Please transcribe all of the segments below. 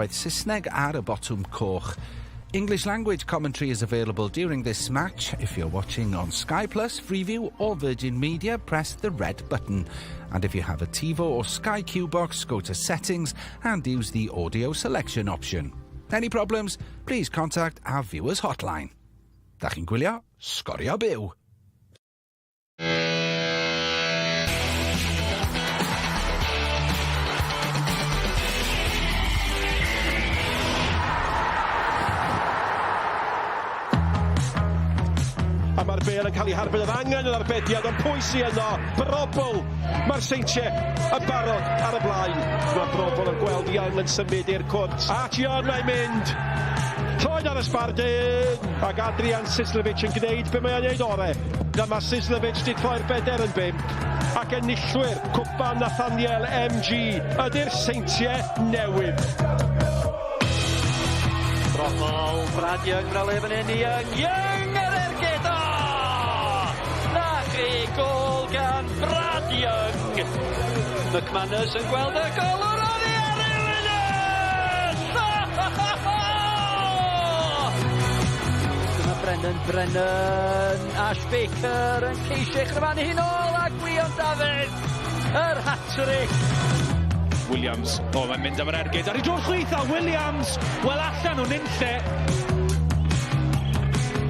sillafiad Saesneg ar y botwm coch. English language commentary is available during this match. If you're watching on Sky Plus, Freeview or Virgin Media, press the red button. And if you have a TiVo or Sky Q box, go to Settings and use the audio selection option. Any problems, please contact our viewers hotline. Da chi'n gwylio Sgorio Byw. A mae'r bêl yn cael ei harbed oedd angen yr arbediad, ond pwy sy yno? Brobl! Mae'r Seintiau yn barod ar y blaen. Mae Brobl yn gweld Young yn symud i'r cwrt. At Young mae'n mynd! Troed ar y sbardun! Ac Adrian Sislevic yn gwneud be mae o'n neud ore. Dyma Sislevic di troi'r beder yn bump. Ac enillwyr Cwpan Nathaniel MG ydy'r Seintiau Newydd. Brobl, Brad Young, mae le fan hyn i Young. Young yr ergyd! O! Na chi, gôl gan Brad Young! McManus yn gweld y golwr oddi ar ei linell! Dyma Brennan, Brennan, Ash Baker yn ceisio ei chryfanu hi'n ôl a Gwion Dafydd, yr hat-trick! Williams, o, mae'n mynd am yr ergyd ar ei dro'r chwith a Williams, wel allan o nunlle.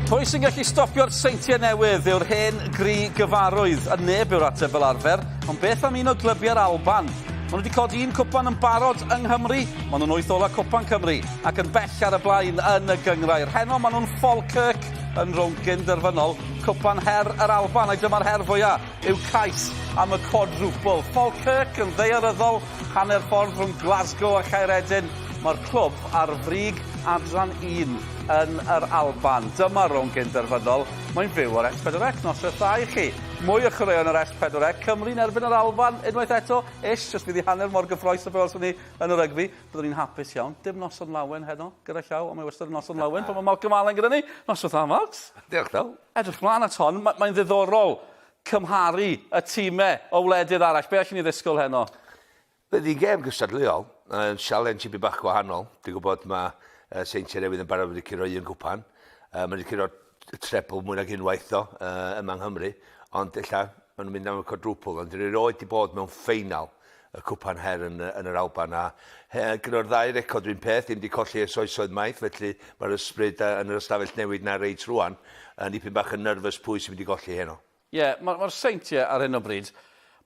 Pwy sy'n gallu stopio'r Seintiau Newydd yw'r hen gri gyfarwydd, a neb yw'r ateb fel arfer, ond beth am un o glybiau'r Alban? Maen nhw wedi codi un cwpan yn barod yng Nghymru, maen nhw'n wyth ola Cwpan Cymru, ac yn bell ar y blaen yn y gynghrair. Heno maen nhw'n Falkirk yn rownd gyn-derfynol Cwpan Her yr Alban, a dyma'r her fwyaf yw cais am y quadruple. Falkirk yn ddaearyddol, hanner ffordd rhwng Glasgow a Chaeredin. Mae'r clwb ar frig adran 1 yn yr Alban. Dyma rownd gyn-derfynol. Mae'n fyw ar S4C. Noswaith dda i chi. Mwy o chwaraeon ar S4C. Cymru'n erbyn yr Alban unwaith eto. Ish, jyst fydd hi hanner mor gyffrous o be welson ni yn y rygbi. Byddwn ni'n hapus iawn. Dim noson lawen heno, gyda llaw, ond mae wastad yn noson lawen pan mae Malcolm Allen gyda ni. Noswaith dda, Malcs. Diolch, Del. Edrych mlaen at hon. Mae'n ddiddorol cymharu y tîmau o wledydd arall. Be allwn ni ddisgwyl heno? Bydd hi'n gêm gystadleuol, yn sialens i bach gwahanol. Dwi'n gwybod mae Seintiau Newydd yn barod wedi curo un cwpan. Mae wedi curo treble mwy nag unwaith ddo, yma yng Nghymru. Ond ella maen nhw'n mynd am y quadruple, ond dyn nhw erioed wedi bod mewn ffeinal y cwpan her yn, yn yr Alban. A he, gyda'r ddau record rhywun peth, ddim wedi colli ers oesoedd maith, felly mae'r ysbryd yn yr ystafell newid na reit rwan yn dipyn bach yn nervous pwy sy'n mynd i golli heno. Ie, yeah, mae'r ma Seintiau ar hyn o bryd,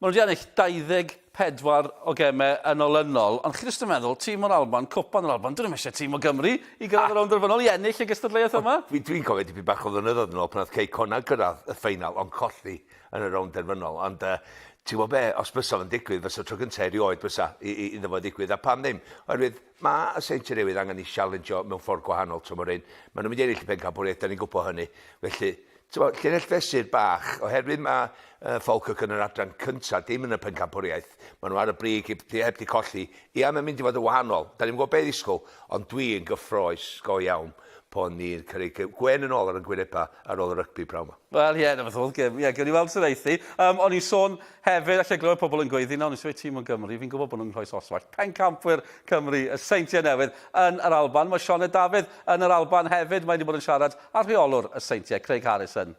maen nhw wedi ennill 24 o gemau yn olynol, ond chi jyst yn meddwl, tîm o'r Alban, cwpan yr Alban, dyn nhw'm eisiau tîm o Gymru i gyrraedd y rownd derfynol i ennill y gystadleuaeth yma. Dwi'n dwi cofio dipyn bach o flynyddoedd yn ôl pan oedd Cei Connah gyrraedd y ffeinal, ond colli yn y rownd derfynol. Ond uh, ti'n gwybod be, os bysa fo'n digwydd, fysa tro gyntaf erioed bysa i, i, iddo fo ddigwydd. A pam ddim? Oherwydd mae y Seintiau Newydd angen i challenge mewn ffordd gwahanol tymor hyn. Maen nhw'n mynd i ennill y pencampwriaeth, da ni'n gwybod hynny. Felly, T'mo', llinell fesur bach, oherwydd ma' yy Falkirk yn yr adran cynta, dim yn y pencampwriaeth, ma' nhw ar y brig heb 'di heb 'di colli. Ia, mae'n mynd i fod yn wahanol. 'Dan ni'm yn gwybod be' i ddisgwyl, ond dwi yn gyffrous go iawn po' ni'n cyrraedd gwên yn ôl ar 'yn gwyneba ar ôl y rygbi pnawn 'ma. Wel ie, 'na beth o'dd gêm, ie, gewn ni weld sut aeth hi. Yym, o'n i'n sôn hefyd, allai glywed pobl yn gweiddi nawr, nes i weud tîm o Gymru, fi'n gwybod bod nhw'n Nghroesoswallt. Pencampwyr Cymru, y Seintiau Newydd yn yr Alban. Mae Sioned Dafydd yn yr Alban hefyd, mae 'di bod yn siarad â rheolwr y Seintiau, Craig Harrison.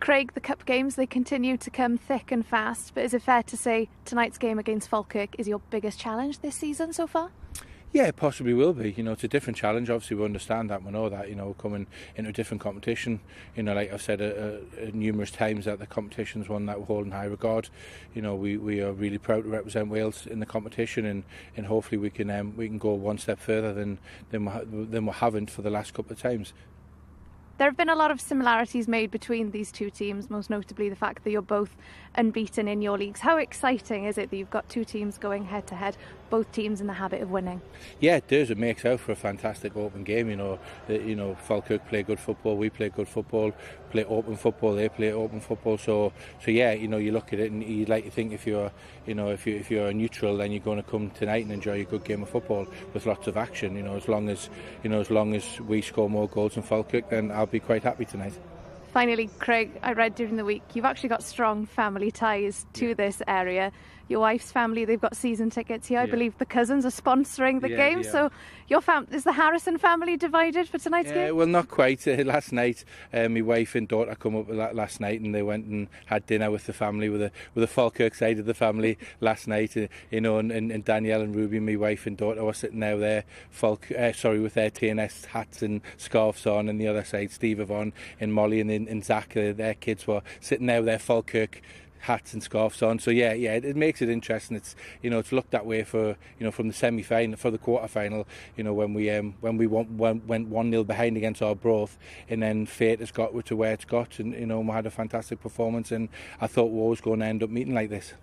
Craig, the cup games, they continue to come thick and fast, but is it fair to say tonight's game against Falkirk is your biggest challenge this season so far? Yeah, it possibly will be. You know, it's a different challenge. Obviously, we understand that. We know that, you know, we're coming into a different competition. You know, like I've said numerous times, that the competition's one that we hold in high regard. You know, we are really proud to represent Wales in the competition, and hopefully we can go one step further than we haven't for the last couple of times. There have been a lot of similarities made between these two teams, most notably the fact that you're both unbeaten in your leagues. How exciting is it that you've got two teams going head to head, both teams in the habit of winning? Yeah, it does. It makes out for a fantastic open game. Falkirk play good football, we play good football, play open football, they play open football. So yeah, you look at it and you'd like to think if you're a neutral, then you're going to come tonight and enjoy a good game of football with lots of action. As long as we score more goals than Falkirk, then I'll be quite happy tonight. Finally, Craig, I read during the week you've actually got strong family ties to this area. Your wife's family, they've got season tickets here. I believe the cousins are sponsoring the game. So your fam is the Harrison family divided for tonight's game? Well, not quite. Last night, my wife and daughter come up last night, and they went and had dinner with the family, with the with the Falkirk side of the family last night. You know, and, and, and Danielle and Ruby, my wife and daughter, were sitting there with their Falk, sorry, with their TNS hats and scarves on, and the other side, Steve Yvonne and Molly and, and Zach, their kids were sitting there with their Falkirk hats and scarves on. So yeah, yeah, it, it makes it interesting. It's you know it's looked that way for you know from the semi final for the quarter final. You know when we um when we won, went went 1-0 behind against Arbroath, and then fate has got to where it's got, and you know we had a fantastic performance, and I thought we was going to end up meeting like this.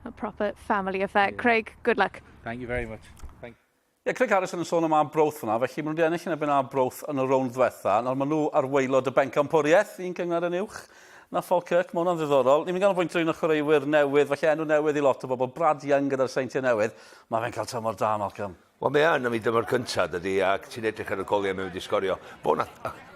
A proper family affair. Yeah. Craig, good luck. Thank you very much. Thank Ie, Craig Harrison yn sôn am Arbroath fyna, felly maen nhw wedi ennill yn erbyn Arbroath yn y rownd ddiwetha. Nawr maen nhw ar waelod y bencampwriaeth, un cyngor yn uwch na Falkirk, mae hwnna'n ddiddorol. Ni'n mynd ganolbwyntio un o chwaraewyr newydd, felly enw newydd i lot o bobl, Brad Young gyda'r Seintiau Newydd. Mae fe'n cael tymor da, Malcolm. Wel, mae yn am ei dymor cyntaf, dydy, ac ti'n edrych ar y goliau mae wedi sgorio. Bo na,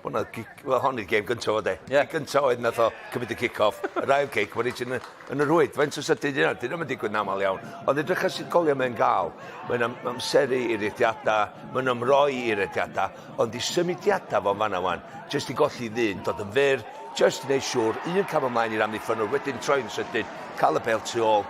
bo na, wel, hon yw'r gêm gyntaf o de. Yeah. Gyntaf oedd nath o cymryd y kick-off, yr ail cic, wedi ti'n yn y rhwyd. Faint o sydyn yna, dyn nhw'n digwydd yn aml iawn. Ond edrych ar sut goliau mae'n gael. Mae'n am, amseru i'r rediadau, mae'n ymroi i'r rediadau, ond i symudiadau fo'n fanna wan, jyst i golli ddyn, dod yn fyr, jyst i wneud siŵr, un cam ymlaen i'r amddiffynwr, wedyn troi'n sydyn, cael y bel tu ôl,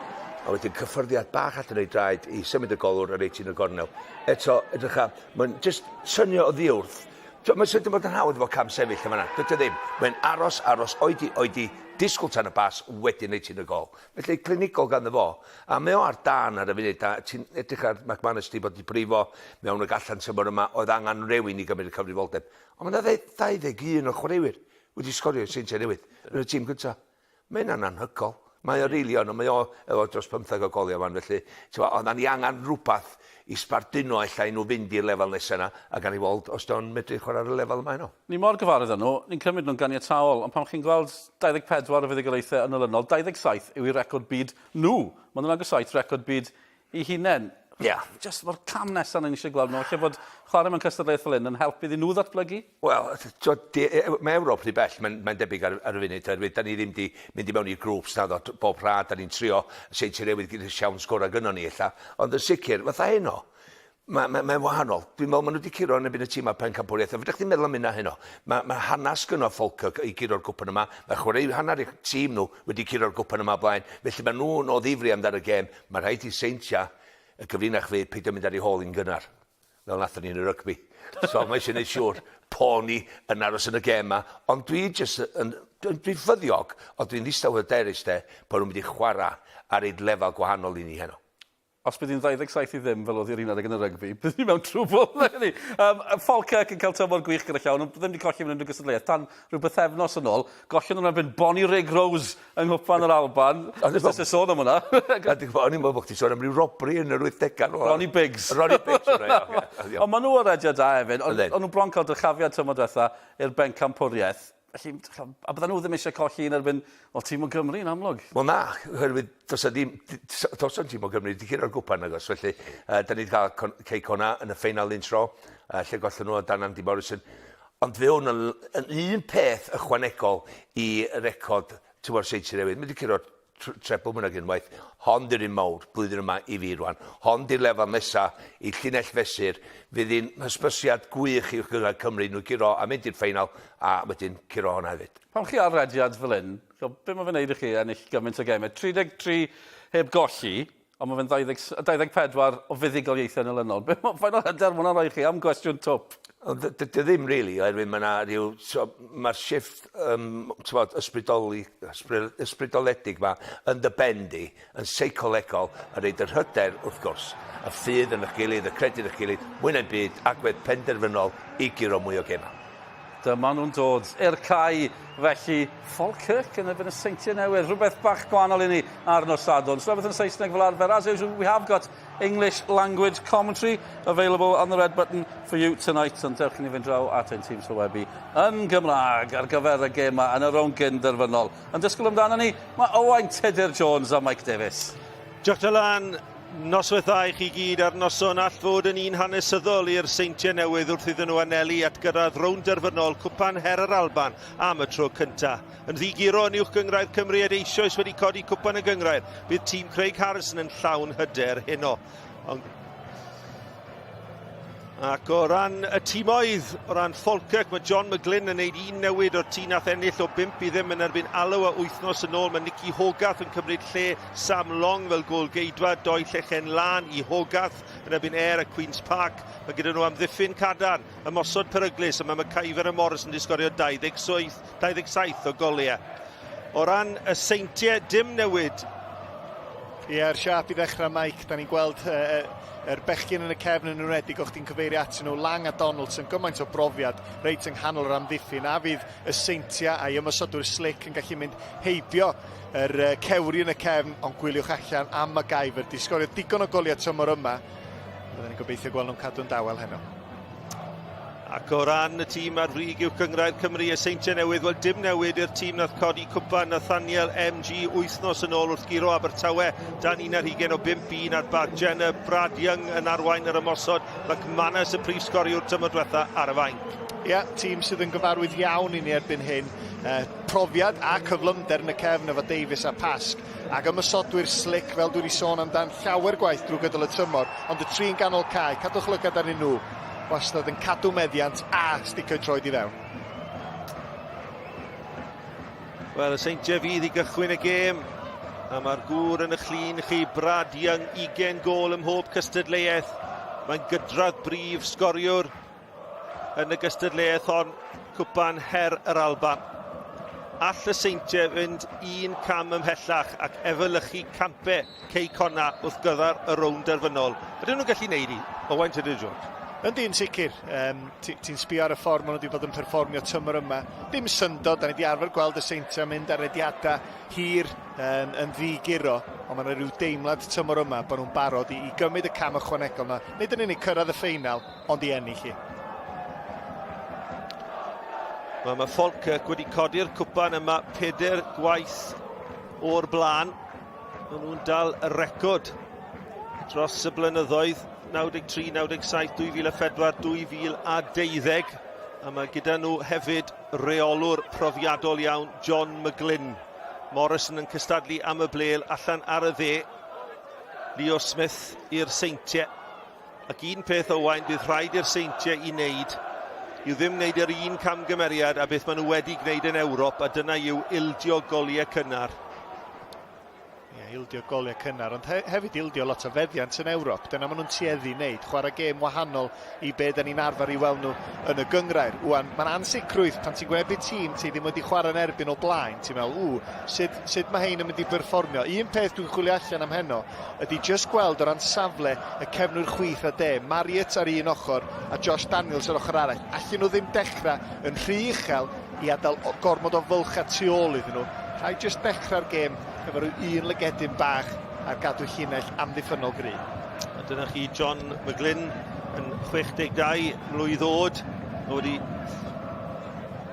a wedyn cyffyrddiad bach allan o'i draed i symud y golwr a reit yn y gornel. Eto, edrych ar, mae'n just synio o ddiwrth. Mae'n sydyn bod yn hawdd efo cam sefyll yma yna. Dydy ddim. Mae'n aros, aros, oedi, oedi, disgwyl tan y bas, wedyn reit yn y gol. Felly, clinigol ganddo fo. A mae o ar dan ar y funud, a ti'n edrych ar McManus di bod i brifo mewn y gallan tymor yma, oedd angen rhywun i gymryd y cyfrifoldeb. Ond mae yna 21 o chwaraewyr wedi sgorio i'r Seintiau Newydd yn y tîm cyntaf. Mae hynna'n anhygoel. Mae o rili yn, ond mae o efo dros 15 o goliau fan, felly, ti'n gwbod, oeddan ni angen rhywbeth i sbarduno ella i nhw fynd i'r lefel nesaf yna, a gawn ni weld os 'di medru chwarae ar y lefel yma heno. Ni mor gyfarwydd â nhw, ni'n cymryd nhw'n ganiataol, ond pan chi'n gweld 24 o fuddugoliaethau yn olynol, 27 yw eu record byd nhw. Maen nhw'n agosáu at record byd eu hunain. Ie. Yeah. Just mae'r cam nesaf ni'n eisiau gweld nhw, lle bod chwarae mewn cystadleuaeth fel hyn yn helpu iddyn nhw ddatblygu? Wel, mae Ewrop rhy bell, mae'n mae debyg ar, ar y funud, oherwydd da ni ddim di mynd i mewn i'r grŵps na ddod bob rha, da ni'n trio Seintiau Newydd gyda siawns gorau gynnon ni ella, ond yn sicr, fatha heno, Mae'n mae, mae wahanol. Dwi'n meddwl maen nhw wedi curo yn erbyn y tîm ar pencampwriaeth. A fedrwch chdi'n meddwl am hynna heno. Mae, mae hanes gynno Falkirk i guro'r gwpan yma. Mae chwarae hanner eich tîm nhw wedi curo'r gwpan yma blaen. Felly maen nhw'n o ddifri amdano y gêm. Mae rhaid i Seintia y gyfrinach fydd peidio mynd ar ei hôl hi'n gynnar. Fel nathon ni yn y rygbi. So mae eisiau gwneud siŵr po ni yn aros yn y gêm yma. Ond dwi jyst yn... Dwi'n ffyddiog, ond dwi'n ddistaw hyderus de, bod nhw'n mynd i chwarae ar ei lefel gwahanol i ni heno. Os bydd hi'n 27 i ddim fel oedd hi'r un adeg yn y rygbi, bydd ni mewn trwbl. Ni. Um, Falkirk yn cael tymor gwych gyda llaw, nhw ddim wedi colli mewn unrhyw gystadleuaeth tan rhyw bythefnos yn ôl. Gollon nhw'n erbyn Bonnyrigg Rose yng Nghwpan yr Alban. Jyst sôn am hwnna. O'n i'n meddwl bod chdi sôn am ryw robbery yn yr 80au. Ronnie Biggs. Ronnie Biggs, right, Ond maen nhw ar rediad da hefyd. Ond nhw bron cael dyrchafiad tymor diwetha i'r bencampwriaeth. Felly, a bydden nhw ddim eisiau colli yn erbyn, wel, tîm o Gymru yn amlwg. Wel na, oherwydd does 'na ddim, does 'na'm tîm o Gymru wedi curo'r gwpan nag oes, felly uh, da ni wedi cael Cei Connah yn y ffeinal un tro, uh, lle gollon nhw o dan Andy Morrison. Ond fe hwn yn, yn un peth ychwanegol i record tymor Seintiau Newydd. Mae wedi curo'r treble mwy nag unwaith. Hon di'r un mawr, blwyddyn yma i fi rwan. Hon di'r lefel nesa i llinell fesur. Fydd hi'n hysbysiad gwych i gyrraedd Cymru nhw guro a mynd i'r ffeinal a wedyn curo honna hefyd. Pan chi ar rediad fel hyn, be mae fe'n neud i chi ennill gymaint o gemau? 33 heb golli, ond mae fe'n 20, 24 o fuddugoliaethau yn olynol. Be ma' faint o hyder ma' hwnna'n rhoi chi am gwestiwn twp? Ond dydy o ddim really, oherwydd mae yna rhyw, so, mae'r shift um, t'mod, ysbrydoli, ysbrydoledig ma yn dy ben di, yn seicolegol, yn rhaid yr hyder, wrth gwrs, y ffydd yn eich gilydd, y credu yn eich gilydd, mwy na'n byd, agwedd penderfynol i guro mwy o gemau. Dyma nhw'n dod i'r cae, felly Falkirk yn erbyn y Seintiau Newydd. Rhywbeth bach gwahanol i ni ar nos Sadwrn. So everything Saesneg fel arfer. As usual, we have got English language commentary available on the red button for you tonight. Ond dewch i ni fynd draw at ein tîm sylwebu yn Gymraeg ar gyfer y gêm yn y rownd gyn-derfynol. Yn disgwyl amdano ni, mae Owain Tudur Jones a Mike Davies. Diolch Dylan. Noswaith dda i chi gyd a'r noson all fod yn un hanesyddol i'r Seintiau Newydd wrth iddyn nhw anelu at gyrraedd rownd derfynol Cwpan Her yr Alban am y tro cyntaf. Yn ddi-guro yn Uwch Gynghrair Cymru ed eisoes wedi codi Cwpan y Gynghrair, bydd tîm Craig Harrison yn llawn hyder heno. Ond Ac o ran y timoedd, o ran Falkirk, mae John McGlynn yn neud un newid o'r tîm nath ennill o 5 i ddim yn erbyn Alloa wythnos yn ôl. Mae Nicky Hogarth yn cymryd lle Sam Long fel gôl-geidwad, doi llechen lân i Hogarth yn erbyn Ayr a Queen's Park. Mae gyda nhw amddiffyn cadarn, ymosod peryglus, a mae McIver a Morrison wedi sgorio 27, 27 o goliau. O ran y Seintiau, dim newid. Ie, ar siâp i ddechrau, Mike, da ni'n gweld uh, yr bechgyn yn y cefn yn enwedig, o'ch ti'n cyfeirio atyn nhw, Lang a Donaldson, gymaint o brofiad reit yng nghanol yr amddiffyn, a fydd y Seintiau a'i ymosodwyr slick yn gallu mynd heibio yr cewri yn y cefn, ond gwyliwch allan am MacGyver, di sgorio digon o goliau tymor yma, byddwn ni'n gobeithio gweld nhw'n cadw'n dawel heno. Ac o ran y tîm ar frig uwch gynghrair Cymru, y Seintiau Newydd, wel dim newid i'r tîm nath codi cwpan Nathaniel MG wythnos yn ôl wrth guro Abertawe dan 21 o 5-1 ar Bart Jenner, Brad Young yn arwain yr ymosod, McManus y prif sgoriwr tymor diwetha ar y fainc. Ia, tîm sydd yn gyfarwydd iawn i ni erbyn hyn. Profiad a cyflymder yn y cefn efo Davies a Pask. Ac ymosodwyr slick, fel dwi wedi sôn amdan llawer gwaith drwy gydol y tymor, ond y tri'n ganol cae, cadwch lygad arnyn nhw, wastad yn cadw meddiant a sticio'u troed i fewn. Wel, y Seintiau fydd i gychwyn y gêm, a mae'r gŵr yn y llun chi, Brad Young, 20 gôl ym mhob cystadleuaeth. Mae'n gydradd brif sgoriwr yn y gystadleuaeth hon, Cwpan Her yr Alban. All y Seintiau fynd un cam ymhellach ac efelychu campau Cei Connah wrth gyrraedd y rownd derfynol. Ydyn nhw'n gallu neud i? Owain Tudur Jones. Yndi, yn sicr. Um, Ti'n ti sbio ar y ffordd maen nhw wedi bod yn perfformio tymor yma. Dim syndod, da ni wedi arfer gweld y Seintiau mynd ar rediadau hir yn, yn ddi-guro, ond mae yna rhyw deimlad tymor yma bod nhw'n barod i, i gymryd y cam ychwanegol yna. Nid yn unig cyrraedd y ffeinal, ond i ennill hi. Wel, mae Falkirk wedi codi'r cwpan yma peder gwaith o'r blaen. Maen nhw'n dal y record dros y blynyddoedd 93, 97, 2004, 2012. A mae gyda nhw hefyd reolwr profiadol iawn, John McGlynn. Morrison yn cystadlu am y blel allan ar y dde. Leo Smith i'r Seintiau. Ac un peth, Owain, bydd rhaid i'r Seintiau i wneud yw ddim wneud yr un camgymeriad a beth maen nhw wedi gwneud yn Ewrop, a dyna yw ildio goliau cynnar. Ie, ildio goliau cynnar, ond he hefyd ildio lot o feddiant yn Ewrop. Dyna maen nhw'n tueddu i wneud, chwarae gêm wahanol i be da ni'n arfer i weld nhw yn y gynghrair. Wan, mae'n ansicrwydd pan ti'n gwynebu tîm ti ddim wedi chwarae'n erbyn o blaen, ti'n meddwl, ww, sut, sut mae hein yn mynd i berfformio? Un peth dwi'n chwilio allan am heno ydy jyst gweld o ran safle y cefnwyr chwith a de, Marriott ar un ochr a Josh Daniels ar ochr arall. Allen nhw ddim dechrau yn rhy uchel i adael gormod o fylchau tu ôl iddyn nhw. Rhaid jyst dechrau'r gêm efo rhyw un lygedyn bach ar gadw llinell amddiffynnol gry. A dyna chi John McGlynn yn 62 mlwydd oed. Mae wedi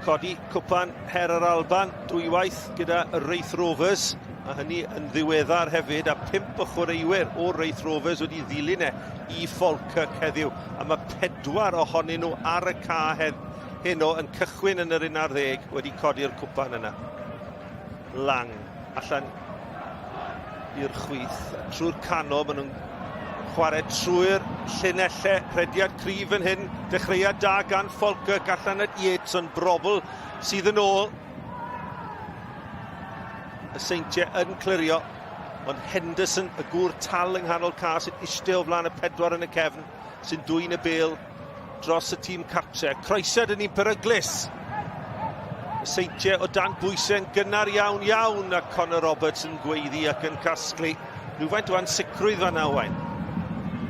codi cwpan Her yr Alban dwywaith gyda Raith Rovers a hynny yn ddiweddar hefyd, a phump o chwaraewyr o Raith Rovers wedi ddilyn e i Falkirk heddiw, a mae pedwar ohonyn nhw ar y ca hedd heno yn cychwyn yn yr 11 wedi codi'r cwpan yna. Lang allan i'r chwith, trwy'r canol, maen nhw'n chwarae trwy'r llinellau, rhediad cryf yn hyn, dechreuad da gan Falkirk allan at Yates, ond Brobl sydd yn ôl. Y Seintiau yn clirio, ond Henderson, y gŵr tal yng nghanol ca sy'n eistedd o flaen y pedwar yn y cefn, sy'n dwyn y bêl dros y tîm cartre. Croesiad yn un peryglus. Y Seintiau o dan bwysau'n gynnar iawn iawn a Connor Roberts yn gweiddi ac yn casglu. Rhywfaint o ansicrwydd fan'na, Owain.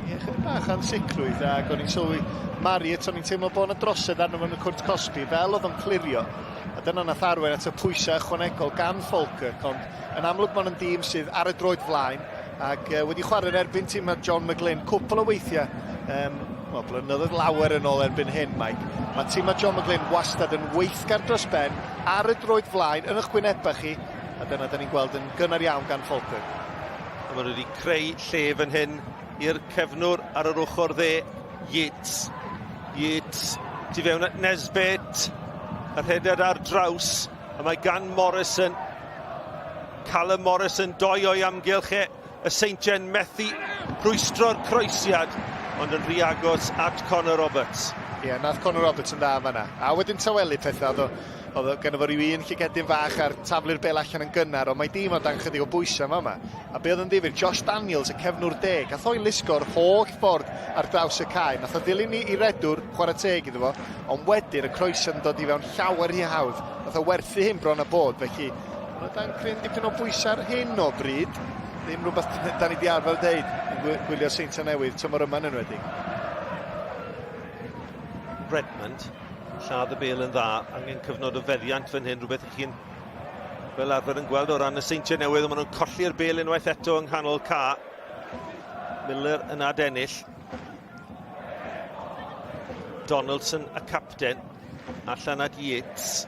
Ie, chydig bach ansicrwydd ac o'n i'n sylwi Marriott, o'n i'n teimlo bod yna drosedd arno fo yn y cwrt cosbi, fel oedd o'n clirio. A dyna nath arwain at y pwysau ychwanegol gan Falkirk, ond yn amlwg maen nhw'n dîm sydd ar y droed flaen ac wedi chwarae'n erbyn tîm John McGlynn cwpl o weithiau, um, well, blynyddoedd lawer yn ôl erbyn hyn, Mike. Mae tîm John McGlynn wastad yn weithgar dros ben, ar y droed flaen, yn eich gwynebau chi, a dyna da ni'n gweld yn gynnar iawn gan Falkirk. A maen nhw wedi creu lle fan hyn i'r cefnwr ar yr ochr dde, Yates. Yates, tu fewn at Nesbitt. Y rhediad ar draws, a mae gan Morrison, Callum Morrison, doi o'i amgylch e. Y Seintiau'n methu rhwystro'r croesiad, ond yn rhy agos at Connor Roberts. Ie, yeah, nath Connor Roberts yn dda fanna. A wedyn tawelu pethau, oedd o, oedd o gynno fo ryw un llygedyn fach ar taflu'r bel allan yn gynnar, ond mae dîm o dan chydig o bwysau yma yma. A be oedd yn ddifyr, Josh Daniels, y cefnwr deg, gath o'i lusgo'r holl ffordd ar draws y cae. Nath o ddilyn i, i redwr, chwarae teg iddo fo, ond wedyn y croesiad yn dod i fewn llawer rhy hawdd. Nath o werthu hyn bron a bod, felly Mae nhw dan cryn dipyn o bwysau ar hyn o bryd. Ddim rhywbeth da ni di arfer deud yn gwylio Seintiau Newydd tymor yma'n enwedig. Redmond, lladd y bel yn dda, angen cyfnod o feddiant fan hyn, rhywbeth i chi'n fel arfer yn gweld o ran y Seintiau Newydd, ond maen nhw'n colli'r bel unwaith eto yng nghanol ca. Miller yn adennill. Donaldson y capten, allan at Yates.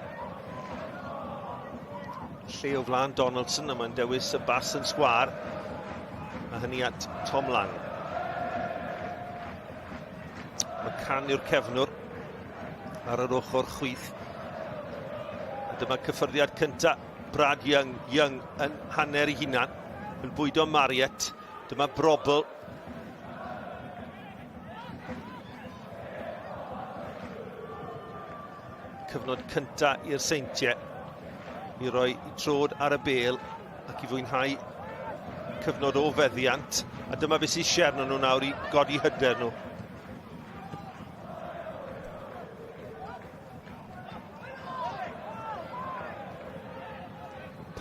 Lle o flaen Donaldson, a mae'n dewis y bas yn sgwar. A hynny at Tom Lang. McCann yw'r cefnwr ar yr ochr chwith. A dyma cyffyrddiad cyntaf Brad Young. Young yn hanner ei hunan, yn bwydo Marriott. Dyma Brobl. Cyfnod cynta i'r Seintiau i roi trod ar y bel ac i fwynhau cyfnod o feddiant. A dyma beth sy'n eisiau arnyn nhw nawr i godi hyder nhw.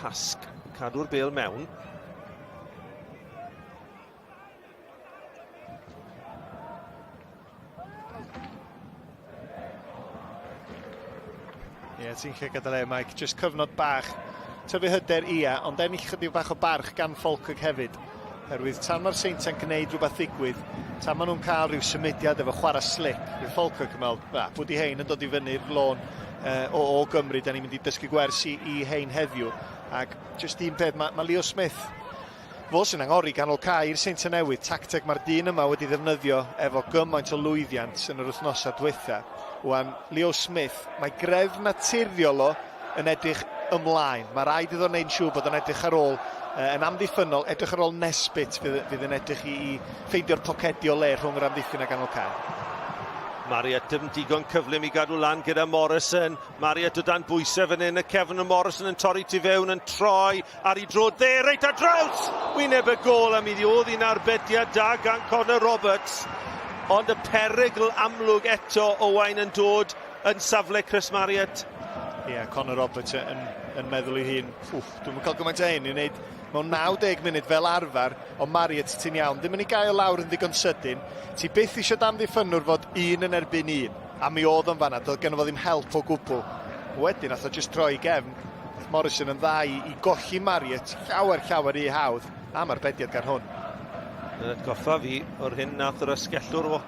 Pasg, cadw'r bel mewn. Ie, yeah, ti'n lle gadael e, Mike. Just cyfnod bach. Tyfu hyder, ia, ond ennill chydig bach o barch gan Falkirk hefyd. Herwydd tan mae'r Seintiau'n gwneud rhywbeth ddigwydd, tan maen nhw'n cael rhyw symudiad efo chwarae slick, fydd Falkirk yn meddwl, na, pwy di hein yn dod i fyny'r lôn uh, o, o Gymru, da ni'n mynd i dysgu gwers i, i hein heddiw. Ac just un peth, mae, mae Leo Smith, fo sy'n angori ganol cae i'r Seintiau Newydd, tacteg mae'r dyn yma wedi ddefnyddio efo gymaint o lwyddiant yn yr wythnosau diwetha. Wan, Leo Smith, mae greddf naturiol o yn edrych ymlaen. Mae rhaid iddo wneud yn siŵr bod o'n edrych ar ôl yn amddiffynnol, edrych ar ôl Nesbitt fydd, fydd yn edrych i, i ffeindio'r pocedi o le rhwng yr amddiffyn a ganol cae. Marriott dim digon cyflym i gadw lan gyda Morrison. Marriott o dan bwysau fan hyn, y cefn y Morrison yn torri tu fewn, yn troi ar ei dro dde, reit ar draws! Wyneb y gôl a mi oedd hi'n arbediad da gan Connor Roberts. Ond y perygl amlwg eto Owain yn dod yn safle Chris Marriott. Ie, yeah, Connor Roberts yn, yn meddwl i hun, wff, dwi'n cael gymaint o hyn i wneud mewn 90 munud fel arfer, ond Marriott, ti'n iawn, ddim yn ei gael lawr yn ddigon sydyn. Ti byth eisiau damddiffynnwr fod un yn erbyn un, a mi oedd o'n fanna, doedd gynno fo ddim help o gwbl. Wedyn, nath o jyst droi i gefn. Nath Morrison yn dda i, i golli Marriott, llawer, llawer rhy hawdd, am arbediad gan hwn. Yn atgoffa fi o'r hyn nath yr asgellwr o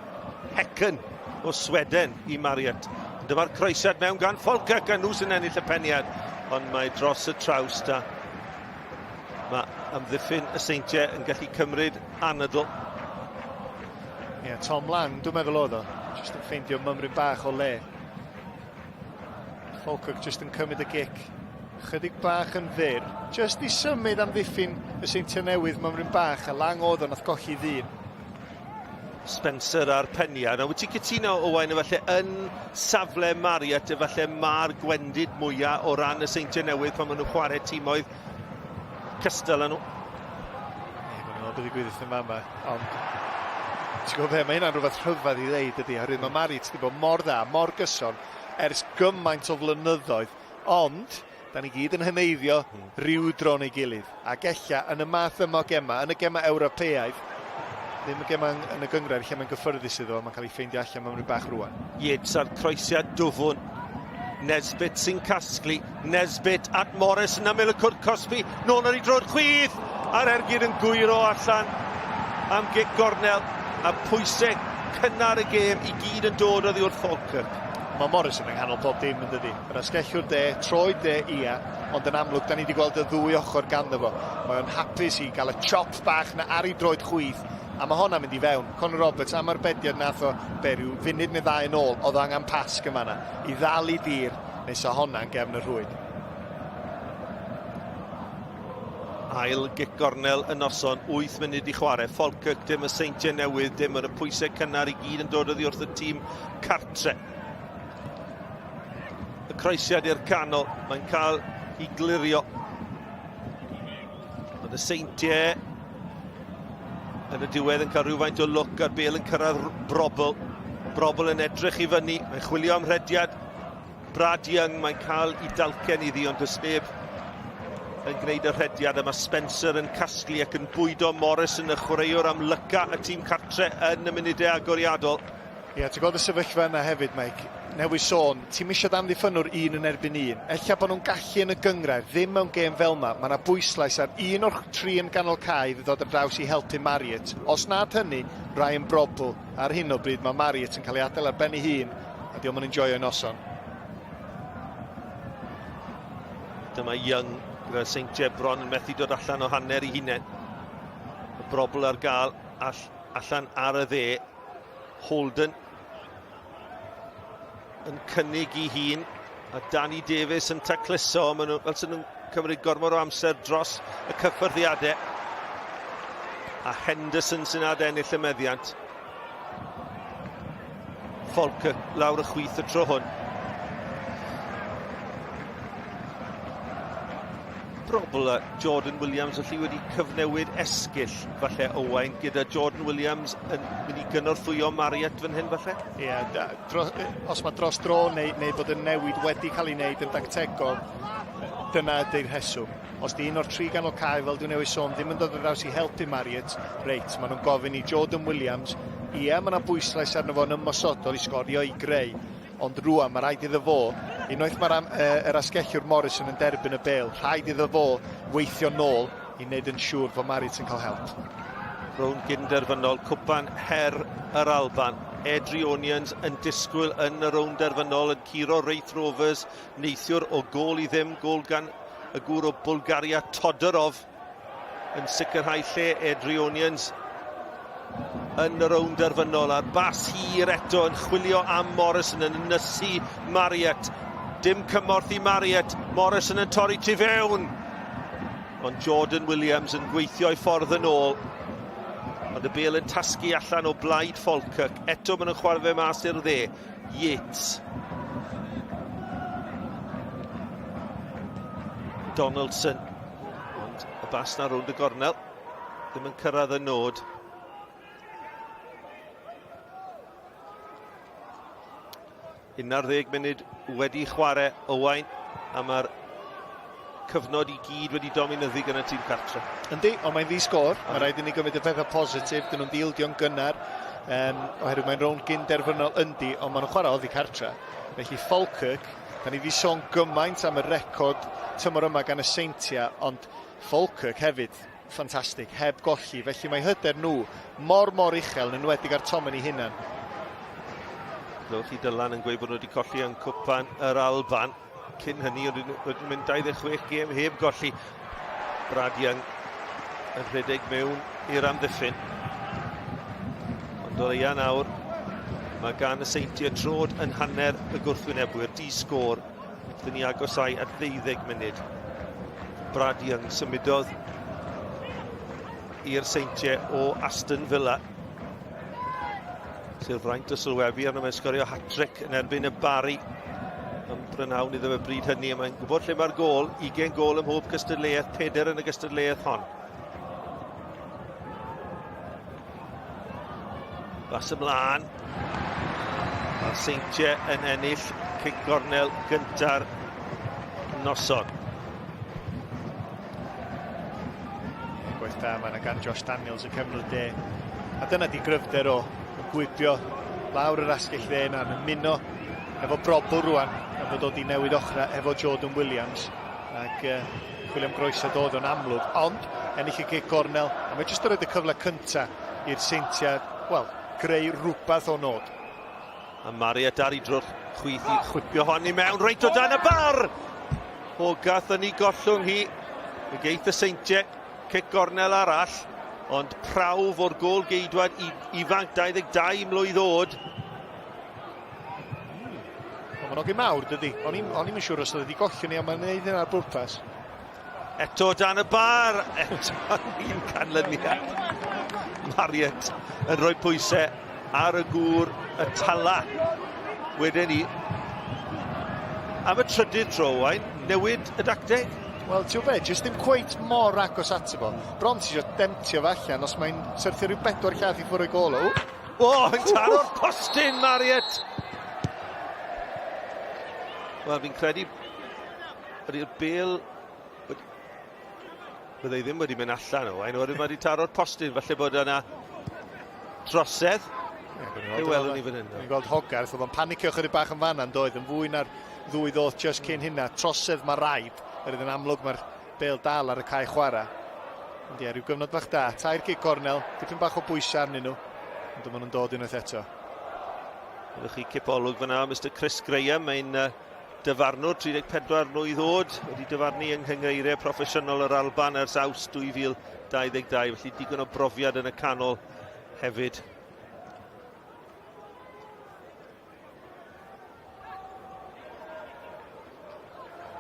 Häcken o Sweden i Marriott. Dyma'r croesiad mewn gan Falkirk a nhw sy'n ennill y peniad, ond mae dros y trawst a mae amddiffyn y Seintiau yn gallu cymryd anadl. Ie, yeah, Tom Lang, dwi'n meddwl oedd o. Just yn ffeindio mymryn bach o le. Falkirk just yn cymryd y gic. Chydig bach yn fyr. Just i symud amddiffyn y Seintiau Newydd mymryn bach, a Lang oedd o, nath golli ddyn. Spencer a'r peniad. Nawr, wyt ti'n cytuno, Owain, efallai yn safle Marriott, efallai mae'r gwendid mwyaf o ran y Seintiau Newydd pan maen nhw'n chwarae timoedd cystal â nhw? Ie, gwni weld beth ddigwydd yn fama, ond ti'n gwybod be, mae hynna'n rhywbeth rhyfedd i ddeud ydy, oherwydd mae Marriott wedi bod mor dda, mor gyson, ers gymaint o flynyddoedd, ond Da ni gyd yn heneiddio rhyw dro neu gilydd. Ac ella yn y math yma o gemau, yn y gemau Ewropeaidd, ddim y gemau yn y gynghrair lle mae'n gyffyrddus iddo, mae'n cael ei ffeindio allan mewn rhyw bach rwan. Yates a'r croesiad dwfwn. Nesbitt sy'n casglu. Nesbitt at Morris yn ymyl y cwrt cosbi. Nôl ar ei droed chwith! A'r ergyd yn gwyro allan am gic gornel. A pwysau cynnar y gêm i gyd yn dod oddi wrth Falkirk. Mae Morrison yng nghanol pob dim yn dydi? Yr asgellwr de, troed de, ia, ond yn amlwg, da ni wedi gweld y ddwy ochr ganddo fo. Mae o'n hapus i gael y chop bach na ar ei droed chwith, a mae honna'n mynd i fewn. Conor Roberts am arbediad nath o be, rhyw funud neu ddau yn ôl, oedd o angen pasg yn fanna i ddal i dir, neu sa honna'n gefn y rhwyd. Ail gic gornel y noson, 8 munud i chwarae. Falkirk dim y Seintiau Newydd, dim yr y pwysau cynnar i gyd yn dod oddi wrth y tîm cartre. Y croesiad i'r canol, mae'n cael ei glirio. Ond y Seintiau yn y diwedd yn cael rhywfaint o lwc a'r bel yn cyrraedd Brobl. Brobl yn edrych i fyny, mae'n chwilio am rhediad Brad Young, mae'n cael i dalcen iddi, ond does neb yn gwneud y rhediad a mae Spencer yn casglu ac yn bwydo Morris yn y chwaraewr am lyca y tîm cartre yn y munudau agoriadol. Ie, yeah, ti'n gweld y sefyllfa yna hefyd, Mike. Newydd sôn, ti'n misio amddiffynnwr un yn erbyn un. Ella bod nhw'n gallu yn y gynghrair, ddim mewn gêm fel yma. Mae yna bwyslais ar un o'r tri yn ganol cae i ddod ar draws i helpu Marriott. Os nad hynny, Ryan Brobbel. Ar hyn o bryd mae Marriott yn cael ei adael ar ben ei hun a di o'm yn enjoyo'i noson. Dyma Young gyda'r Seintiau bron yn methu dod allan o hanner i hunain. Y brobl ar gael all, allan ar y dde. Holden yn cynnig i hun a Danny Davies yn tacluso. Maen nhw, fel sy'n nhw'n cymryd gormod o amser dros y cyffyrddiadau. A Henderson sy'n adennill y meddiant. Falkirk lawr y chwith y tro hwn. Probl a Jordan Williams felly wedi cyfnewid esgyll falle Owain gyda Jordan Williams yn mynd i gynorthwyo Marriott fan hyn falle? Ie, yeah, dro, os mae dros dro neu, neu bod y newid wedi cael ei wneud yn dactegol, dyna ydy'r rheswm. Os di un o'r tri ganol cae, fel dwi'n newydd sôn, ddim yn dod ar draws i helpu Marriott, reit, maen nhw'n gofyn i Jordan Williams, ie, mae yna bwyslais arno fo'n ymosodol i sgorio, i greu, ond rwan mae rhaid iddo fo, unwaith mae'r yr asgellwr Morrison yn derbyn y bêl, rhaid iddo fo weithio nôl i wneud yn siŵr fod Marriott yn cael help. Rownd gyn-derfynol Cwpan Her yr Alban. Airdrieonians yn disgwyl yn y rownd derfynol yn curo Raith Rovers neithiwr o gôl i ddim, gôl gan y gŵr o Bwlgaria Todorov yn sicrhau lle Airdrieonians yn y rownd derfynol a'r bas hir eto yn chwilio am Morrison yn ynysu Marriott. Dim cymorth i Marriott. Morrison yn torri tu fewn. Ond Jordan Williams yn gweithio ei ffordd yn ôl. Ond y bel yn tasgu allan o blaid Falkirk. Eto maen nhw'n chwarae fe mas i'r dde. Yates. Donaldson. Ond y bas na rownd y gornel. Ddim yn cyrraedd y nod. Un ar ddeg munud wedi chwarae Owain a mae'r cyfnod i gyd wedi dominyddu gan y tîm cartre. Yndi, ond mae'n ddi-sgôr. Mae rhaid i ni gymryd y pethau positif. Dyn nhw'n dildio'n gynnar, um, oherwydd mae'n rownd gyn derfynol yndi, ond maen nhw'n chwarae oddi cartre. Felly Falkirk, da ni wedi sôn gymaint am y record tymor yma gan y Seintiau, ond Falkirk hefyd, ffantastig, heb golli. Felly mae hyder nhw mor, mor uchel, yn enwedig ar tomen ei hunan. Glywch chi Dylan yn gweud bod nhw wedi colli yn cwpan yr Alban. Cyn hynny, oedd wedi mynd 26 gêm heb golli. Brad Young yn rhedeg mewn i'r amddiffyn. Ond o leia nawr, mae gan y Seintiau trod yn hanner y gwrthwynebwyr, di sgôr. Dyn ni agosau at 12 munud. Brad Young symudodd i'r Seintiau o Aston Villa. Sy'r fraint o sylwebu arno fe'n sgorio hat-trick yn erbyn y Barri am brynhawn iddo fe bryd hynny, a mae'n gwybod lle mae'r gôl, 20 gôl ym mhob cystadleuaeth, peder yn y gystadleuaeth hon. Bas ymlaen. Mae'r Seintiau yn ennill cic gornel gynta'r noson. Gwaith da mae yna gan Josh Daniels y cefnwr de. A dyna di gryfder o, yn gwibio lawr yr asgell dde yna, yn ymuno efo Brobl rwan, a bod o di newid ochrau efo Jordan Williams. Ac uh, chwilio am groeso dod o'n amlwg, ond ennill y gic gornel, a mae jyst yn rhoi y cyfle cynta i'r Seintiau, wel, greu rhywbeth o nod. A Marriott ar ei drwch chwith i chwipio hon i mewn reit o dan y bar! Hogarth yn ei gollwng hi. Y geith y Seintiau cic gornel arall, ond prawf o'r gôl geidwad ifanc 22 mlwydd oed. Ond mae'n ogyn mawr, dydy. O'n i'm yn siŵr os oedd wedi golli ni, ond mae'n gwneud hynna ar bwrpas. Eto dan y bar, eto un canlyniad. Marriott yn rhoi pwysau ar y gŵr y tala. Wedyn ni, am y trydydd tro, Owain, newid y dacteg. Wel, ti'n be, jyst ddim cweit mor agos ato fo. Bron ti eisiau demtio fe allan os mae'n syrthio rhyw bedwar llath i ffwrdd o'i gôl o. O, yn taro'r postyn, Marriott! Wel, fi'n credu ydy'r bel... Byddai ddim wedi mynd allan o wain, oherwydd mae wedi taro'r postyn, falle bod yna drosedd. Fe welwn ni fan hyn. Ni'n gweld Hogarth, oedd o'n panicio chydig bach yn fanna, yn doedd, yn fwy na'r ddwy ddoth just cyn hynna. Trosedd mae raid, er yn amlwg mae'r bel dal ar y cae chwarae. Ond ie, rhyw gyfnod bach da. Tair gic cornel, dipyn bach o bwysau arnyn nhw, ond dyma nhw'n dod unwaith eto. Ydych chi cipolwg fyna, Mr Chris Graham, mae'n dyfarnwr 34 mlwydd oed, wedi dyfarnu yng nghynghreiriau proffesiynol yr Alban ers Awst 2022, felly digon o brofiad yn y canol hefyd.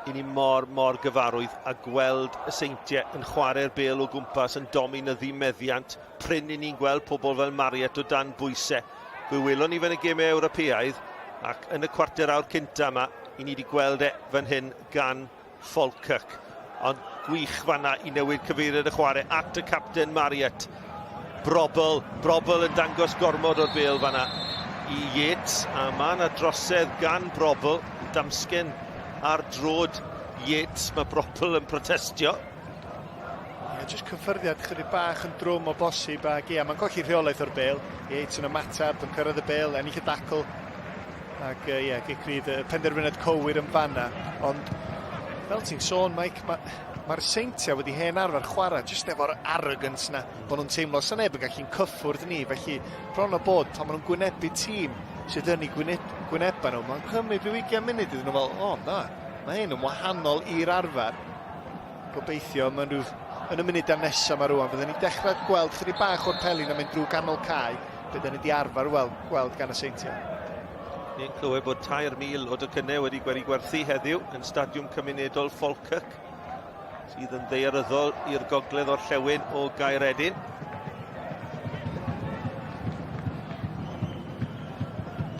I ni mor, mor gyfarwydd a gweld y Seintiau yn chwarae'r bêl o gwmpas yn dominyddu meddiant. Prin i ni'n gweld pobl fel Marriott o dan bwysau. Fe welon ni fe'n y gemau Ewropeaidd ac yn y cwarter awr cynta yma, i ni wedi gweld e fan hyn gan Falkirk. Ond gwych fanna i newid cyfeiriad y chwarae at y capten Marriott. Brobl, Brobl yn dangos gormod o'r bêl fanna i Yates, a mae yna drosedd gan Brobl, damsgen ar drod Yates, mae Brobl yn protestio. Ie, jyst cyffyrddiad chydig bach yn drwm o bosib, ac ie, mae'n colli rheolaeth o'r bêl. Yates yn ymateb, yn cyrraedd y bêl, ennill y dacl, ac ie, yeah, gic rydd, y penderfyniad cywir yn fanna. Ond, fel ti'n sôn, Mike, mae'r ma Seintiau wedi hen arfer chwarae jyst efo'r arrogance na, bod nhw'n teimlo sa neb yn gallu'n cyffwrdd ni, felly bron o bod pan maen nhw'n gwynebu tîm sydd yn ei gwyneb, gwyneba nhw, mae'n cymryd rhyw 20 munud iddyn nhw fel, o oh, na, mae hyn yn wahanol i'r arfer. Gobeithio mewn rhyw, yn y munudau nesaf yma rwan, byddwn ni'n dechrau gweld chydig bach o'r pelin yn mynd drwy ganol cae, be da ni wedi arfer weld, gweld gan y Seintiau. Ni'n clywed bod 3,000 o docynnau wedi gwedi gwerthu heddiw yn Stadiwm Cymunedol Falkirk, sydd yn ddaearyddol i'r gogledd orllewin o Gaeredin.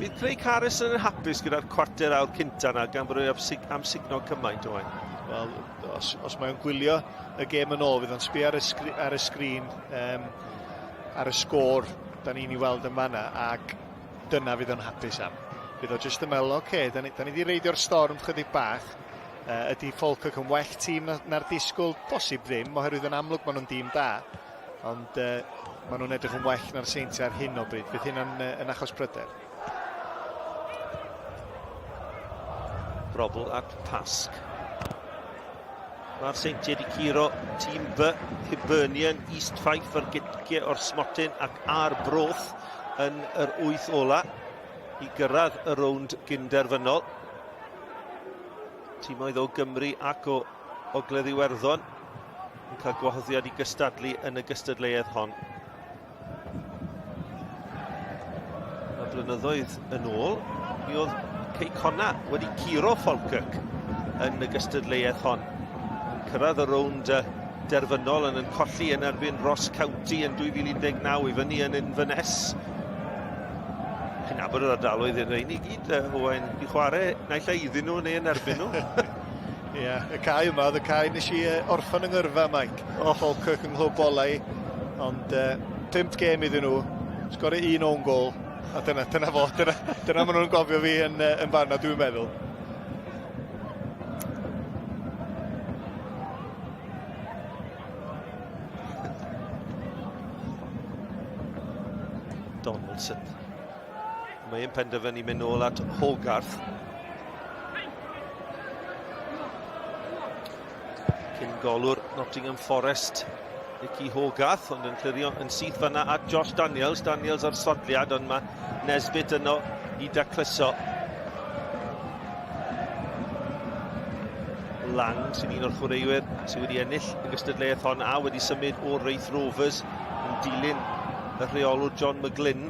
Bydd Craig Harrison yn hapus gyda'r cwarter awr cynta yna gan bod nhw'n amsugno cymaint o wain. Wel, os, os mae'n gwylio y gêm yn ôl, fydd o'n sbio ar y, sgri, ar y sgrin, um, ar y sgôr da ni'n ei weld yn fanna, ac dyna fydd o'n hapus am. Fydd o jyst yn meddwl, oce, okay, da ni, da ni wedi reidio'r storm chydig bach, uh, ydy Falkirk yn well tîm na'r na disgwyl? Bosib ddim, oherwydd yn amlwg maen nhw'n dîm da, ond uh, maen nhw'n edrych yn well na'r Seintiau ar hyn o bryd. Fydd hynna'n uh, yn achos pryder. Brobl at Pasg. Mae'r Seintiau wedi curo tîm B, Hibernian, East Fife ar giciau o'r smotyn ac ar broth yn yr wyth ola i gyrraedd y rownd gynderfynol. Tîmoedd o Gymru ac o Ogledd Iwerddon yn cael gwahoddiad i gystadlu yn y gystadleuaeth hon. Mae blynyddoedd yn ôl, mi oedd Cei Connah wedi curo Falkirk yn y gystadleuaeth hon. Yn cyrraedd y rownd derfynol yn yn colli yn erbyn Ross County yn 2019 i fyny yn Inverness. Chi'n nabod yr ardaloedd i'r rhain i gyd, Owain, i chwarae naill ai iddyn nhw neu yn erbyn nhw. Ie, yeah, y cae yma, oedd y cae nes i orffen yng ngyrfa, Mike. Oh. Falkirk yng Nghlwb Olau. Ond 5 gêm iddyn nhw, sgorio un own goal, a dyna, dyna fo, dyna, dyna maen nhw'n gofio fi yn, yn fanna, dwi'n meddwl. Donaldson. Mae'n penderfynu mynd nôl at Hogarth. Cyn golwr Nottingham Forest, Nicky Hogarth, ond yn clirio yn syth fanna at Josh Daniels. Daniels ar sodliad, ond mae Nesbitt yno i dacluso. Lang sy'n un o'r chwaraewyr sydd wedi ennill y gystadleuaeth hon a wedi symud o'r Wraith Rovers yn dilyn y rheolwr John McGlynn.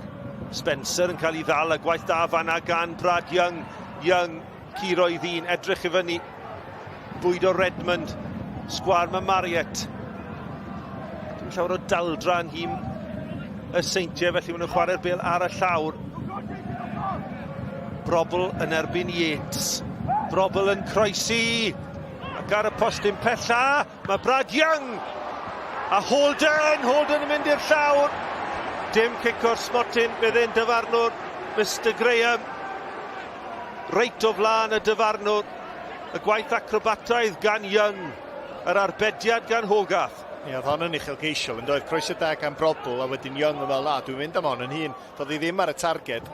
Spencer yn cael ei ddal a gwaith da fanna gan Brad Young. Young curo i ddyn, edrych i fyny. Bwydo Redmond, sgwar mae Marriott. Dim llawer o daldra yn nhîm y Seintiau, felly maen nhw'n chwarae'r bel ar y llawr. Brobl yn erbyn Yates. Brobl yn croesi. Ac ar y postyn pella, mae Brad Young. A Holden, Holden yn mynd i'r llawr. Dim cic o'r smotyn, bydd e'n dyfarnwr Mr Graham. Reit o flaen y dyfarnwr. Y gwaith acrobataidd gan Young. Yr arbediad gan Hogarth. Ie, oedd hon yn uchelgeisiol, yn doedd? Croeso da gan Brodl, a wedyn Young yn fel, a dwi'n mynd am hon yn hun. Doedd hi ddim ar y targed,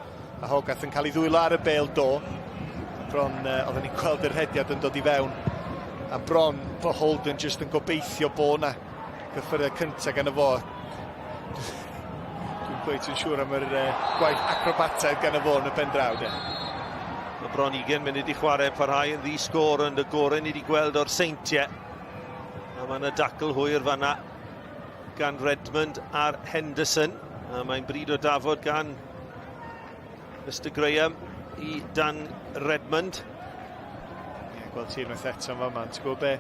a Hogarth yn cael ei ddwylo ar y bêl do. Bron, oedden ni'n gweld yr rhediad yn dod i fewn, a bron bod Holden jyst yn gobeithio bo na gyffyrddiad cyntaf gan y fo. Dwi'n cweit yn siŵr am yr gwaith acrobataidd gan y fo yn y pen draw, de. Mae bron 20 munud i chwarae yn parhau yn ddi-sgôr yn y gorau ni wedi gweld o'r Seintiau. A mae yna dacl hwyr fanna gan Redmond ar Henderson. A mae'n bryd o dafod gan Mr Graham i Dan Redmond. Ie, yeah, gweld ti unwaith eto yn fama. Ti'n gwybod be?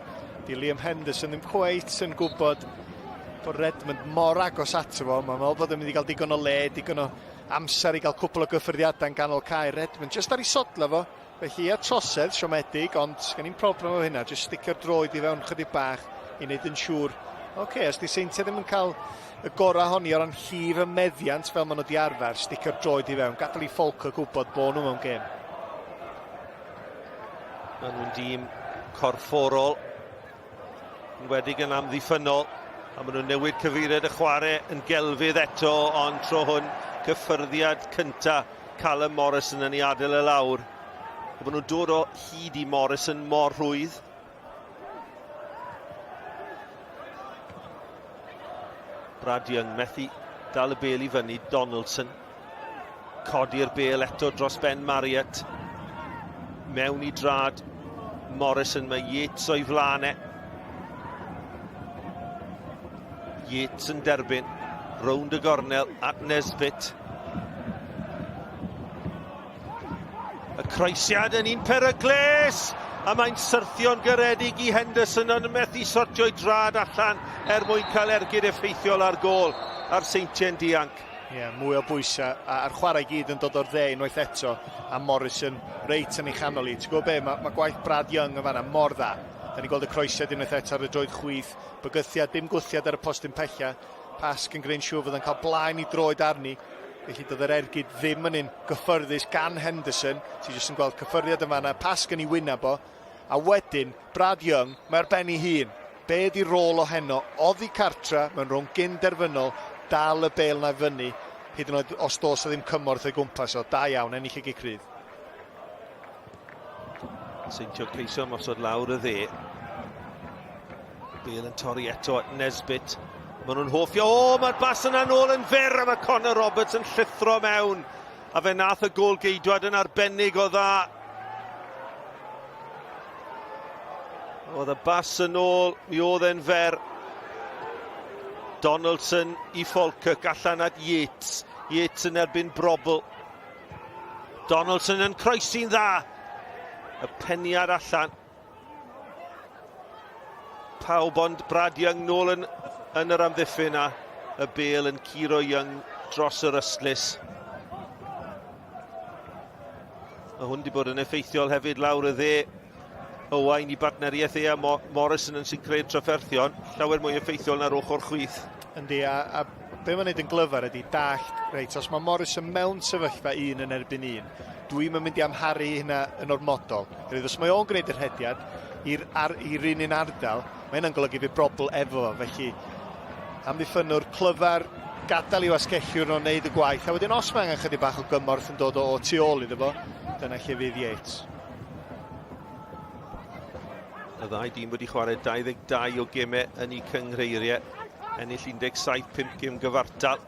Di Liam Henderson ddim cweit yn gwybod bod Redmond mor agos ato fo. Mae'n meddwl bod yn mynd i gael digon o le, digon o amser i gael cwpl o gyffyrddiadau yn ganol cae. Redmond jyst ar ei sodla fo. Felly ia, trosedd, siomedig, ond sgen i'm problem efo hynna, jyst sticio'r droed i fewn chydig bach i wneud yn siŵr. Oce, okay, os di Seintiau ddim yn cael y gorau honni o ran llif y meddiant fel maen nhw di arfer, sticio'r droed i fewn, gadael i Falkirk gwybod bod nhw mewn gêm. Maen nhw'n dîm corfforol, yn wedig yn amddiffynnol, a maen nhw'n newid cyfeiriad y chwarae yn gelfydd eto, ond tro hwn cyffyrddiad cyntaf Callum Morrison yn ei adael e lawr. A maen nhw'n dod o hyd i Morrison mor rhwydd. Brad Young methu dal y bel i fyny, Donaldson. Codi'r bel eto dros ben Marriott. Mewn i drad Morrison, mae Yates o'i flaen e. Yates yn derbyn, rownd y gornel at Nesbitt. Y croesiad yn un peryglus! A mae'n syrthio'n garedig i Henderson ond methu sortio'i drad allan er mwyn cael ergyd effeithiol ar gôl a'r Seintiau'n dianc. Ie, yeah, mwy o bwysau a'r chwarae gyd yn dod o'r dde unwaith eto a Morrison reit yn ei chanol i. Ti'n gwybod be, mae, mae gwaith Brad Young yn fanna mor dda. Da ni'n gweld y croesiad unwaith eto ar y droed chwith, bygythiad, dim gwthiad ar y postyn pella. Pasg yn gwneud siŵr fod yn cael blaen i droed arni. Felly doedd yr ergyd ddim yn un gyffyrddus gan Henderson. Ti jyst yn gweld cyffyrddiad yn fanna, Pasg yn ei wyneb o. A wedyn, Brad Young, mae ar ben ei hun. Be ydi rôl o heno? Oddi cartra, mewn rownd gyn-derfynol, dal y bêl 'na fyny, hyd yn oed os does 'na ddim cymorth o'i gwmpas o. Da iawn, ennill y gic rydd. Seintiau ceisio ymosod lawr y dde. Bale yn torri eto at Nesbitt. Maen nhw'n hoffi. O, mae'r bas yna nôl yn fyr a mae Connor Roberts yn llithro mewn. A fe nath y gôl geidwad yn arbennig o dda. Oedd y bas yn ôl, mi oedd e'n fer. Donaldson i Falkirk allan at Yates. Yates yn erbyn Brobl. Donaldson yn croesi'n dda. Y peniad allan. Pawb ond Brad Young nôl yn, yn yr amddiffyn a y bel yn curo Young dros yr ystlys. Mae hwn wedi bod yn effeithiol hefyd lawr y dde. Owain i bartneriaeth e a Mo Morrison yn sy'n creu'r trafferthion. Llawer mwy effeithiol na'r ochr chwith. Yndi, a, a be mae'n neud yn glyfar ydy dallt, reit, os mae Morrison mewn sefyllfa un yn erbyn un, Dwi'm yn mynd i amharu hynna yn ormodol. Oherwydd os mae o'n gwneud y rhediad i'r ar, i'r un un ardal, mae hynna'n golygu fydd brobl efo fo. Felly, amddiffynnwr clyfar, gadael i'w asgellwr nhw'n wneud y gwaith. A wedyn os mae angen chydig bach o gymorth yn dod o, o tu ôl iddo fo, dyna lle fydd Yates. Y ddau dîm wedi chwarae 22 o gemau yn eu cynghreiriau. Ennill 17, 5 gêm gyfartal.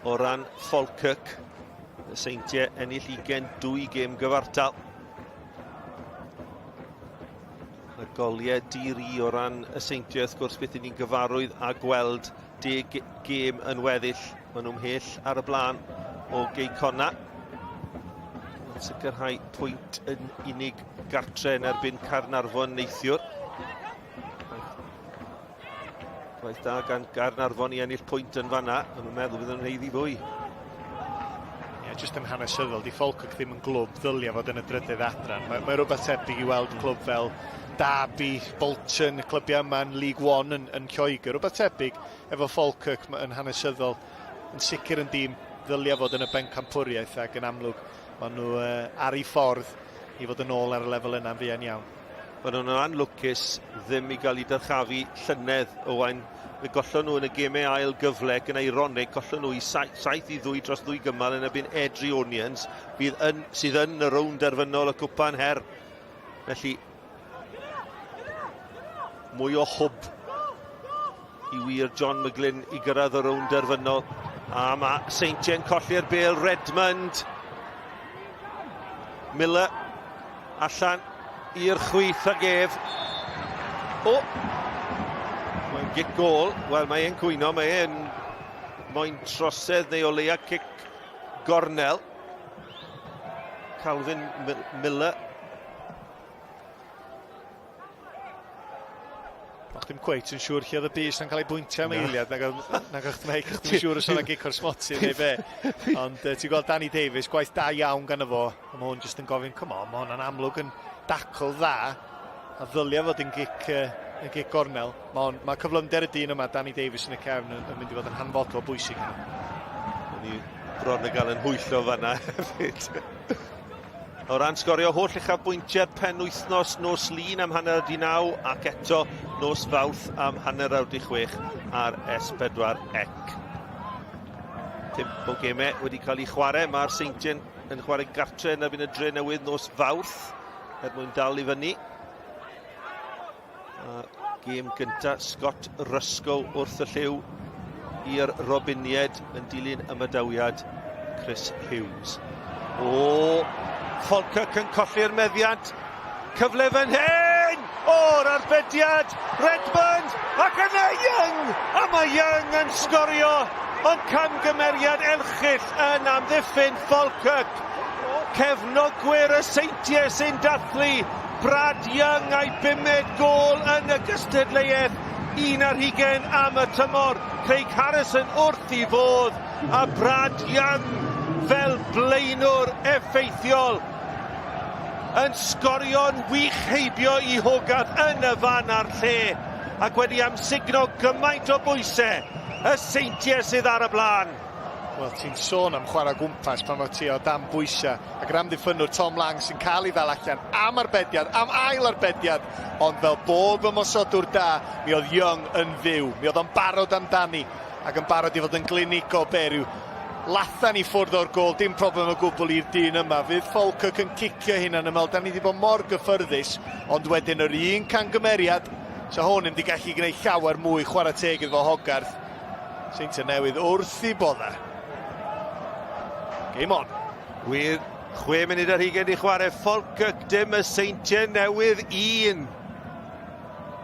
O ran Falkirk, Y Seintiau ennill ugen dwy gêm gyfartal. Y goliau di-ri o ran y Seintiau wrth gwrs beth i ni'n gyfarwydd a gweld deg gêm yn weddill. Maen nhw'n mhell ar y blaen o Gei Connah. Yn sicrhau pwynt yn unig gartre yn erbyn Caernarfon neithiwr. Gwaith da gan Gaernarfon i ennill pwynt yn fanna. Maen nhw'n meddwl bydd nhw'n heiddi fwy. Ie, yeah, jyst yn hanesyddol, di Falkirk ddim yn glwb ddylia fod yn y drydydd adran. Mae, mae rhywbeth tebyg i weld clwb fel Derby, Bolton, y clybiau yma yn League One yn, yn Lloegr. Rhywbeth tebyg efo Falkirk yn hanesyddol. Yn sicr yn dîm ddylia fod yn y bencampwriaeth ac yn amlwg maen nhw uh, ar ei ffordd i fod yn ôl ar y lefel yna'n fuan iawn. Maen nhw'n anlwcus ddim i gael eu dyrchafu llynedd, Owain. Fe gollon nhw yn y gemau ail gyfle, ac yn eironig, gollon nhw i 7 i 2 dros ddwy gymal yn erbyn Airdrieonians, fydd yn, sydd yn y rownd derfynol y cwpan her. Felly, mwy o hwb i wir John McGlynn i gyrraedd y rownd derfynol. A mae Seintiau'n colli'r bel Redmond. Miller allan i'r chwith ag ef. O! Mae'n gic gol. Wel, mae e'n cwyno, mae e'n moyn trosedd neu o leia cic gornel. Calvin Miller. O'ch ddim cweit yn siŵr lle oedd y bys yn cael ei bwyntio am eiliad, nag oedd nag o'ch meic, o'ch ddim siŵr os oedd gic o'r smotyn neu be. Ond uh, ti'n gweld Danny Davies, gwaith da iawn gan y fo, a mae hwn jyst yn gofyn, come on, mae hwnna'n amlwg yn dacl dda, a ddylia fod yn gic, uh, yn gic gornel. Mae, mae cyflymder y dyn yma, Danny Davies yn y cefn, yn, yn mynd i fod yn hanfodol bwysig. O'n i bron yn gael yn hwyllo fanna hefyd. O ran sgorio holl uchafbwyntiau'r penwythnos nos Lun am hanner awr 'di naw ac eto nos Fawrth am hanner awr 'di chwech ar S4C. Pump o gemau wedi cael eu chwarae. Mae'r Seintiau'n yn chwarae gartre yn erbyn y Drenewydd nos Fawrth er mwyn dal i fyny. A gêm gynta Scott Ruscoe wrth y llyw i'r Robinied yn dilyn ymadawiad Chris Hughes. O, Falkirk yn colli'r meddiant. Cyfle fan hyn! O'r arbediad! Redmond! Ac yna Young! A mae Young yn sgorio! Ond camgymeriad erchyll yn amddiffyn Falkirk. Cefnogwyr y Seintiau sy'n dathlu Brad Young a'i bumed gôl yn y gystadleuaeth, 21 am y tymor. Craig Harrison wrth i fodd a Brad Young fel blaenwr effeithiol yn sgorio'n wych heibio i Hogarth yn y fan a'r lle ac wedi amsugno gymaint o bwysau y Seintiau sydd ar y blaen. Wel, ti'n sôn am chwarae o gwmpas pan fo ti o dan bwysau, ac yr amddiffynnwr Tom Lang sy'n cael ei ddal allan am arbediad, am ail arbediad, ond fel bob ymosodwr da, mi oedd Young yn fyw, mi oedd o'n barod amdani, ac yn barod i fod yn glinigol be, rhyw lathan i ffwrdd o'r gôl, dim problem o gwbl i'r dyn yma. Fydd Falkirk yn cicio hunan yn meddwl, da ni wedi bod mor gyffyrddus, ond wedyn yr un cangymeriad, so hwn ddim wedi gallu gwneud llawer mwy chwarae teg iddo fo Hogarth. Seintiau Newydd wrth i bodda. Game on. Wir, 6 munud ar hugain i chwarae. Falkirk dim, y Seintiau Newydd un.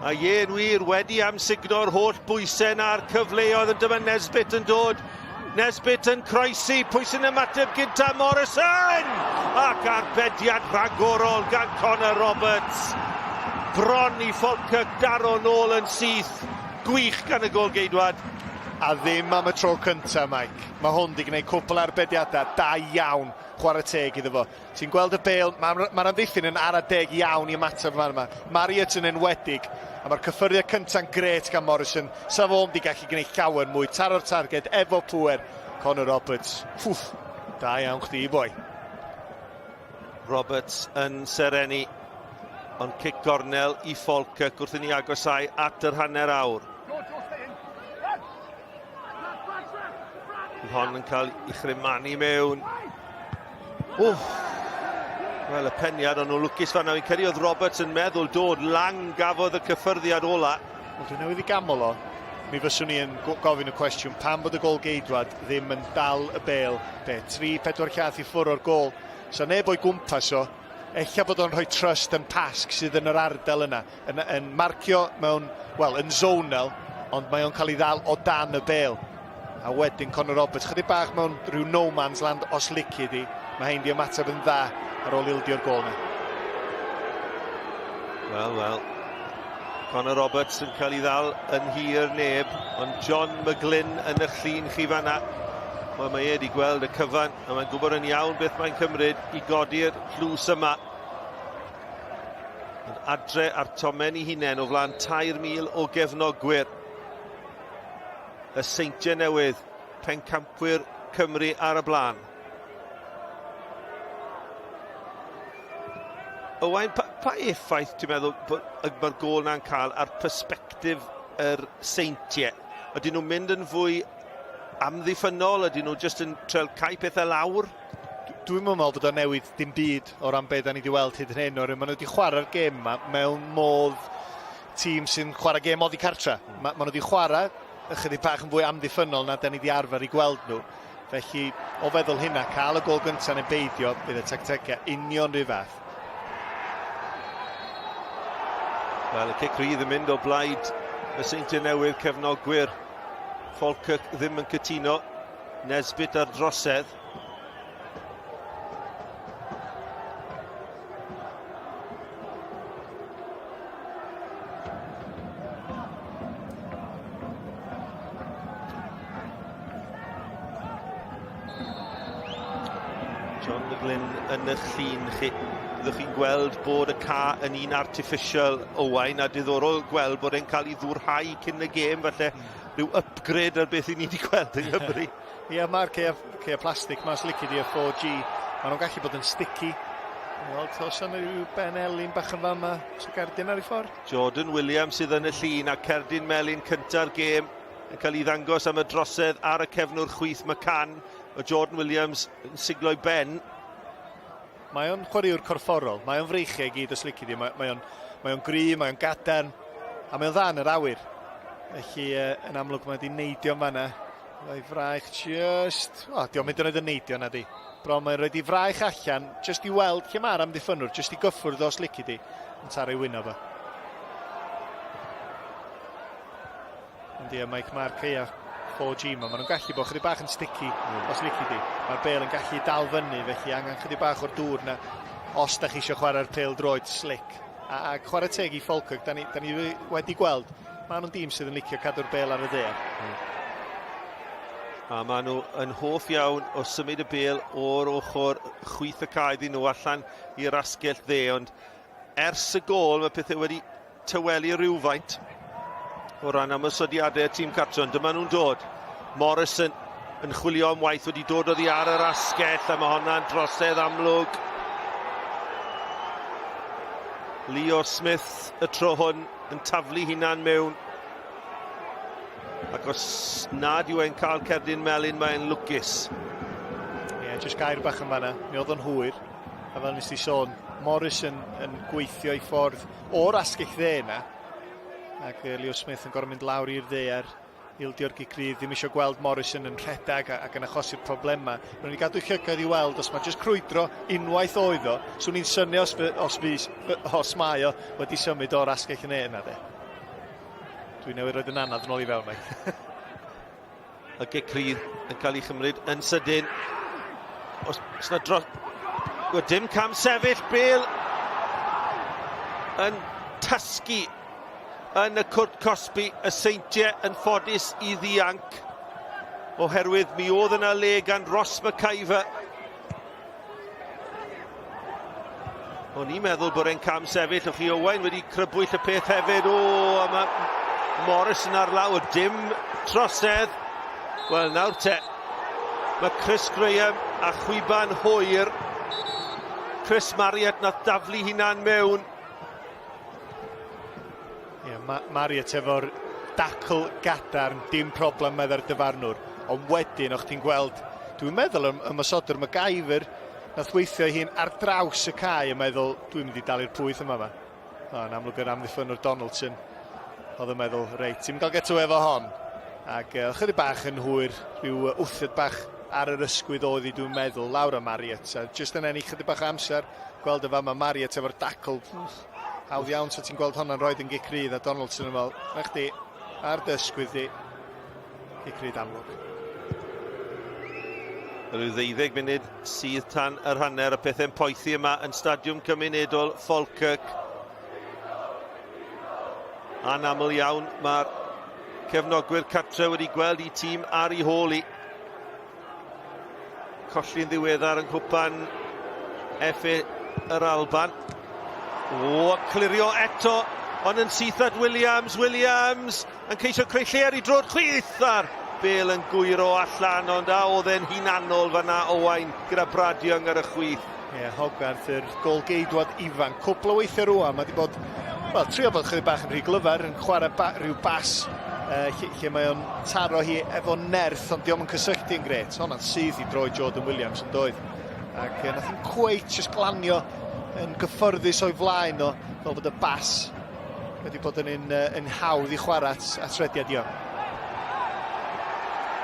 A ie, yn wir, wedi amsugno'r holl bwysau na'r cyfleoedd, ond dyma Nesbitt yn dod. Nesbitt yn croesi, pwy sy'n ymateb gynta? Morrison! Ac arbediad rhagorol gan Connor Roberts. Bron i Falkirk daro nôl yn syth. Gwych gan y gôl-geidwad. A ddim am y tro cynta, Mike. Mae hwn 'di gwneud cwpl arbediadau da iawn, chwarae teg iddo fo. Ti'n gweld y bêl, mae'r ma amddiffyn yn ara deg iawn i ymateb fan yma. Marriott yn enwedig, a mae'r cyffyrddiad cynta'n grêt gan Morrison. Sa fo'm 'di gallu gwneud llawer mwy, taro'r targed efo pŵer. Connor Roberts, ffwff, da iawn chdi, boi. Roberts yn serenu, ond cic gornel i Falkirk wrth i ni agosau at yr hanner awr. Bydd hon yn cael ei chrymanu mewn. Wff! Wel, y peniad, ond nhw'n lwcus fanna. Fi'n credu oedd Roberts yn meddwl dod. Lang gafodd y cyffyrddiad ola. Wel, dwi'n newydd i gamol o. Mi fyswn i yn gofyn y cwestiwn pam bod y gôl-geidwad ddim yn dal y bêl, be, 3-4 llath i ffwr o'r gôl. Sa neb o'i gwmpas o. Ella bod o'n rhoi trust yn Pasg sydd yn yr ardal yna, yn, yn marcio mewn, wel, yn zonal, ond mae o'n cael ei ddal o dan y bêl. A wedyn Conor Roberts, chydig bach mewn rhyw no man's land os lici di. Mae hein di ymateb yn dda ar ôl ildio'r gôl yna. Wel, wel. Conor Roberts yn cael ei ddal yn hir neb, ond John McGlynn yn eich llun chi fanna. Wel, mae e wedi gweld y cyfan, a mae'n gwybod yn iawn beth mae'n cymryd i godi'r tlws yma. Yn adre ar tomen i hunain o flaen 3,000 o gefnogwyr. Y Seintiau Newydd, pencampwyr Cymru ar y blaen. Owain, pa, pa effaith ti'n meddwl bod mae'r gôl na'n cael ar persbectif yr seintiau? Ydyn nhw'n mynd yn fwy amddiffynnol? Ydyn nhw jyst yn treul cael pethau lawr? Dwi'n meddwl bod o'n newid dim byd o ran beth da ni wedi weld hyd yn hyn. Oherwydd maen nhw wedi chwarae'r gêm yma mewn modd tîm sy'n chwarae gêm oddi cartra. Mm. Ma, maen nhw wedi chwarae ychydig bach yn fwy amddiffynnol na da ni wedi arfer i gweld nhw. Felly, o feddwl hynna, cael y gôl gyntaf neu beidio, bydd y tactegau union rhyw fath. Wel, y cic rydd yn mynd o blaid y Seintiau Newydd, cefnogwyr Falkirk ddim yn cytuno. Nesbitt ar drosedd. John McGlynn yn eich llun chi. Byddwch chi'n gweld bod y ca yn un artificial Owain a diddorol gweld bod e'n cael ei ddwrhau cyn y gêm, falle rhyw upgrade ar beth i ni wedi gweld yng Nghymru. Ie, yeah, mae'r ceia, ceia plastig mas lici di y 4G. Maen nhw'n gallu bod yn sticky. Wel, tos yna rhyw ben elin bach yn fama. So gerdyn ar ei ffordd. Jordan Williams sydd yn y llun a cerdyn melyn cynta'r gêm yn cael ei ddangos am y drosedd ar y cefnwr chwith McCann. Mae Jordan Williams yn siglo'i ben. Mae o'n chwaraewr corfforol, mae o'n freichiau i gyd os lici di. Mae, mae o'n mae o'n gry, mae o'n gadarn, a mae o'n dda yn yr awyr. Felly, yn amlwg, mae wedi neidio yn fanna. Mae fraich just... O, oh, diolch mynd yn oed yn neidio na di. Bron mae'n rhaid i fraich allan, just i weld lle mae'r amddiffynwr, just i gyffwrdd os lici di, yn taro ei wyneb o. Ond ie, Mike, mae'r caeau 4G ma, maen nhw'n gallu bod chydig bach yn sticky mm. os lici di. Mae'r bel yn gallu dal fyny, felly angen chydig bach o'r dŵr na os da chi eisiau chwarae'r pêl droed slick. A, a chwarae teg i Falkirk, da ni, da ni wedi gweld, maen nhw'n dîm sydd yn licio cadw'r bel ar y dde. Mm. A maen nhw yn hoff iawn o symud y bel o'r ochr chwith y cae iddyn nhw allan i'r asgell dde, ond ers y gôl mae pethau wedi tawelu rhywfaint o ran ymosodiadau y tîm cartre, ond dyma nhw'n dod. Morrison yn chwilio am waith wedi dod oddi ar yr asgell a mae honna'n drosedd amlwg. Leo Smith y tro hwn yn taflu hunan mewn. Ac os nad yw e'n cael cerdyn melyn, mae'n lwcus. Ie, yeah, jyst gair bach yn fanna. Mi oedd o'n hwyr. A fel nes ti sôn, Morrison yn gweithio i ffordd o'r asgell dde yna. Ac Leo Smith yn gorfod mynd lawr i'r ddaear, ildio'r gic rydd, ddim eisiau gweld Morrison yn rhedeg ac yn achosi'r problemau. Rwy'n ni gadw llygad i weld os mae jyst crwydro unwaith oedd o, swn i'n synnu os, os, os, os mae o wedi symud o'r asgell yn yna de. Dwi newydd roed yn anad yn ôl i fewn, Mike. Y gic rydd yn cael ei chymryd yn sydyn. Os, os na dros... Wel, dim cam sefyll, Bale yn tasgu yn y cwrt cosbi, y seintiau yn ffodus i ddianc oherwydd mi oedd yna le gan Ross McIver. O'n i'n meddwl bod e'n cam sefyll, o'ch chi Owain wedi crybwyll y peth hefyd. O, a mae Morris yn ar lawr, dim trosedd. Wel, nawr te, mae Chris Graham a chwiban hwyr. Chris Marriott nath daflu hunan mewn. Ie, yeah, Ma Marriott efo'r dacl gadarn, dim problem meddai'r dyfarnwr. Ond wedyn, o'ch ti'n gweld, dwi'n meddwl ym, ymosodwr MacGyver, nath weithio ei hun ar draws y cae yn meddwl, dwi'n mynd i dalu'r pwyth yma fa. O, yn amlwg yr amddiffynnwr Donaldson, oedd yn meddwl, reit, ti'n cael get away efo hon. Ac uh, chydig bach yn hwyr, rhyw wthiad bach ar yr ysgwydd oedd hi dwi'n meddwl, lawr am Marriott. A jyst yn ennill chydig bach o amser, gweld y fama Marriott efo'r dacl. Hawdd iawn, so ti'n gweld honna'n rhoi yn gic rydd a Donaldson yn fel, na chdi, ar dy ysgwydd di, gic rydd amlwg. Rhyw ddeuddeg munud sydd tan yr hanner, y pethau'n poethi yma yn Stadiwm Cymunedol Falkirk. Anaml iawn mae'r cefnogwyr cartre wedi gweld i tîm ar ei hôl i. Colli'n ddiweddar yng Nghwpan FA yr Alban. O, clirio eto, ond yn syth at Williams. Williams yn ceisio creu lle ar ei droed chwith a'r bel yn gwyro allan, ond a oedd e'n hunanol fanna Owain gyda Brad Young ar y chwith. Ie, yeah, Hogarth, yr golgeidwad ifanc. Cwpl o weithiau rwan, mae wedi bod, wel, trio bod chydig bach yn rhy glyfar, yn chwarae ba, rhyw bas uh, lle, lle mae o'n taro hi efo nerth, ond diolch yn cysylltu yn gret. Hwnna'n syth i droi Jordan Williams yn doedd. Ac uh, nath hi'n cweit jyst glanio yn gyffyrddus o'i flaen o, fel bod y bas wedi bod yn un, uh, yn hawdd i chwarae at, at rediad Young.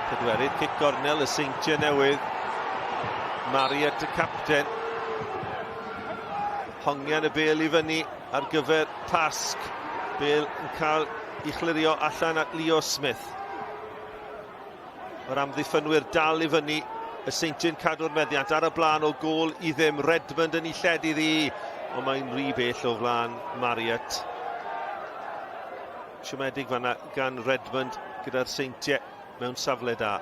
Pedwerydd cic gornel y Seintiau Newydd. Marriott y capten. Hongian y bel i fyny ar gyfer Pasg. Bel yn cael ei chlirio allan at Leo Smith. Mae'r amddiffynwyr dal i fyny. Y Seintiau'n cadw'r meddiant ar y blaen o gôl i ddim. Redmond yn ei lled iddi, ond mae'n rhy bell o flaen Marriott. Siomedig fanna gan Redmond gyda'r Seintiau mewn safle da.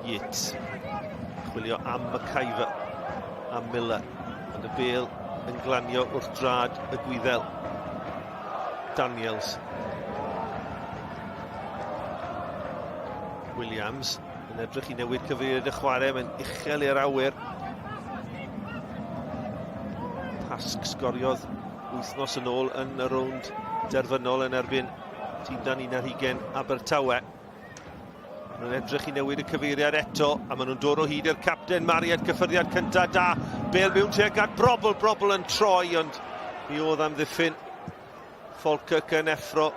Yates. Chwilio am McIver a Miller. Ond y bel yn glanio wrth drad y Gwyddel. Daniels. Williams yn edrych i newid cyfeiriad y chwarae, mae'n uchel i'r awyr. Pasg sgoriodd wythnos yn ôl yn y rownd derfynol yn erbyn tîm dan 21 Abertawe. Maen nhw'n edrych i newid y cyfeiriad eto, a maen nhw'n dod o hyd i'r capten Mariad, cyffyrddiad cyntaf da. Bel mewn tuag at Brobl, Brobl yn troi, ond mi oedd amddiffyn Falkirk yn effro.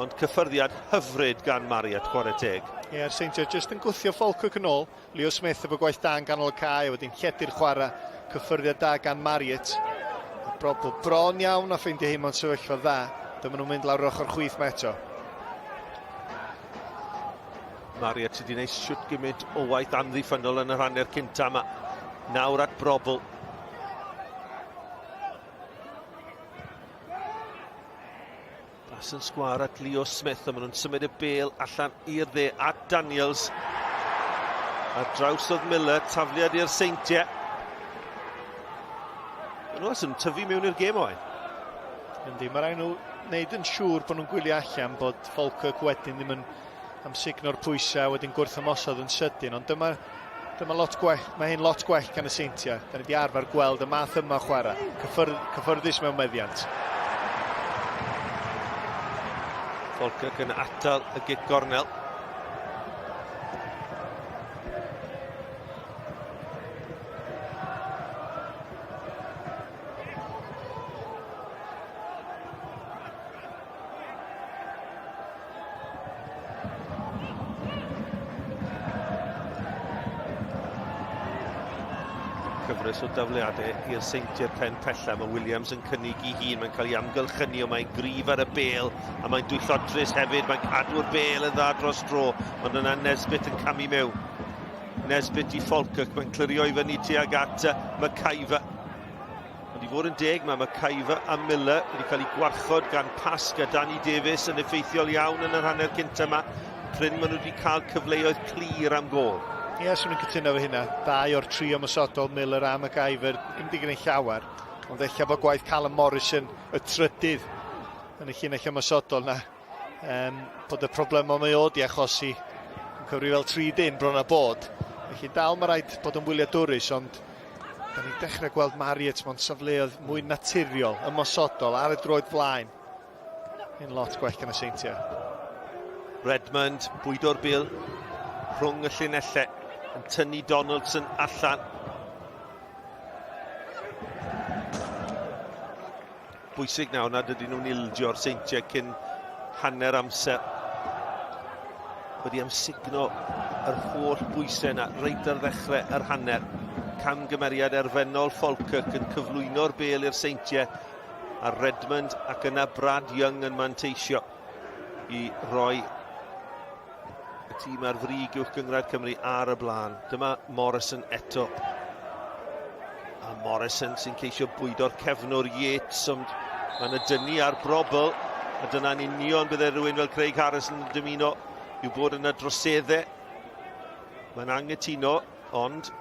Ond cyffyrddiad hyfryd gan Mariad, chwarae teg. Ie, yeah, Seintiau jyst yn gwthio Falkirk yn ôl. Leo Smith efo gwaith da yn ganol y cae, a wedyn lledu'r chwarae, cyffyrddiad da gan Marriott. A Brobl bron iawn a ffeindio hi mewn sefyllfa dda. Dyma nhw'n mynd lawr yr ochr chwith mae eto. Marriott sydd wedi gwneud siwt gymaint o waith amddiffynnol yn yr hanner cynta yma. Nawr at Brobl. Bas yn sgwâr at Leo Smith a maen nhw'n symud y bêl allan i'r dde at Daniels. Ar draws oedd Miller, tafliad i'r Seintiau. Maen nhw yn tyfu mewn i'r gêm oen. Yndi, mae rhaid nhw wneud yn siŵr bod nhw'n gwylio allan bod Falkirk wedyn ddim yn amsugno'r pwysau wedyn gwrth ymosod yn sydyn, ond dyma, dyma lot gwell, mae hyn lot gwell gan y Seintiau. Da ni wedi arfer gweld y math yma o chwarae, cyffyrdd, cyffyrddus mewn meddiant. Falkirk yn atal y gic gornel. Cyfres o dafliadau i'r Seintiau pen pella. Mae Williams yn cynnig i hun, mae'n cael ei amgylchynu, ond mae'n gryf ar y bel, a mae'n dwyllodrus hefyd, mae'n cadw'r bel yn dda dros dro, ond yna Nesbitt yn camu mewn. Nesbitt i Falkirk, mae'n clirio i fyny tuag at McIver. Ond i fod yn deg, mae McIver a Miller wedi cael eu gwarchod gan Pasg a Danny Davies yn effeithiol iawn yn yr hanner cyntaf yma. Prin maen nhw wedi cael cyfleoedd clir am gôl. Ie, yeah, swn i'n cytuno efo hynna. Dau o'r tri ymosodol, Miller a McIver, ddim wedi gwneud llawer. Ond ella bod gwaith Callum Morrison y trydydd yn y llinell ymosodol na. Um, bod y problemau mae o di achosi yn cyfri fel tri dyn bron a bod. Felly dal mae rhaid bod yn wyliadwrus, ond Da ni'n dechrau gweld Marriott mewn safleoedd mwy naturiol, ymosodol, ar y droed flaen. Un lot gwell gan y Seintiau. Redmond, bwydo'r bil rhwng y llinellau. yn tynnu Donaldson allan. Bwysig nawr nad ydyn nhw'n ildio'r Seintiau cyn hanner amser. Wedi amsugno yr holl bwysau yna reit ar ddechrau yr hanner. Camgymeriad erfennol Falkirk yn cyflwyno'r bel i'r Seintiau a Redmond ac yna Brad Young yn manteisio i roi y tîm ar frig uwch gynghrair Cymru ar y blaen. Dyma Morrison eto. A Morrison sy'n ceisio bwydo'r cefnwr Yates, ond mae yna dynnu ar brobl. A dyna'n union bydde rhywun fel Craig Harrison yn dymuno yw bod yna droseddau. Mae'n angytuno, ond...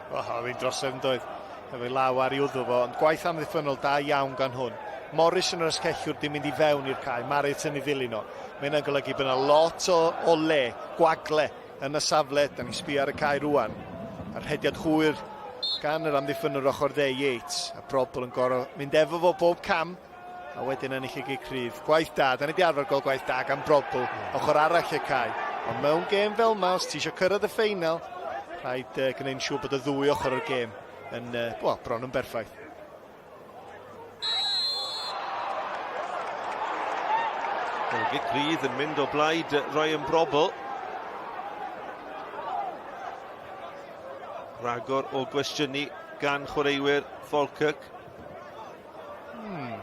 O, oh, oedd hi'n drosedd yn doedd. Efo'i law ar ei wddw fo, ond gwaith amddiffynnol da iawn gan hwn. Morris yn yr asgellwr di mynd i fewn i'r cae, Marriott yn ei ddilyn o. Mae hynna'n golygu bod yna lot o, o le, gwagle, yn y safle. Da ni'n sbio ar y cae rwan. A'r rhediad hwyr gan yr amddiffynnwr ochr dde, Yates. A Brobl yn gorau mynd efo fo bob cam. A wedyn ennill y gic rhydd. Gwaith da, da ni wedi arfer gweld gwaith da gan Brobl, ochr arall y cae. Ond mewn gêm fel yma, os ti eisiau cyrraedd y ffeinal, rhaid uh, gwneud yn siŵr bod y ddwy ochr o'r gêm yn, uh, well, bron yn berffaith. Wel, gic rydd yn mynd o blaid Ryan Brobl. Rhagor o gwestiynu gan chwaraewyr Falkirk. Hmm.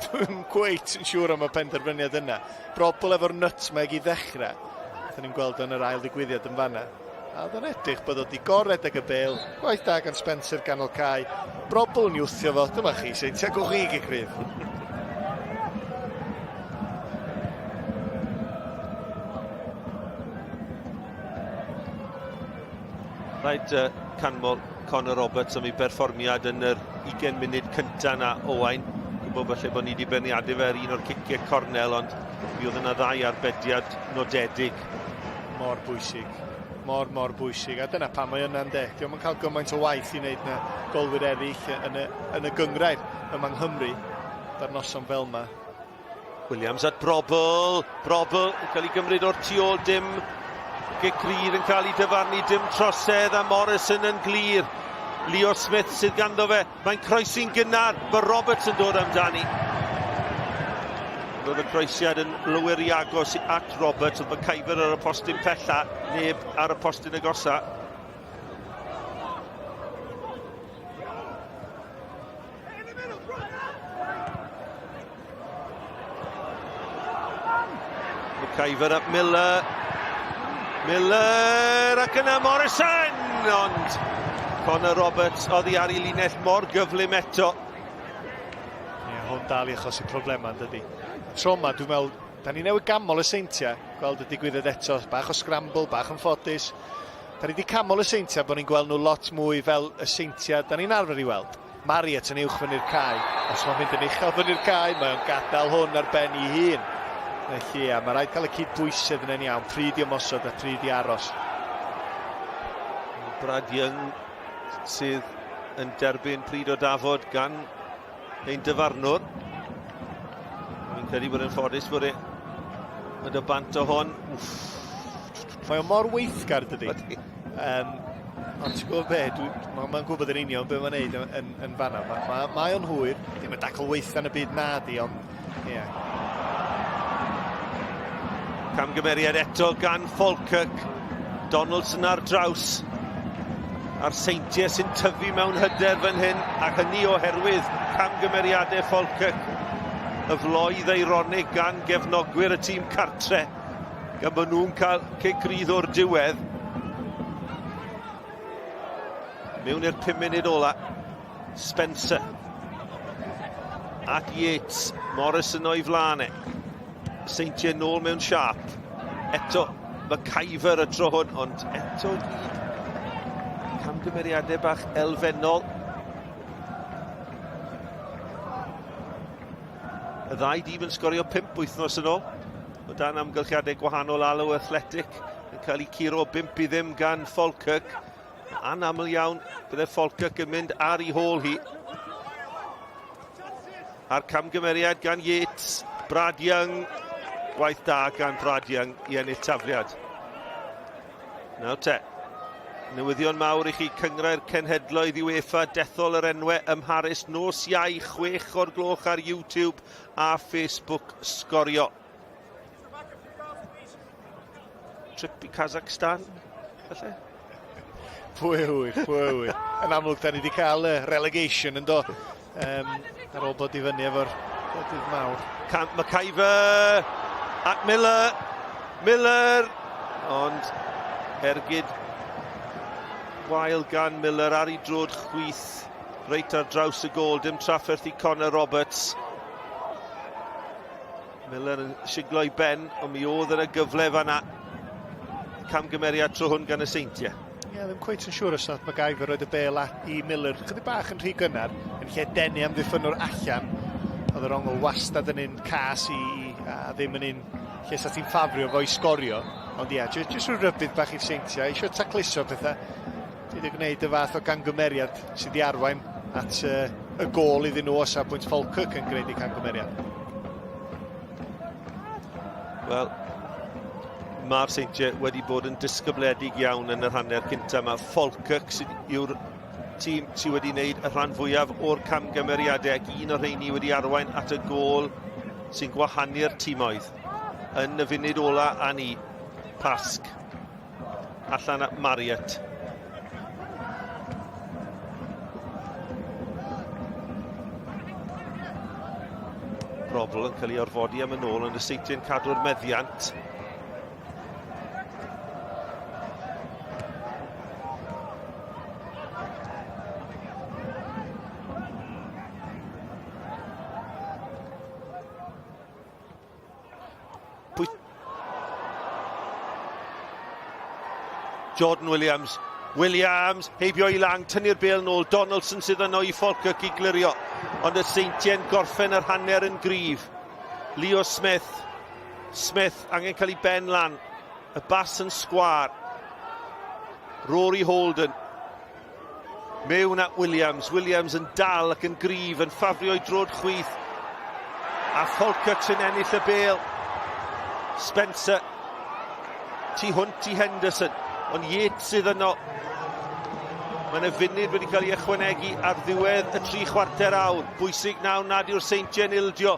Dwi'n cweit yn siŵr am y penderfyniad yna. Brobl efo'r nutmeg i ddechrau. Oedden ni'n gweld yn yr ail ddigwyddiad yn fanna. A oedd o'n edrych bod o wedi goredeg y bel. Gwaith da gan Spencer ganol cae. Brobl yn wthio fo. Dyma chi, seintiau gwch chi gic rydd. Rhaid uh, canmol Connor Roberts am ei berfformiad yn yr 20 munud cynta na Owain. Gwybod falle bod ni wedi beirniadu fe ar un o'r ciciau cornel, ond mi oedd yna ddau arbediad nodedig. Mor bwysig. Mor, mor bwysig. A dyna pam mae yna'n de. Diolch yn cael gymaint o waith i wneud na golwyr eraill yn y, yn y gyngrair yma yng Nghymru. Dar noson fel yma. Williams at Brobl. Brobl yn cael ei gymryd o'r tu ôl, dim gic rydd yn cael ei dyfarnu, dim trosedd a Morrison yn glir. Leo Smith sydd ganddo fe, mae'n croesi'n gynnar, mae Roberts yn dod amdani. Roedd y croesiad yn lwyr i agos at Roberts, oedd McIver ar y postyn pella, neb ar y postyn agosa. McIver at Miller. Miller ac yna Morrison! Ond Connor Roberts oddi ar ei linell mor gyflym eto. Ie, yeah, hwn dal i achosi problemau, yn dydi. Tro yma, dwi'n meddwl, da ni newid gamol y seintiau, gweld y digwyddiad eto, bach o scramble, bach yn ffodus. Da ni wedi camol y seintiau bod ni'n gweld nhw lot mwy fel y seintiau da ni'n arfer i weld. Marriott yn uwch fyny'r cae. Os mae'n mynd yn uchel fyny'r cae, mae o'n gadael hwn ar ben ei hun. Felly, ia, mae rhaid cael y cydbwysedd yna'n iawn, pryd i ymosod a pryd i aros. Brad Young sydd yn derbyn pryd o dafod gan ein dyfarnwr. Fi'n credu bod yn ffodus bod e yn dod bant o hon. Wff. Mae o mor weithgar, dydy. Um, ond ti'n gwybod be, mae'n ma gwybod yn union beth mae'n neud yn, yn, yn fanna. Mae ma, mae o'n hwyr, dim y dacl weitha yn y byd na di, ond ie. Yeah. Camgymeriad eto gan Falkirk. Donaldson ar draws. A'r seintiau sy'n tyfu mewn hyder fan hyn, a hynny oherwydd camgymeriadau Falkirk. Y floedd eironig gan gefnogwyr y tîm cartre, gan bod nhw'n cael cic rydd o'r diwedd. Mewn i'r 5 munud ola, Spencer at Yates, Morrison o'i flaen e. Seintiau nôl mewn siâp. Eto, McIver y tro hwn, ond eto gyd camgymeriadau bach elfennol. Y ddau dîm yn sgorio 5 wythnos yn ôl, o dan amgylchiadau gwahanol. Allow Athletic yn cael eu curo 5 i ddim gan Falkirk. Anaml iawn bydde Falkirk yn mynd ar ei hôl hi. A'r camgymeriad gan Yates, Brad Young. Gwaith da gan Brad Young i ennill tafliad. Nawr te, newyddion mawr i chi, Cynghrair Cenhedloedd UEFA, dethol yr enwau ym Mharis nos Iau, 6 o'r gloch ar YouTube a Facebook Sgorio. Trip i Kazakhstan, falle? Pwy ŵyr, pwy ŵyr. Yn amlwg, da ni wedi cael uh, relegation yn do. Um, ar ôl bod i fyny efo'r gwledydd mawr. Camp McIver at Miller. Miller! Ond ergyd wael gan Miller ar ei drod chwith reit ar draws y gôl. Dim trafferth i Connor Roberts. Miller yn siglo i ben, ond mi oedd yna gyfle fanna. Camgymeriad tro hwn gan y Seintiau. Ie, yeah, ddim cweit yn siŵr os nath MacGyver roed y bel i Miller chydig bach yn rhy gynnar, yn lle denu amddiffynnwr allan. Oedd yr ongl wastad yn un cas i, a ddim yn un lle sa ti'n ffafrio fo i sgorio. Ond ie, yeah, jyst, jyst rhyw rybudd bach i'r Seintiau, eisiau tacluso pethau. Ti wedi gwneud y fath o gangymeriad sydd wedi arwain at uh, y gôl iddyn nhw o safbwynt Falkirk yn gwneud eu camgymeriad. Wel, mae'r Seintiau wedi bod yn disgybledig iawn yn yr hanner cyntaf. Mae Falkirk sydd yw'r tîm sydd wedi gwneud y rhan fwyaf o'r camgymeriadau ac un o'r rheini wedi arwain at y gôl sy'n gwahanu'r tîmoedd yn y funud ola a ni. Pasg. Allan at Marriott. Robl yn cael ei orfodi am yn ôl, ond y Seintiau'n cadw'r meddiant. Pwy... Jordan Williams. Williams, heibio i Lang, tynnu'r bêl nôl. Donaldson sydd yno i Falkirk i glirio. Ond y Seintiau'n gorffen yr hanner yn gryf. Leo Smith. Smith angen cael ei ben lan. Y bas yn sgwâr. Rory Holden. Mewn at Williams. Williams yn dal ac yn gryf, yn ffafrio'i drod chwith. A Falkirk sy'n ennill y bêl. Spencer. Tu hwnt i Henderson. Ond Yates sydd yno. Mae yna funud wedi cael ei ychwanegu ar ddiwedd y tri chwarter awr. Bwysig nawr nad yw'r Seintiau'n ildio.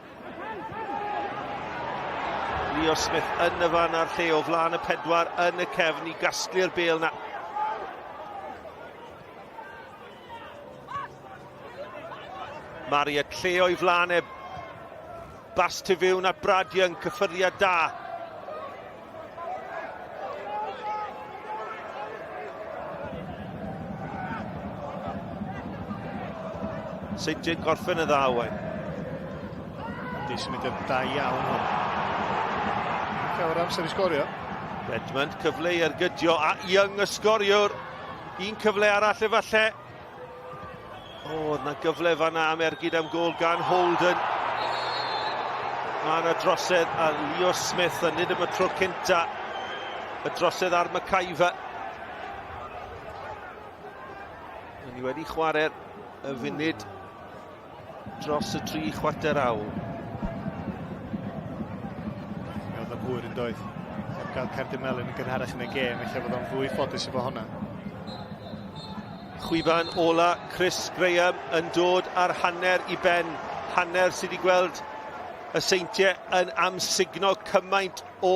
Leo Smith yn y fan a'r lle o flaen y pedwar yn y cefn i gasglu'r bêl na. Marriott lle o'i flaen e. Bas tu fewn at Brad Young, cyffyrddiad da. Seintiau'n gorffen y dda, Owain. Di symudiad da iawn hwn. Llawer amser i sgorio. Redmond, cyfle i ergydio, a Young y sgoriwr. Un cyfle arall efallai. O, oedd na gyfle fanna am ergyd am gôl gan Holden. Mae yna drosedd a Leo Smith, a nid am y tro cynta. Y drosedd ar McIver. Ni wedi chwarae'r y funud dros y tri chwarter awr. Mi oedd o'n hwyr yn doedd. Heb gael cerdyn melyn yn gynharach yn y gêm, felly fod o'n fwy ffodus efo hwnna. Chwiban ola Chris Graham yn dod ar hanner i ben. Hanner sydd wedi gweld y Seintiau yn amsugno cymaint o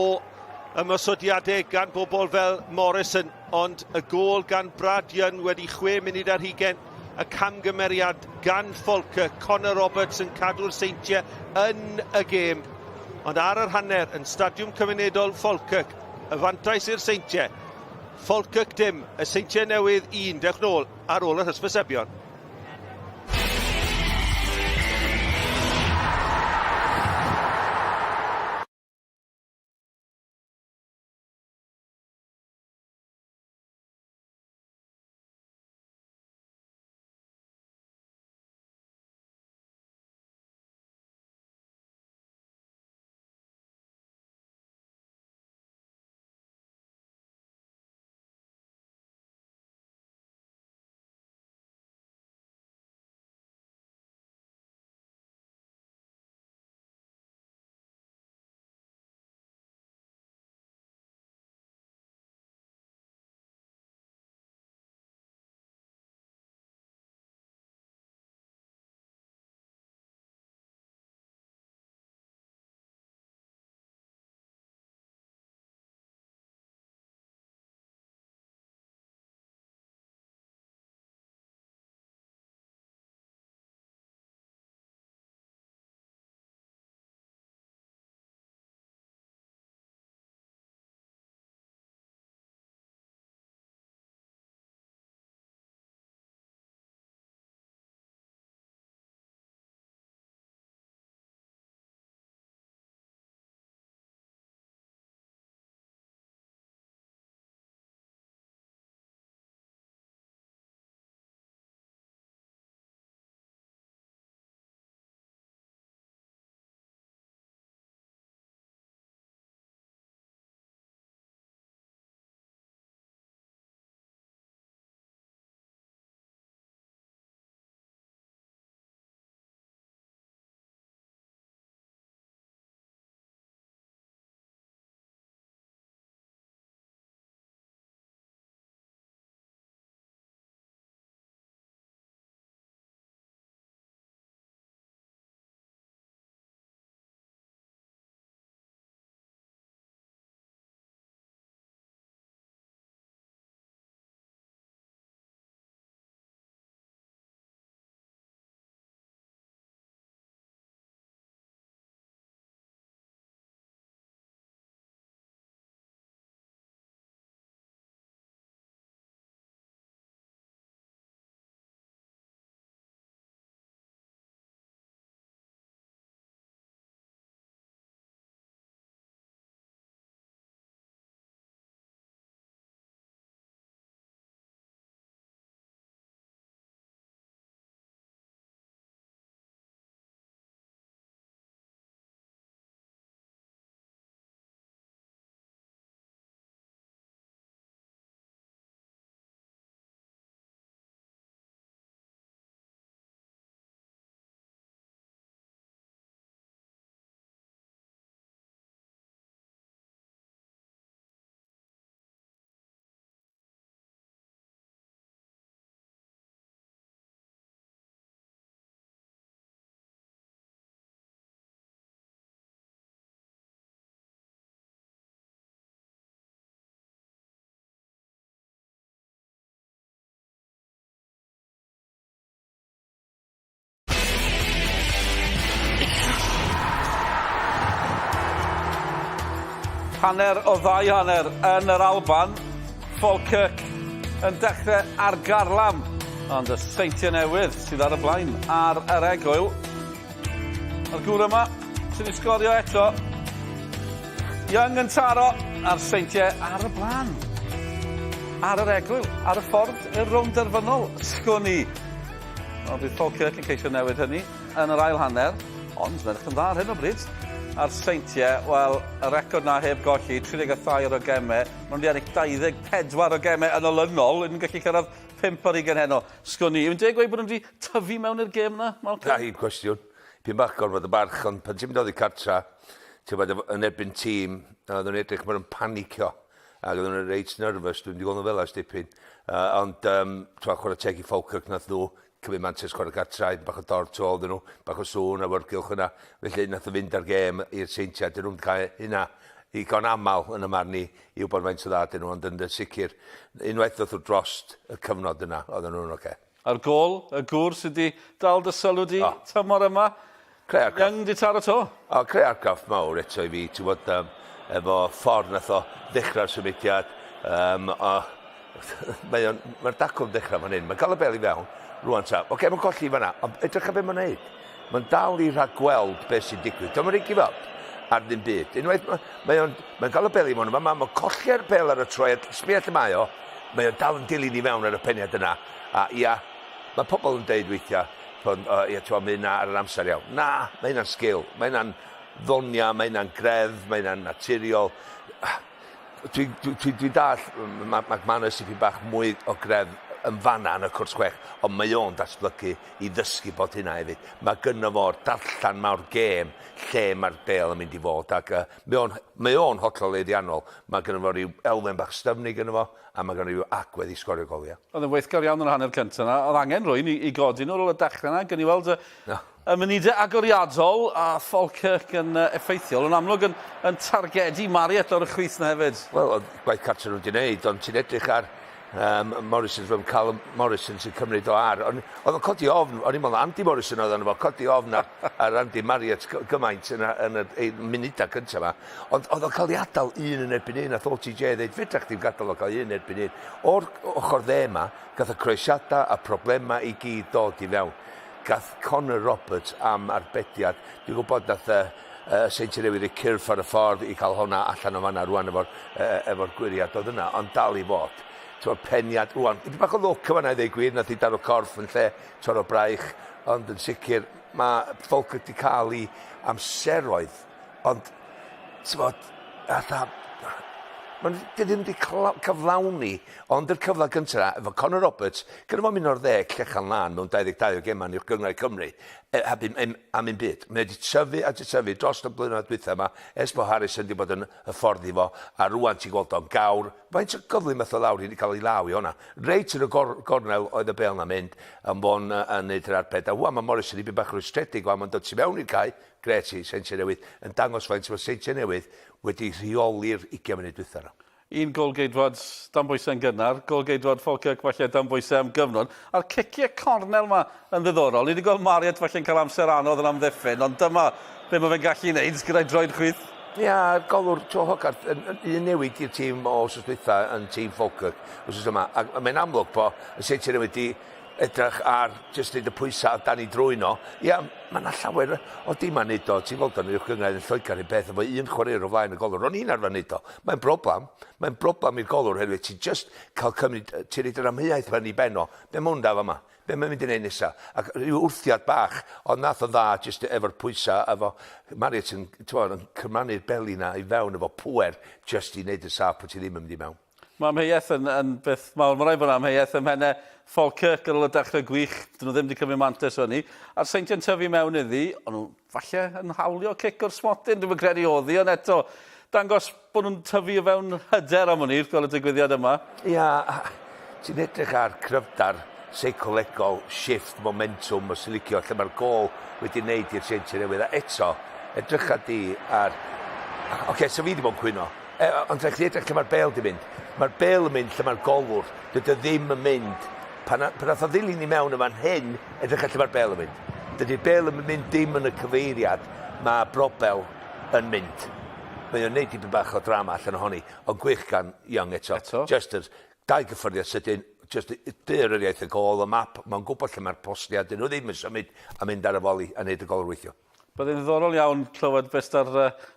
ymosodiadau gan bobl fel Morrison, ond y gôl gan Brad Young wedi 6 munud ar hugain, y camgymeriad gan Falkirk, Connor Roberts yn cadw'r Seintiau yn y gêm. Ond ar yr hanner, yn Stadiwm Cymunedol Falkirk, y fantais i'r Seintiau. Falkirk dim, y Seintiau Newydd 1. Dewch nôl ar ôl yr hysbysebion. Hanner o ddau hanner yn yr Alban. Falkirk yn dechrau ar garlam, ond y Seintiau Newydd sydd ar y blaen ar yr egwyl. A'r gŵr yma sydd wedi sgorio eto. Young yn taro a'r Seintiau ar y blaen. Ar yr egwyl, ar y ffordd i'r rownd derfynol, sgwn i. Wel, bydd Falkirk yn ceisio newid hynny yn yr ail hanner, ond mae'n edrych yn dda ar hyn o bryd. A'r Seintiau, wel, y record na heb golli, 33 o gemau, maen nhw wedi ennill 24 o gemau yn olynol, yn gallu cyrraedd 5 ar 20 heno. Sgwn i, yw'n deg gweud bod nhw wedi tyfu mewn i'r gêm na, Malcolm? Na, heb cwestiwn. Pyn bach gorfod y barch, ond pan ti'n mynd oddi cartra, ti'n bod yn erbyn tîm, a oedden nhw'n edrych, maen nhw'n panicio. Ac oedden nhw'n reit nervous, dwi'n wedi gweld nhw fel ers dipyn. Uh, ond, um, ti'n chwarae teg i Falkirk, nath nhw cymryd mantais chwarae cartra, bach o dorf tu ôl iddyn nhw, bach o sŵn awyrgylch yna. Felly nath o fynd ar gêm i'r Seintiau, dyn nhw'n cael hynna ddigon aml yn y marn i i wybod faint o dda dyn nhw, ond yn sicr, unwaith ddoth nhw drost y cyfnod yna, oedden nhw'n oce. Okay. A'r gôl, y gŵr sydd wedi dal dy sylw di oh. tymor yma. Creu argraff. Young di taro to. O, creu argraff mawr eto i fi, ti'n bod, um, efo ffordd nath o ddechrau'r symudiad, um, o, mae o'n, mae'r dacw'n dechrau fan hyn, mae'n cael y bel i fewn, rwan ta, oce, okay, mae'n colli fanna, ond edrych ar beth mae'n neud. Mae'n dal i rhagweld beth sy'n digwydd. Dwi'n mynd i give up ar ddim byd. Unwaith mae, mae o'n, mae'n cael y bel i mewn yma, mae'n colli'r bel ar y troed, sbia lle mae o, mae o'n dal yn dilyn i fewn ar y peniad yna. A ia, mae pobl yn deud weithiau, pan, uh, ia, ti'n mae hynna ar yr amser iawn. Na, mae hynna'n sgil, mae hynna'n ddonia, mae hynna'n greddf, mae hynna'n naturiol. Dwi'n dwi, dwi, dwi dall, mae McManus dipyn bach mwy o greddf yn fanna yn y cwrs chwech, ond mae o'n datblygu i ddysgu bod hynna hefyd. Mae gynno fo'r darllen mawr gêm lle mae'r bêl yn mynd i fod, ac uh, mae o'n, mae o'n hollol eiddiannol. Mae gynno fo rhyw elfen bach styfnig gynno fo, a mae gynno rhyw agwedd i sgorio goliau. Oedd yn weithgar iawn yn y hanner cyntaf yna. Oedd angen rwy'n i, i godi nhw ar ôl y dechrau yna. Gwn i weld y, no. Y munudau agoriadol a Falkirk yn effeithiol, yn amlwg yn, yn targedu Marriott lawr y chwith na hefyd. Wel, oedd gwaith cartre nhw wedi wneud, ond ti'n edrych ar um, Morrison, fel Callum Morrison sy'n cymryd o ar. Ond oedd o'n codi ofn, o'n i'n meddwl Andy Morrison oedd arno fo, codi ofn ar, ar Andy Marriott gymaint yn, yn y, y munudau cyntaf yma. Ond oedd o'n cael ei adael un yn erbyn un, a OTJ dweud, fedra chdi'm gadael o gael un erbyn un. O'r ochr dde yma, gath y croesiadau a problemau i gyd dod i fewn. Gath Connor Roberts am arbediad. Dwi'n gwybod nath y uh, Seintiau Newydd eu cyrff ar y ffordd i cael honna allan o fanna rwan efo'r uh, efo gwiriad oedd yna, ond dal i fod. Ti'n peniad rwan. Dipyn bach o lwc yma i ddweud gwir, nath i daro corff yn lle toro braich, ond yn sicr mae Falkirk wedi cael ei amseroedd, ond ti'n bod, fatha, Maen nhw ddim wedi cyflawni, ond yr cyfle gyntaf yna, efo Connor Roberts, gyda fo'n mynd o'r dde llechan lan mewn 22 o gemau yn Uwch Gynghrair Cymru, e, heb un, am un byd. Mae wedi tyfu a wedi tyfu dros y blynyddoedd dwytha yma, ers bod Harrison wedi bod yn hyfforddi fo, a rwan ti'n gweld o'n gawr. Faint o gyflym ath o lawr i cael ei law i hwnna. Reit yn y gor gornel oedd y bel na'n mynd, yn fo'n yn neud yr arbed. A wwan mae Morrison i bach rwystredig, wan mae'n dod tu mewn i'r cae, gret i Seintiau Newydd, yn dangos faint mae Seintiau Newydd wedi rheoli'r 20 munud dwytha 'na. Un gôl-geidwad dan bwysau yn gynnar, gôl-geidwad Falkirk falle dan bwysau am gyfnod, a'r ciciau cornel 'ma yn ddiddorol. Ni wedi gweld Marriott falle'n cael amser anodd yn amddiffyn, ond dyma be mae fe'n gallu wneud gyda'i droed chwith. Ia, a'r golwr Joe Hogarth yn, yn un newid i'r tîm o wsos dwytha yn tîm Falkirk wsos yma, ac mae'n amlwg bo y Seintiau Newydd 'di edrych ar jyst neud y pwysau o dan ei drwyn o. Ia, mae yna llawer o dimau'n neud o. Ti'n gweld o'n uwch gynghrair yn Lloegr un peth efo un chwaraewr o flaen y golwr. O'n i'n arfer neud o. Mae'n broblem. Mae'n broblem i'r golwr oherwydd ti'n just cael cymryd, ti'n neud yr amheuaeth fan i ben o. Be mae hwn da fama? Be mae'n mynd i neud nesa? Ac rhyw wrthiad bach, ond nath o dda jyst efo'r pwysau, efo Marriott yn, ti'n yn cymrannu'r beli na i fewn efo pŵer jyst i neud y saff pwy ti ddim yn mynd i mewn. Mae amheuaeth yn, yn beth mawr. Mae rhaid bod yna amheuaeth ym mhennau Falkirk ar ôl y dechrau gwych. Dyn nhw ddim wedi cymryd mantais o hynny. A'r Seintiau'n tyfu mewn iddi, ond nhw falle yn hawlio cic o'r smotyn. Dwi'm yn credu oedd hi, ond eto, dangos bod nhw'n tyfu o fewn hyder am hwn i, wrth gweld y digwyddiad yma. Ia, ti'n edrych ar cryfder seicolegol, shift, momentum, os ti'n licio, lle mae'r gôl wedi wneud i'r Seintiau Newydd. A eto, edrycha di ar... Oce, okay, so fi wedi bod yn cwyno. E, ond rhaid chdi edrych lle mae'r bêl di mynd. Mae'r bêl yn mynd lle mae'r golwr. Dydy o ddim yn mynd. Pan, pan nath o ddilyn i mewn yn fan hyn, edrych ar lle mae'r bêl yn mynd. Dydy'r bêl yn mynd dim yn y cyfeiriad mae Brobel yn mynd. Mae o'n neud dipyn bach o drama allan ohoni, ond gwych gan Young eto. Eto. Just yr dau gyffyrddiad sydyn, just dyr yr iaith y gôl, y map, mae'n gwybod lle mae'r postiau, dyn nhw ddim yn symud a mynd ar y foli a neud y gol weithio. Byddai'n ddiddorol iawn clywed beth ar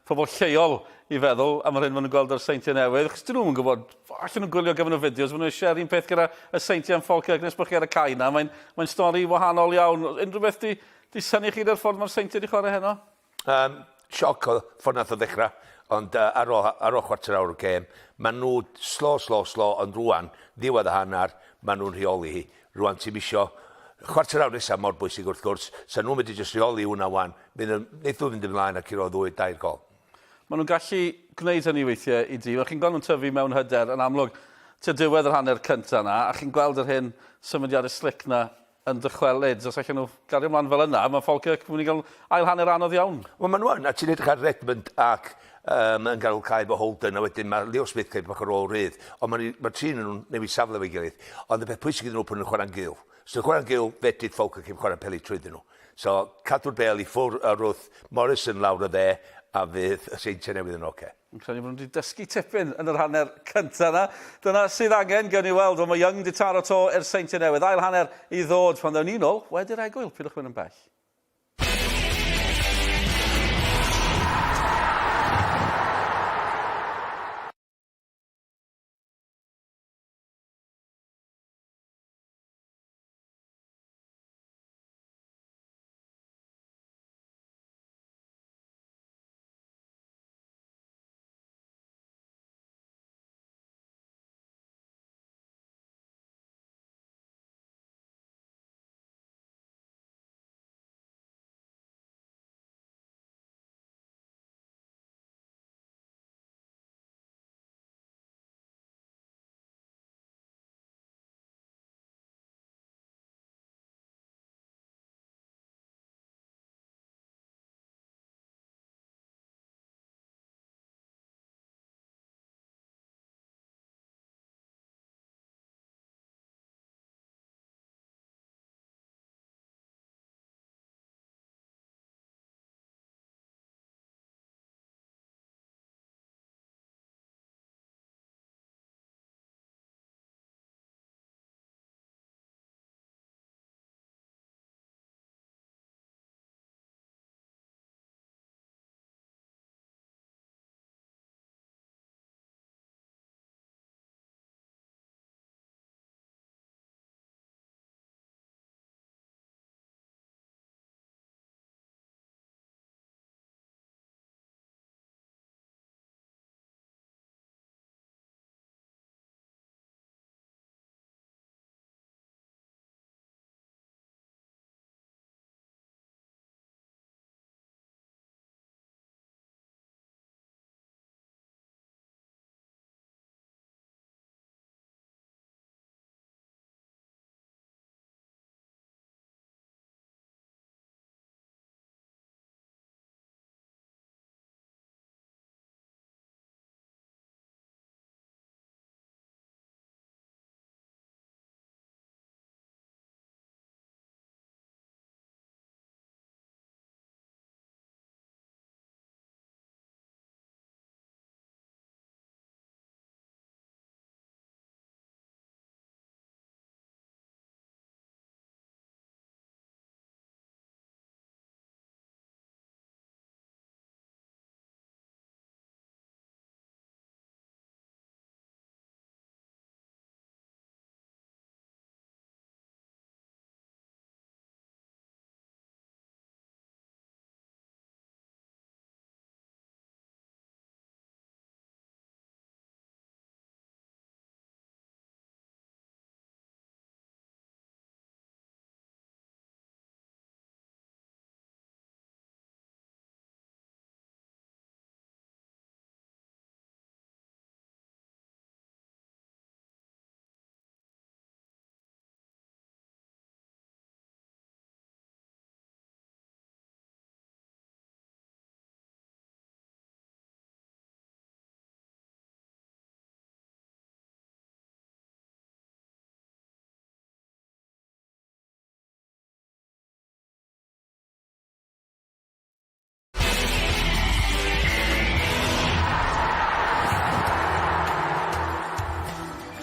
pobl lleol i feddwl am yr hyn maen nhw'n gweld ar Seintiau Newydd, achos dyn nhw'n gwybod, allan nhw'n gwylio gymaint o fideos, maen nhw eisiau yr un peth gyda y Seintiau yn Falkirk nes bod chi ar y cae 'na, mae'n mae stori wahanol iawn. Unrhyw beth di, di synnu chi ar ffordd mae'r Seintiau wedi chwarae heno? Sioc o ffordd nath o ddechrau, ond ar ôl chwarter awr o gêm, maen nhw slow, slow, slow, ond rwan, ddiwedd y hanner, maen nhw'n rheoli hi. Rwan ti'n isio chwarter awr nesaf mor bwysig wrth gwrs, sa nhw'n mynd i jyst rheoli hwnna wan, fydd yn, neith nhw fynd ymlaen a curo ddwy, dair gol. Maen nhw'n gallu gwneud hynny weithiau i di. Chi'n gweld nhw'n tyfu mewn hyder yn amlwg tua diwedd yr hanner cyntaf yna, a chi'n gweld yr hyn symudiadau slick na yn dychwelyd. Os allan nhw gario ymlaen fel yna, mae Falkirk yn mynd i gael ail hanner anodd iawn. Wel, maen nhw yn, a ti'n edrych ar Redmond ac yn gael cael efo Holden, a wedyn mae Leo Smith cael bach o rôl rydd, ond mae'r ma trin nhw'n newid safle efo'i gilydd. Ond y peth pwysig iddyn nhw pan nhw'n chwarae'n gil. So chwarae'n gil, fedrith Falkirk yn chwarae peli trwyddyn nhw. So, cadw'r bel i ffwr a wrth Morrison lawr y dde, a fydd y Seintiau Newydd yn oce. Okay. Yn credu bod nhw wedi dysgu tipyn yn yr hanner cyntaf yna. Dyna sydd angen, gewn ni weld, ond mae Young di taro to i'r Seintiau Newydd. Ail hanner i ddod pan ddewn ni nôl wedi'r egwyl. Pidwch mynd yn bell.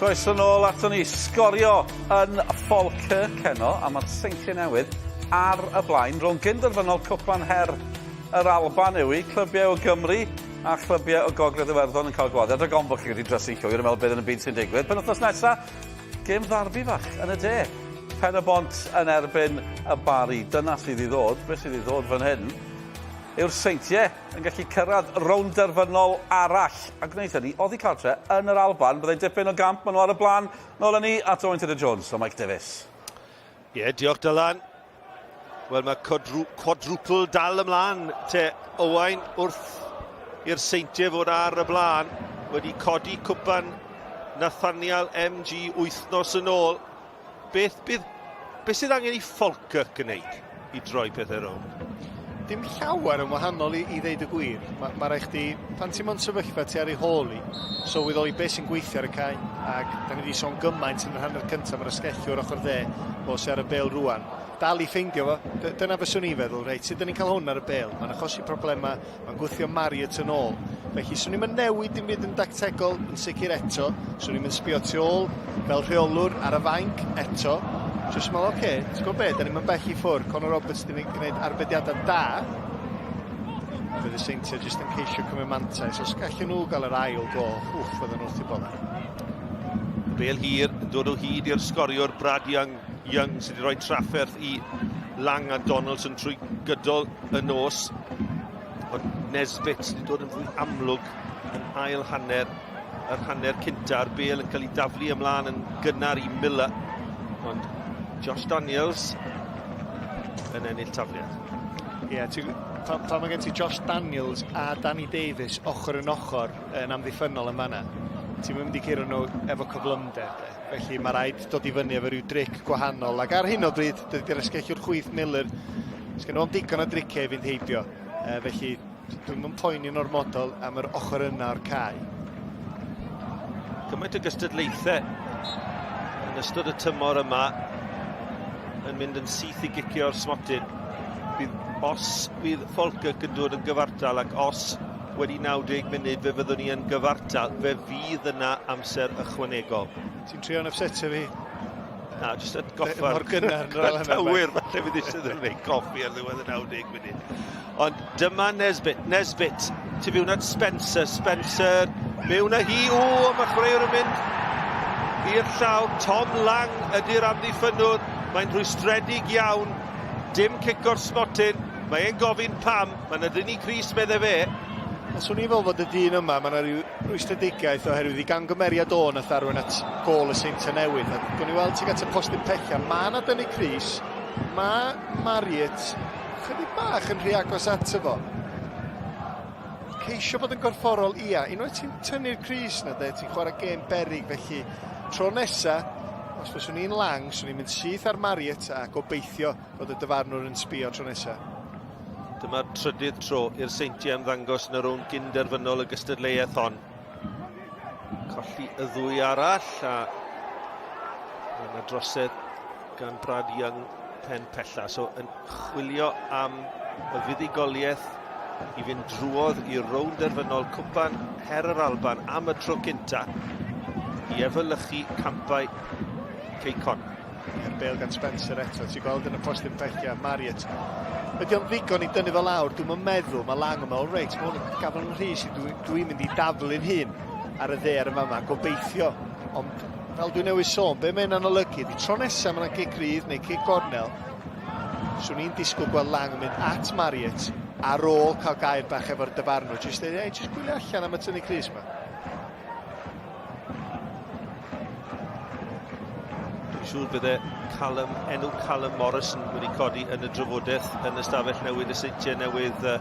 Croeso nôl ato ni, sgorio yn Falkirk heno, a mae'r Seintiau Newydd ar y blaen. Rownd gynderfynol Cwpan Her yr Alban yw i, clybiau o Gymru a chlybiau o Gogledd Iwerddon yn cael gwaddiad. Rhag ofn bod chi wedi drysu llwyr yn meddwl beth yn y byd sy'n digwydd. Penwythnos nesa, gêm ddarbi fach yn y de. Pen y Bont yn erbyn y Bari. Dyna sydd i ddod. Beth sydd i ddod fan hyn yw'r Seintiau yn gallu cyrraedd rownd derfynol arall a gwneud hynny oddi cartre yn yr Alban. Byddai'n dipyn o gamp, maen nhw ar y blaen. Nôl â ni at Owain Tudur Jones a Mike Davies. Ie, yeah, diolch Dylan. Wel, mae quadruple dal ymlaen te Owain wrth i'r Seintiau fod ar y blaen wedi codi cwpan Nathaniel MG wythnos yn ôl. Beth bydd... Beth sydd angen i Falkirk gwneud i droi pethau rownd? Dim llawer yn wahanol i, i ddeud y gwir. Mae ma rhaid chdi, pan ti'n mewn sefyllfa ti ar ei hôl i, sylweddoli beth sy'n gweithio ar y cae. Ac da ni wedi sôn gymaint yn yr hanner cyntaf, mae'r asgellwr ochr dde, o sy'n ar y bêl rwan. Dal i ffeindio fo, dyna fyswn i'n feddwl, reit, sut da ni'n cael hwn ar y bêl? Mae'n achosi problemau, Mae'n gwthio Marriott yn ôl. Felly, swn i'm yn newid dim byd yn dactegol yn sicr eto. Swn i'm yn sbio tu ôl fel rheolwr ar y fainc eto. Jyst meddwl, oce, okay, ti'n gwybod be, da ni'n mynd bell i ffwrdd. Conor Roberts di gwneud arbediadau da. A fydd y Seintiau jyst yn ceisio cymryd mantais. Os gallen nhw gael yr ail gol, wff, fydden nhw wrth i boddau. Bel hir yn dod o hyd i'r sgoriwr Brad Young. Young sydd wedi rhoi trafferth i Lang a Donaldson trwy gydol y nos. Ond Nesbitt sydd wedi dod yn fwy amlwg yn ail hanner yr hanner cynta. A'r bel yn cael ei daflu ymlaen yn gynnar i Miller. Ond Josh Daniels yn ennill tafliad. Ie, yeah, pan, pan mae gen ti Josh Daniels a Danny Davies ochr yn ochr yn amddiffynnol yn fanna, ti'n mynd i curo nhw efo cyflymder. De. Felly mae rhaid dod i fyny efo rhyw dric gwahanol. Ac ar hyn o bryd, dydy'r asgellwr chwith Miller, sgen nhw'n digon o driciau i fynd heibio. E, felly dwi'n mynd poeni'n ormodol am yr ochr yna o'r cae. Cymaint o gystadlaethau yn ystod y tymor yma yn mynd yn syth i gicio'r smotyn. Bydd, os bydd Falkirk yn dod yn gyfartal ac os wedi 90 munud fe fyddwn ni yn gyfartal, fe fydd yna amser ychwanegol. Ti'n trio'n upsetio fi? Na, jyst atgoffa'r Mor gynnar yn yr ail hanner. Tywyr, falle fydd eisiau ddyn nhw'n coffi ar ddiwedd y 90 munud. Ond dyma Nesbitt, Nesbitt, tu fewn at Spencer, Spencer, mewn â hi, o, mae chwaraewr yn mynd i'r llawr, Tom Lang ydy'r amddiffynnwr, mae'n rhwystredig iawn, dim cic o'r smotyn, mae e'n gofyn pam, Mae'n ydyn Cris, medde fe. A swn i'n fel fod y dyn yma, mae yna rhyw rwystredigaeth oherwydd i gamgymeriad o nath arwain at gôl y Seintiau Newydd. A gwn i weld tuag at y postyn pella, mae yna dynnu Cris, mae Marriott chydig bach yn rhy agos ato fo. Ceisio bod yn gorfforol, ia, unwaith ti'n tynnu'r crys na de, ti'n chwarae gêm berig, felly tro nesa, os fyswn i'n lang, swn i'n mynd syth ar Marriott a gobeithio bod y dyfarnwr yn sbio tro nesa. Dyma'r trydydd tro i'r Seintiau ymddangos yn y rownd gyn-derfynol y gystadleuaeth hon. Colli y ddwy arall a mae yna drosedd gan Brad Young pen pella. So yn chwilio am y fuddugoliaeth i fynd drwodd i rownd derfynol Cwpan Her yr Alban am y tro cynta i efelychu campau Cei Connah. I'r bêl gan Spencer eto. Ti'n gweld yn y postyn pella, Marriott. Ydy o'n ddigon i dynnu fe lawr? Dwi'm yn meddwl. Mae Lang yn meddwl, reit, mae hwn yn gafel yn rhys i dwi'n dwi mynd i daflu'n hun ar y dde ar y fama. Gobeithio. Ond fel dwi'n newydd sôn, be mae hynna'n olygu? Ydy tro nesaf mae yna gic rydd neu cic gornel, swn i'n disgwyl gweld Lang yn mynd at Marriott ar ôl cael gair bach efo'r dyfarnwr. Jyst dweud, ei, jyst gwylio allan am y tynnu crys yma. Dwi'n siŵr bydde Callum, enw Callum Morrison wedi codi yn y drafodaeth yn ystafell newydd y Seintiau Newydd uh,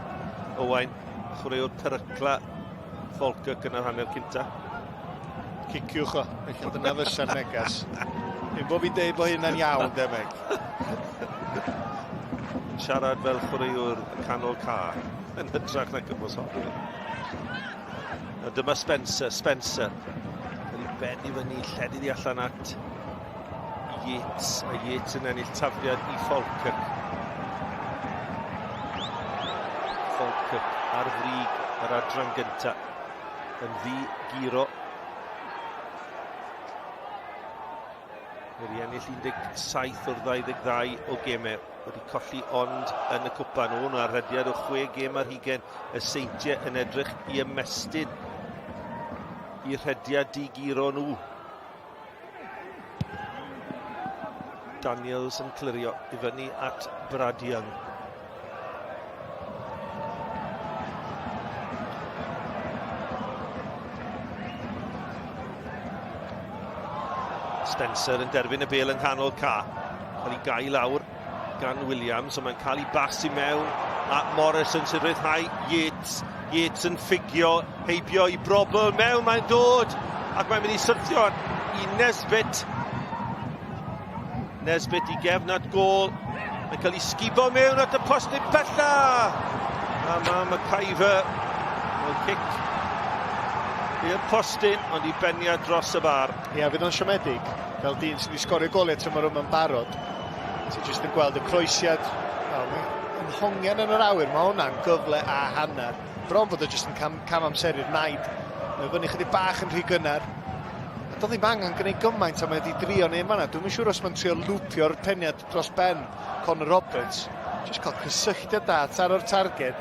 Owain, chwaraewr perycla Falkirk yn yr hanner cynta. Ciciwch o, felly dyna fysa'r neges. Ddim bod fi'n deud bod hynna'n iawn, de, Meg. Siarad fel chwaraewr canol ca yn hytrach na cyfosodwyr. A dyma Spencer, Spencer. Yn ei ben i fyny, lledu ddi allan at Yates, a Yates yn ennill tafliad i Falkirk. Falkirk ar frig yr adran gynta yn ddi giro. Wedi ennill 17 o'r 22 o gemau. Wedi colli ond yn y cwpan. O, nhw ar rediad o 6 gêm ar hugen. Y Seintiau yn edrych i ymestyn i rhediad di-guro nhw. Daniels yn clirio i fyny at Brad Young. Spencer yn derbyn y bel yng nghanol ca. Cael ei gau lawr gan Williams, ond mae'n cael ei bas i mewn at Morrison sy'n rhyddhau Yates. Yates yn ffugio, heibio i Brobl, mewn mae'n dod, ac mae'n mynd i syrthio i Nesbitt. Nesbitt i gefn at gôl, mae'n cael ei sgubo mewn at y postyn pella! A mae McIver, mae'n cic i'r postyn, ond i beniad dros y bar. Ia, fydd o'n siomedig, fel dyn sydd wedi sgorio goliau tymor yma'n barod. Ti jyst yn gweld y croesiad, wel, mae'n hongian yn yr awyr, mae hwnna'n gyfle a hanner. Bron fod o jyst yn cam, cam amseru'r naid. Mae fyny chydig bach yn rhy gynnar. A doedd ddim angen gwneud gymaint a mae wedi drio neu fanna. Dwi'm yn siŵr os mae'n trio lwpio'r peniad dros ben Conor Roberts. Jyst cael cysylltiad da, taro'r targed.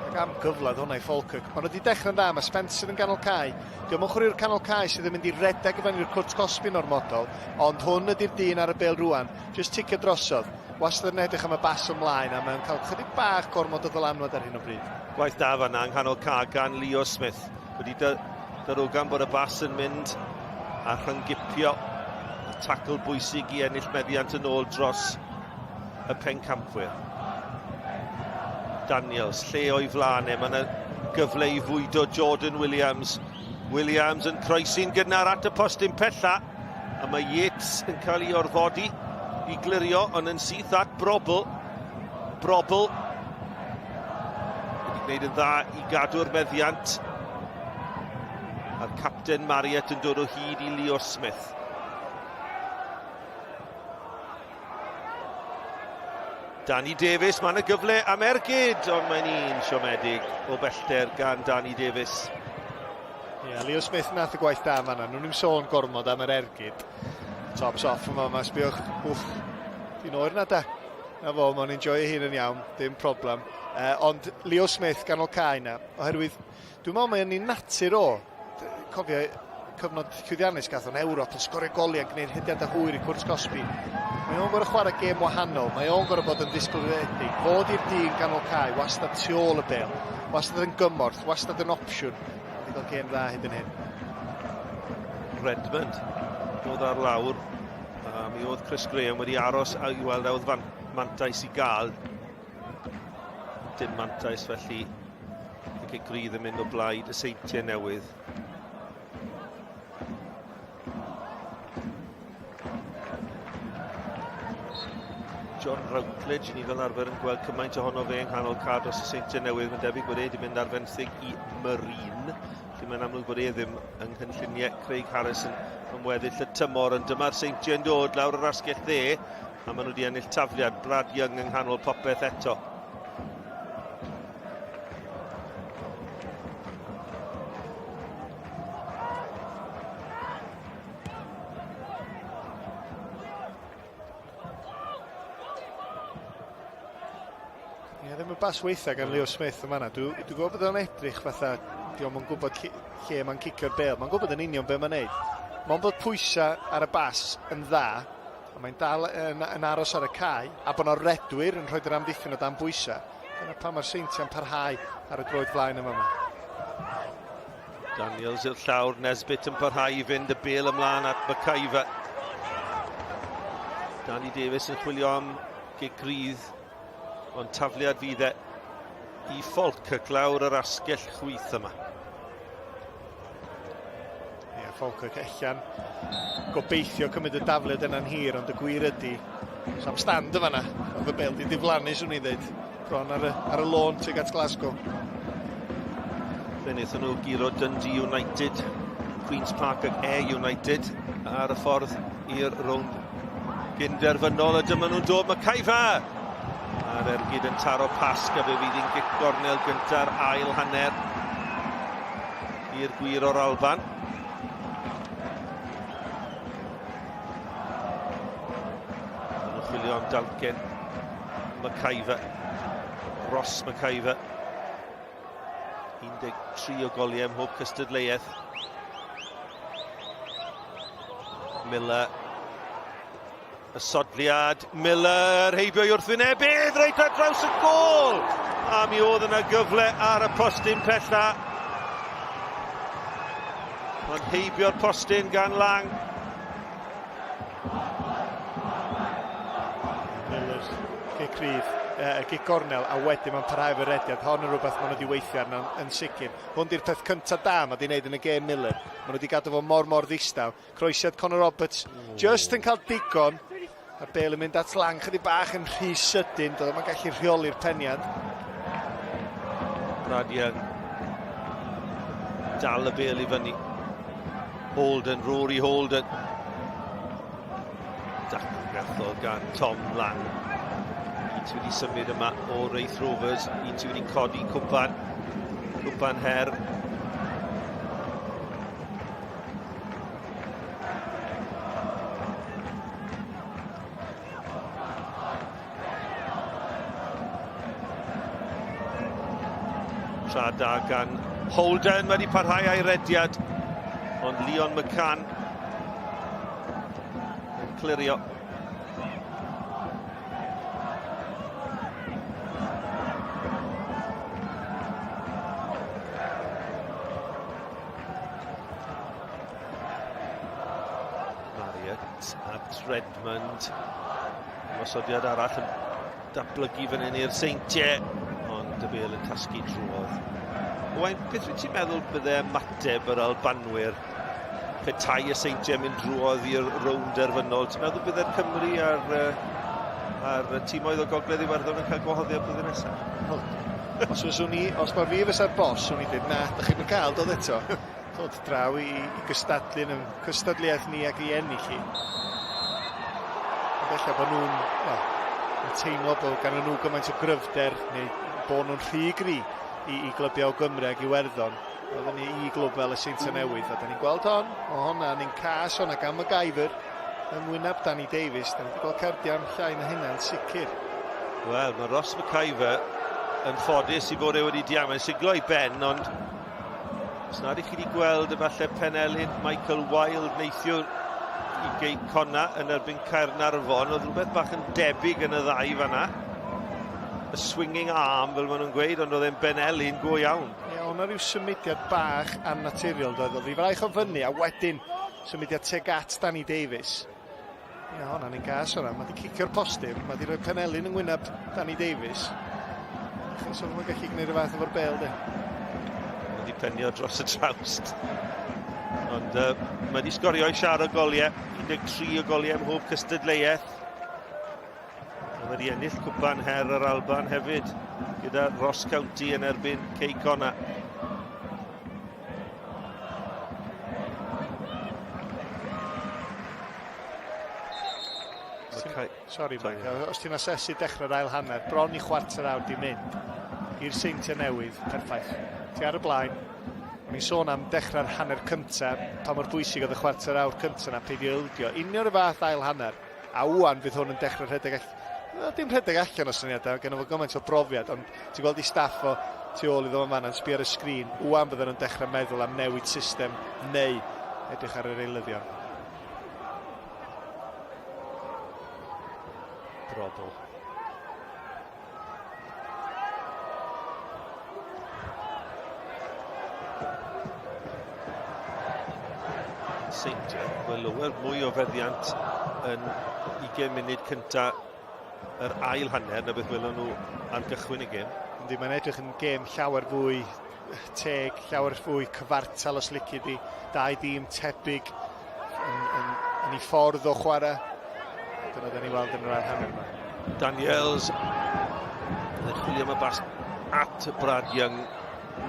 Ac am gyfle oedd hwnna i Falkirk. Maen nhw wedi dechrau'n dda, mae Spencer yn ganol cae. Dio'm yn chwaraewr canol cae sydd yn mynd i redeg i fyny i'r cwrt cosbi'n ormodol, ond hwn ydy'r dyn ar y bêl rwan, jyst ticio drosodd. Wastad yn edrych am y bas ymlaen a mae'n cael chydig bach gormod o ddylanwad ar hyn o bryd. Gwaith da fanna yng nghanol ca gan Leo Smith. Wedi darogan bod y bas yn mynd a rhyngipio y tacl bwysig i ennill meddiant yn ôl dros y pencampwyr. Daniels, lle o'i flaen e, mae yna gyfle i fwydo Jordan Williams. Williams yn croesi'n gynnar at y postyn pella, a mae Yates yn cael ei orfodi i glirio, ond yn syth at Brobl. Brobl wedi gwneud yn dda i gadw'r meddiant. A'r capten Marriott yn dod o hyd i Leo Smith. Danny Davies, mae yna gyfle am ergyd, ond mae'n un siomedig o bellter gan Danny Davies. Ie, yeah, Leo Smith nath y gwaith da yma. Nhw'n ddim sôn gormod am yr ergyd. Tops off yma, yma, sbiwch. Wff, di'n oer na da. Na fo, mae'n enjoy ei hun yn iawn, dim problem. Ond Leo Smith ganol cae na, oherwydd Dwi'n meddwl mae yn ei natur o. Cofio cyfnod llwyddiannus gath o'n Ewrop yn sgorio goliau yn gwneud rhediad a hwyr i Cwrt Cosby. Mae o'n gorau chwarae gêm wahanol, mae o'n gorau bod yn ddisgwyliedig, fod i'r dyn ganol cae, wastad tu ôl y bel, wastad yn gymorth, wastad yn opsiwn. Wedi cael gêm dda hyd yn hyn. Redmond dod ar lawr, a mi oedd Chris Graham wedi aros a i weld a oedd fan, mantais i gael. Dim mantais felly Y cic rydd yn mynd o blaid y Seintiau Newydd. John Routledge, ni fel arfer yn gweld cymaint ohono fe yng nghanol car dros y Seintiau Newydd. Mae'n debyg bod e wedi mynd ar fenthyg i Marine, lle mae'n amlwg bod e ddim yng nghynlluniau Craig Harrison am weddill y tymor. Ond dyma'r Seintiau yn dod lawr yr asgell dde, a maen nhw wedi ennill tafliad Brad Young yng nghanol popeth eto. Ie, ddim y bas weitha gan Leo Smith yma na. Dwi'n dwi gwybod bod o'n edrych fatha, diolch yn gwybod lle, lle mae'n cicio'r bel. Mae'n gwybod yn union beth mae'n neud. Mae'n bod pwysau ar y bas yn dda, a mae'n dal yn, yn aros ar y cae, a bod yna redwyr yn rhoi'r amddiffyn o dan bwysau. Dyna pam mae'r Seintiau'n parhau ar y droed flaen yma. yma. Daniels i'r llawr, Nesbitt yn parhau i fynd y bel ymlaen at McIver. Danny Davies yn chwilio am gic rydd, ond tafliad fydd e i Falkirk lawr yr asgell chwith yma. Ie, Falkirk allan. Gobeithio cymryd y dafliad yna'n hir, ond y gwir ydy, sam stand yn fanna. Oedd y bel di diflannu, swn i'n dweud. Bron ar y, ar y lôn tuag at Glasgow. Fe wnaethon nhw guro Dundee United, Queen's Park ac Ayr United ar y ffordd i'r rownd gynderfynol. A dyma nhw'n dod, McIver! A'r ergyd yn taro pasg a fe fydd hi'n gic gornel gynta'r ail hanner i'r gwir o'r Alban. Chwilio am dalcen McIver. Ross McIver. 13 o goliau ym mhob cystadleuaeth. Miller. Y sodliad. Miller heibio i wrthwynebydd. Reit ar draws y gol! A mi oedd yna gyfle ar y postyn pella. Ond heibio'r postyn gan Lang. Miller, cic cryf, gic gornel, a wedyn mae'n parhau efo'r rediad. Hon yn rhywbeth maen nhw wedi weithio arno yn sicr. Hwn di'r peth cyntaf da mae wedi wneud yn y gêm Miller. Maen nhw wedi gadw fo mor mor ddistaw. Croesiad Conor Roberts, just yn cael digon. A'r bel yn mynd at Lang chydig bach yn rhy sydyn, doedd o'n gallu rheoli'r peniad. Brad Young. Dal y bel i fyny. Holden, Rory Holden. Dacl gathol gan Tom Lang. Un sydd wedi symud yma o Wraith Rovers, un sydd wedi codi cwpan, cwpan her. Tra da gan Holden wedi parhau a'i rediad, ond Leon McCann yn clirio. Marriott at Redmond. Ymosodiad arall yn datblygu fan hyn i'r Seintiau, ond y bel yn tasgu drwodd. Owain, beth wyt ti'n meddwl bydde ymateb yr Albanwyr petai y Seintiau mynd drwodd i'r rownd derfynol? Ti'n meddwl bydde'r Cymry a'r, a'r tîmoedd o Gogledd Iwerddon yn cael gwahoddiad blwyddyn nesaf? Os fyswn i, os mae fi fysa'r bos, swn i'n dweud, na, da chi'n cael dod eto. Dod draw i, i gystadlu yn y cystadleuaeth ni ac i ennill hi. Ond ella bod nhw'n, well, yn teimlo bod gan nhw gymaint o gryfder neu bod nhw'n rhy gry i, i glybiau o Gymru ac Iwerddon. Oedden ni i glwb fel y Seintiau Newydd a da ni'n gweld hon, o honna, ni'n cas honna gan MacGyver yng ngwyneb Danny Davies. Da ni wedi gweld cardiau am llai na hynna yn sicr. Wel, mae Ross McIver yn ffodus i fod e wedi dianc. Mae'n siglo i ben, ond os nad ych chi wedi gweld efallai penelin Michael Wilde neithiwr i Gei Conna yn erbyn Caernarfon, oedd rhywbeth bach yn debyg yn y ddau fanna. Y swinging arm, fel maen nhw'n gweud, ond oedd e'n benelin go iawn. Ie, yeah, o'na rhyw symudiad bach annaturiol, doedd. Oedd ei fraich o fyny, a wedyn symudiad teg at Danny Davies. Ie, hwnna'n un gas hwnna. Mae wedi cicio'r postyn, mae wedi rhoi penelin yng ngwyneb Danny Davies. Achos oedd o'n gallu gwneud y fath efo'r bel, de. Mae wedi penio dros y trawst. Ond uh, mae wedi sgorio i siar o goliau, 13 o goliau ym mhob cystadleuaeth. Mae wedi ennill cwpan her yr Alban hefyd, gyda Ross County yn erbyn Cei Connah. Sorry, Mike, os ti'n asesu dechrau'r ail hanner, bron i chwarter awr di mynd i'r Seintiau Newydd, perffaith. Ti ar y blaen. O'n i'n sôn am dechrau'r hanner cyntaf, pa mor bwysig oedd y chwarter awr cyntaf na peidio ildio. Union y fath ail hanner. A ŵan fydd hwn yn dechrau rhedeg all... Wel, dim rhedeg allan o syniadau, gen fo gymaint o brofiad, ond ti'n gweld i staff o tu ôl iddo fo'n fanna'n sbio ar y sgrin. Ŵan bydden nhw'n dechrau meddwl am newid system neu edrych ar yr eilyddion. Brobl. Seintiau, wel lower mwy o feddiant yn 20 munud cynta yr ail hanner na beth welon nhw ar gychwyn y gêm. Yndi, mae'n edrych yn gêm llawer fwy teg, llawer fwy cyfartal os lici di. Dau dîm tebyg yn, yn, yn ei ffordd o chwarae. Dyna da ni weld yn yr ail hanner yma. Daniels yn chwilio am y bas at Brad Young.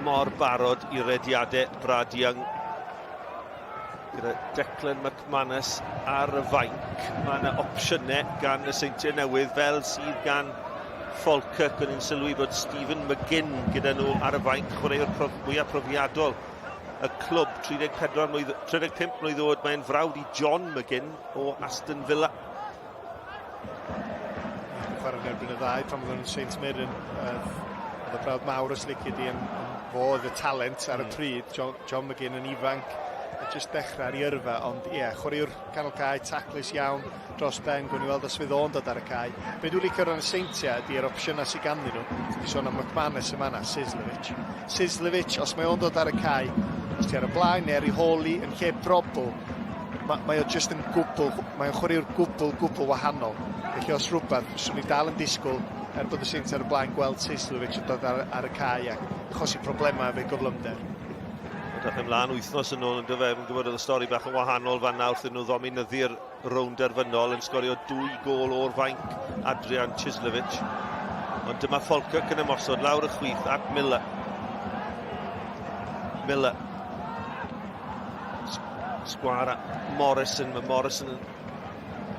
Mor barod i rediadau Brad Young. Gyda Declan McManus ar y fainc. Mae yna opsiynau gan y Seintiau Newydd fel sydd gan Falkirk. O'n i'n sylwi bod Stephen McGinn gyda nhw ar y fainc, chwaraewr prof, mwyaf profiadol y clwb, 34 mlwydd, 35 mlwydd oed, mae'n frawd i John McGinn o Aston Villa. erbyn y ddau pan oedden nhw'n Saint Mirren. Oedd y brawd mawr os lici di yn, yn fo oedd y talent ar y pryd, John, John McGinn yn ifanc, a jyst dechrau ar ei yrfa, ond ie, yeah, chwaraewr canol cae, taclus iawn, dros ben, gwn i weld os fydd o'n dod ar y cae. Be dwi'n licio ran y Seintiau ydy'r opsiynau sydd ganddyn nhw. Ti wedi sôn am McManus yn fanna, Sislevic. Sislevic, os mae o'n dod ar y cae, os ti ar y blaen neu ar ei hôl i, yn lle Brobl, mae, mae o jyst yn gwbl, mae o'n chwaraewr gwbl, gwbl wahanol. Felly os rhywbeth, swn i dal yn disgwyl, er bod y Seintiau ar y blaen, gweld Sislevic yn dod ar, ar y cae ac achosi problemau efo'i gyflymder. Dath ymlaen wythnos yn ôl yn dyfe, fi'n gwybod oedd y stori bach yn wahanol fanna wrth iddyn nhw ddominyddu'r rownd derfynol yn sgorio dwy gôl o'r fainc Adrian Chislovic. Ond dyma Falkirk yn ymosod lawr y chwith at Miller. Miller. Sgwara Morrison. Mae Morrison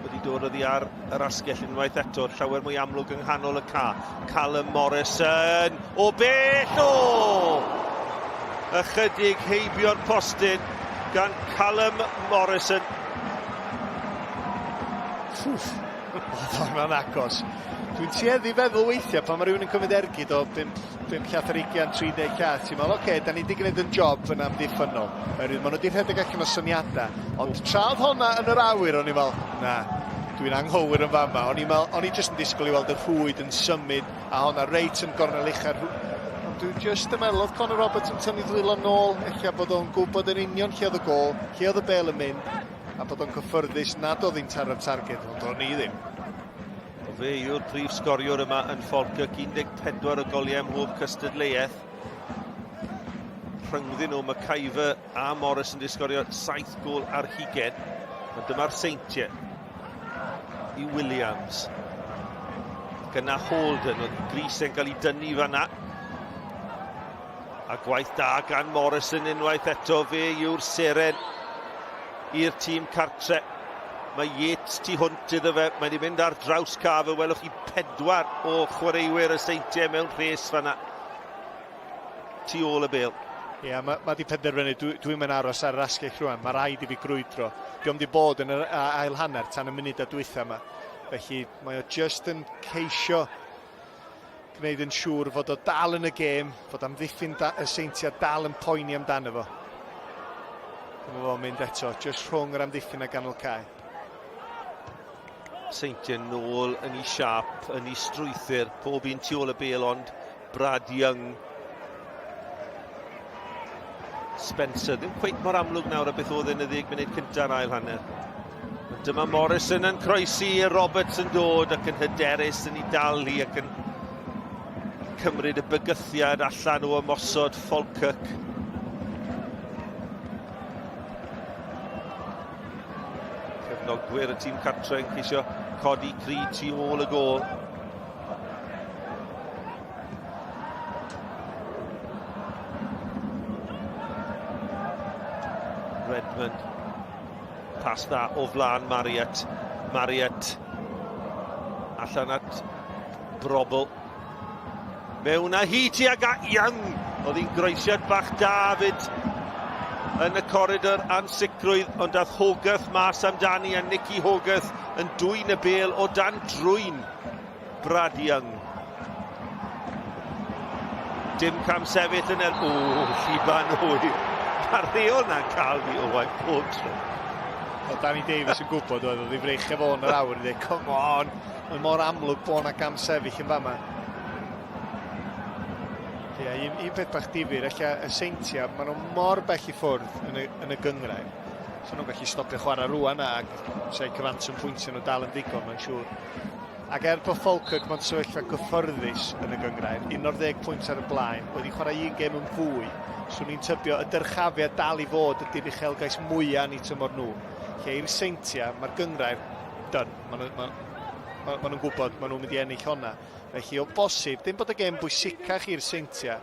wedi dod oddi ar yr asgell unwaith eto. Llawer mwy amlwg yng nghanol y ca. Callum Morrison. O bell! O! Ychydig heibio'r postyn gan Callum Morrison. Ffwff, oedd hwnna'n agos. Dwi'n tueddu feddwl weithiau pan mae rhywun yn cymryd ergyd o 5, 5 llath ar 20, 30 llath, ti'n meddwl, oce, okay, da ni wedi gwneud yn job yn amddiffynnol. Oherwydd maen nhw wedi rhedeg allan o syniadau. Ond tra oedd honna yn yr awyr, o'n i'n meddwl, na, dwi'n anghywir yn fama. O'n i'n meddwl, o'n i jyst yn disgwyl i weld y rhwyd yn symud, a honna reit yn gornel ucha'r Ond dwi'n jyst yn meddwl, oedd Conor Roberts yn tynnu ddwylo nôl, ella bod o'n gwybod yn union lle oedd y gôl, lle oedd y bêl yn mynd, a bod o'n cyffyrddus nad oedd hi'n taro'r targed, ond o'n i ddim. Fe yw'r prif sgoriwr yma yn Falkirk, 14 o goliau ym mhob cystadleuaeth. Rhyngddyn nhw, McIver a Morris yn disgorio 7 gôl ar hugen. Ond dyma'r Seintiau i Williams. Ac yna Holden, oedd Gris yn cael ei dynnu fanna. A gwaith da gan Morrison unwaith eto, fe yw'r seren i'r tîm cartre. Mae Yates tu hwnt iddo fe, mae wedi mynd ar draws ca, fe welwch chi pedwar o chwaraewyr y Seintiau mewn rhes fanna. Tu ôl y bêl. Ie, yeah, mae ma di penderfynu, dwi'n dwi mynd aros ar yr asgell rwan, mae rhaid i fi grwydro. Diolch wedi bod yn yr ail hanner tan y munud a dwytha yma. Felly mae o just yn ceisio gwneud yn siŵr fod o dal yn y gêm, fod amddiffyn da, y Seintiau dal yn poeni amdano fo. Dyma fo'n mynd eto, jyst rhwng yr amddiffyn a ganol cae. Seintiau nôl yn ei siap, yn ei strwythyr, pob un tu ôl y bel ond Brad Young. Spencer, ddim cweit mor amlwg nawr a beth oedd yn y ddeg munud cynta'r ail hanner. Ond dyma Morrison yn croesi, Roberts yn dod ac yn hyderus yn ei dal hi ac yn cymryd y bygythiad allan o ymosod Falkirk. Cefnogwyr y tîm cartre yn ceisio codi cri tu ôl y gôl. Redmond Pas dda o flaen Marriott. Marriott allan at Brobl. Mewn â hi tuag at Young. Oedd hi'n groesiad bach da fyd yn y coridor ansicrwydd, ond dath Hogarth mas amdani a Nicky Hogarth yn dwyn y bêl o dan drwyn Brad Young. Dim cam sefyll yn er... O, lliban hwy. Mae'r rheol na'n cael fi Owain pob tro. Oedd Danny Davies yn gwybod oedd oedd ei freichio fo yn yr awyr i ddweud, come on, mae mor amlwg bod yna gam sefyll yn fama. Ie, yeah, un, un peth bach difyr, ella y Seintiau, maen nhw mor bell i ffwrdd yn y, yn y gyngrair. So nhw'n gallu stopio chwarae rwan ac sef cyfanswm pwyntiau nhw dal yn ddigon, mae'n siŵr. Ac er bod Falkirk mewn sefyllfa gyffyrddus yn y gynghrair, 11 pwynt ar y blaen, wedi chwarae un gêm yn fwy, 'swn i'n tybio y dyrchafiad dal i fod ydy'r uchelgais mwya' yn eu tymor nhw. Lle i'r Seintiau, mae'r gynghrair done. Maen nhw, ma, ma, ma nhw'n gwybod, maen nhw'n mynd i ennill honna. Felly o bosib, dim bod y gêm bwysicach i'r Seintiau,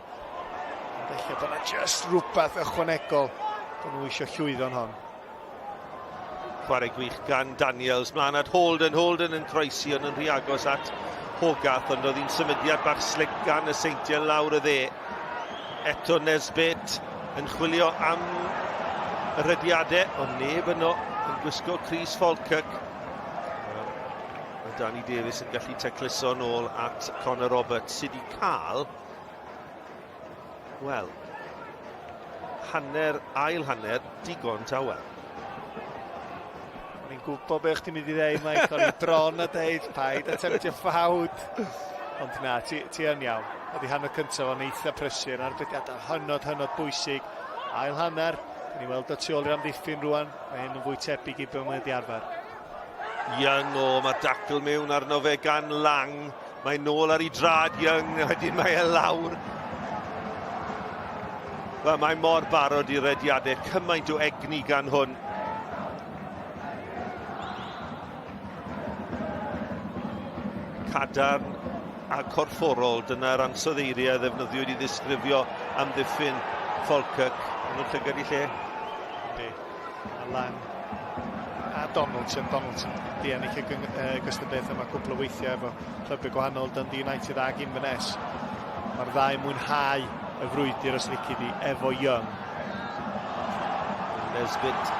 ond ella bod yna just rhywbeth ychwanegol bod nhw eisiau llwyddo'n hon. Chwarae gwych gan Daniels, mlaen at Holden, Holden yn croesi ond yn rhy agos at Hogarth, ond oedd hi'n symudiad bach slic gan y Seintiau lawr y dde. Eto Nesbitt yn chwilio am y rhediadau, ond neb yno yn gwisgo crys Falkirk. Danny Davies yn gallu tacluso nôl at Connor Roberts sydd wedi cael, wel, hanner, ail hanner, digon tawel. O'n i'n gwybod beth chdi'n mynd i ddeud, Mike. O'n i bron a deud, paid attemptio ffawd. Ond na, ti, ti yn iawn. Oedd i hanner cyntaf o'n eitha prysur, arbediadau hynod, hynod bwysig. Ail hanner, dyn ni weld o tu ôl i'r amddiffyn rwan. Mae hyn yn fwy tebyg i be mae wedi arfer. Young, o, mae dacl mewn arno fe gan Lang. Mae nôl ar ei drad Young, wedyn mae e lawr. Wel, mae mor barod i rediadau, cymaint o egni gan hwn. Cadarn a corfforol, dyna'r ansoddeiriau ddefnyddiwyd i ddisgrifio amddiffyn Falkirk. Maen nhw'n llygad i lle. Yndi. A Lang a Donaldson. Donaldson di ennill y gystadleuaeth yma cwpl o weithiau efo clybiau gwahanol, Dundee United ag Inverness. Mae'r ddau mwynhau y frwydr os lici di efo Young. Nesbitt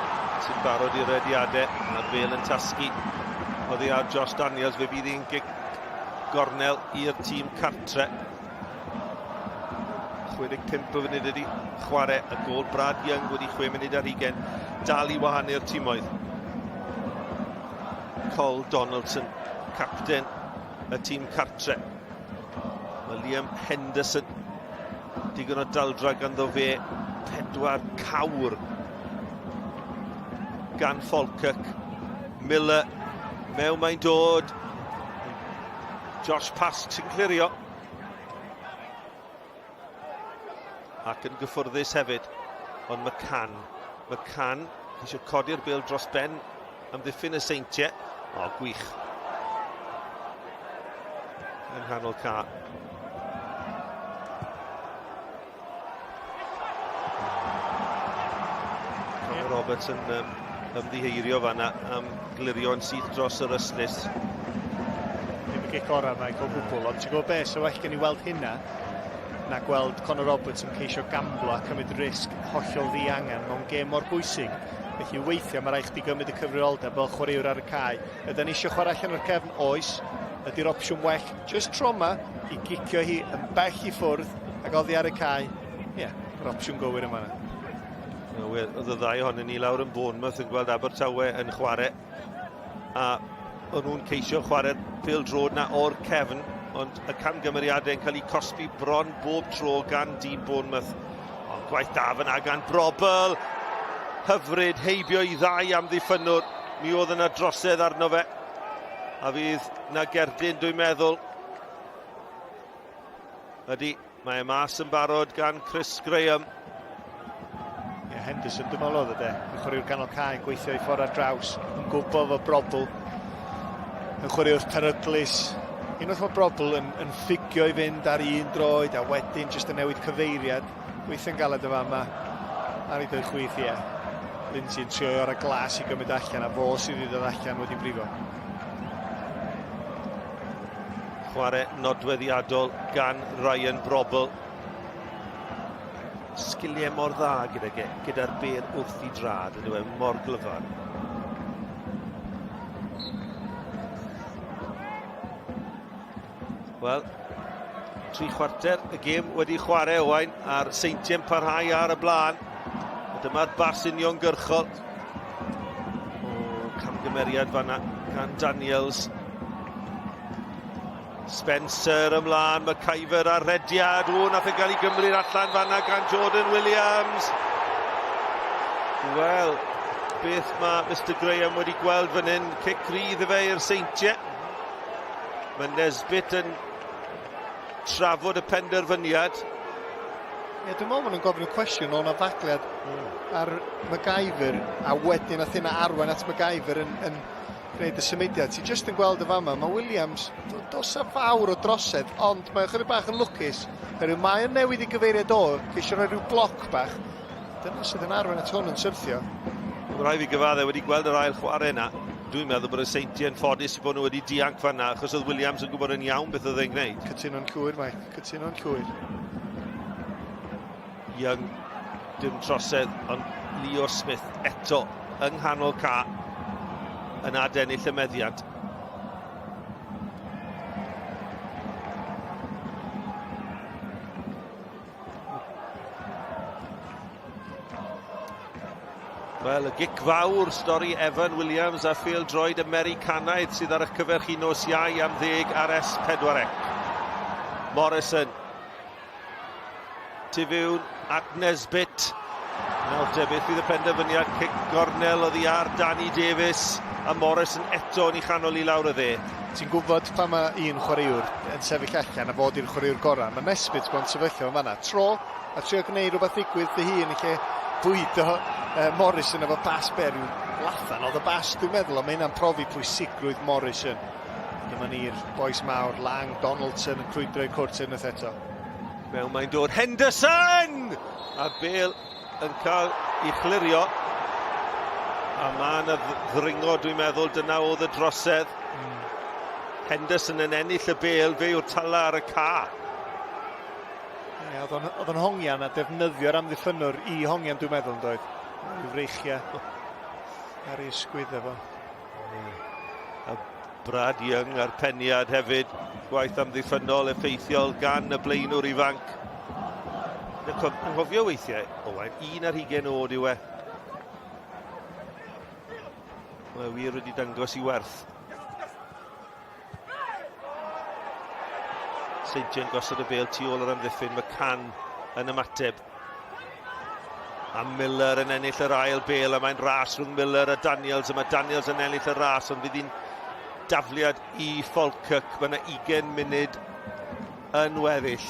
sy'n barod i rediadau. Mae'r bel yn tasgu oddi ar Josh Daniels. Fe fydd hi'n gic gornel i'r tîm cartre. 65 o funud wedi chwarae y gol Brad Young wedi 6 munud ar hugen dal i wahanu'r timoedd. Cole Donaldson, capten y tîm cartre. Mae Liam Henderson, digon o daldra ganddo fe, pedwar cawr gan Falkirk. Miller, mewn mae'n dod. Josh Pask sy'n clirio. Ac yn gyffwrddus hefyd. Ond McCann. McCann eisiau codi'r bêl dros ben amddiffyn y seintiau. O, gwych. Yng nghanol ca. Conor Roberts yn um, ymddiheirio fanna am glirio yn syth dros yr ystlys. Ddim y gic orau, Mike, o gwbl, ond ti'n gwybod beth, so well gen i weld hynna na gweld Conor Roberts yn ceisio gamblo a cymryd risg hollol ddiangen mewn gêm mor bwysig. Felly weithiau mae rhaid chdi gymryd y cyfrifoldeb fel chwaraewr ar y cae. Ydy ni eisiau chwarae allan o'r cefn? Oes. Ydy'r opsiwn well? Just tro 'ma i gicio hi yn bell i ffwrdd ac oddi ar y cae. Ie, yeah, yr opsiwn gywir yn fanna. No, wel, oedd y ddau ohonyn ni lawr yn Bournemouth yn gweld Abertawe yn chwarae a o'n nhw'n ceisio chwarae'r pêl drod na o'r cefn ond y camgymeriadau yn cael eu cosbi bron bob tro gan dîm Bournemouth. Ond gwaith da fyna gan Brobl. Hyfryd heibio i ddau amddiffynnwr. Mi oedd yna drosedd arno fe. A fydd na gerdyn, dwi'n meddwl. Ydy, mae e mas yn barod gan Chris Graham. Ie, yeah, Henderson, dwi'n meddwl oedd e de. Yn chwaraewr ganol cae yn gweithio i ffordd ar draws, yn gwybod fod Brobl yn chwaraewr peryglus. Unwaith mae Brobl yn, yn ffugio i fynd ar un droed a wedyn jyst yn newid cyfeiriad, Gweithio'n galed y fama. Ar ei dweud chwith, ie. Lindsay yn trio ar y glas i gymryd allan, a fo sydd wedi dod allan wedi brifo. Chwarae nodweddiadol gan Ryan Brobl. Sgiliau mor dda gyda ge, gyda'r bel wrth i drad, ydyw e mor glyfar. Wel, tri chwarter y gêm wedi chwarae Owain a'r Seintiau'n parhau ar y blaen. A dyma'r bas uniongyrchol. O, camgymeriad fanna gan Daniels. Spencer ymlaen, McIver ar rediad. O, nath e gael ei gymryd allan fanna gan Jordan Williams. Wel, beth mae Mr Graham wedi gweld fan hyn? Cic rydd i fe i'r Seintiau. Mae Nesbitt yn trafod y penderfyniad. Ie, dwi'n meddwl maen nhw'n gofyn y cwestiwn o'n afagliad mm. ar MacGyver, a wedyn nath hynna arwain at MacGyver yn, yn gwneud y symudiad. Ti jyst yn gweld y fama, mae Williams, dos a fawr o drosedd, ond mae ychydig bach yn lwcus, oherwydd mae o'n newid i gyfeiriad o, ceisio rhoi rhyw bloc bach, Dyna sydd yn arwain at hwn yn syrthio. Mae'n rhaid fi gyfadde wedi gweld yr ail chwarae yna. Dwi'n meddwl bod y Seintiau yn ffodus bod nhw wedi dianc fanna, achos oedd Williams yn gwybod yn iawn beth oedd e'n gwneud. Cytuno'n llwyr, Mike. Cytuno'n llwyr. Young, dim trosedd, ond Leo Smith eto yng nghanol ca yn adennill y meddiant. Wel, y gic fawr, stori Evan Williams a phêl droed Americanaidd sydd ar eich cyfer chi nos Iau am ddeg ar S4C. Morrison. Tu fewn at Nesbitt. Nawr te, beth fydd y penderfyniad? Cic gornel oddi ar Danny Davies a Morrison eto yn ei chanol i lawr y dde. Ti'n gwybod pan mae un chwaraewr yn sefyll allan a fod i'r chwaraewr gorau. Mae Nesbitt mewn sefyllfa yn fanna. Tro a trio gwneud rhywbeth ddigwydd dy hun yn lle bwydo uh, Morrison efo bas ber rhyw lathan oedd y bas dwi'n meddwl ond mae hynna'n profi pwysigrwydd Morrison. Dyma ni'r bois mawr, Lang, Donaldson yn crwydro i'r cwrt unwaith eto. Mewn mae'n dod Henderson! A Bale yn cael ei chlirio. A mae yna ddringo, dwi'n meddwl, dyna oedd y drosedd. Mm. Henderson yn ennill y bel, fe yw'r tala ar y ca. Ie, oedd o'n, oedd o'n hongian a defnyddio'r amddiffynnwr i hongian, dwi'n meddwl, yn doedd. I freichiau ar ei ysgwydd efo. A Brad Young a'r peniad hefyd. Gwaith amddiffynnol effeithiol gan y blaenwr ifanc. Anghofio weithiau, Owain, un ar hugen oed yw e. Mae wir wedi dangos i werth. Seintiau'n gosod y bêl tu ôl yr amddiffyn, McCann yn ymateb. A Miller yn ennill yr ail bêl, a mae'n ras rhwng Miller a Daniels, a mae Daniels yn ennill y ras, ond fydd hi'n dafliad i Falkirk. Mae yna 20 munud yn weddill.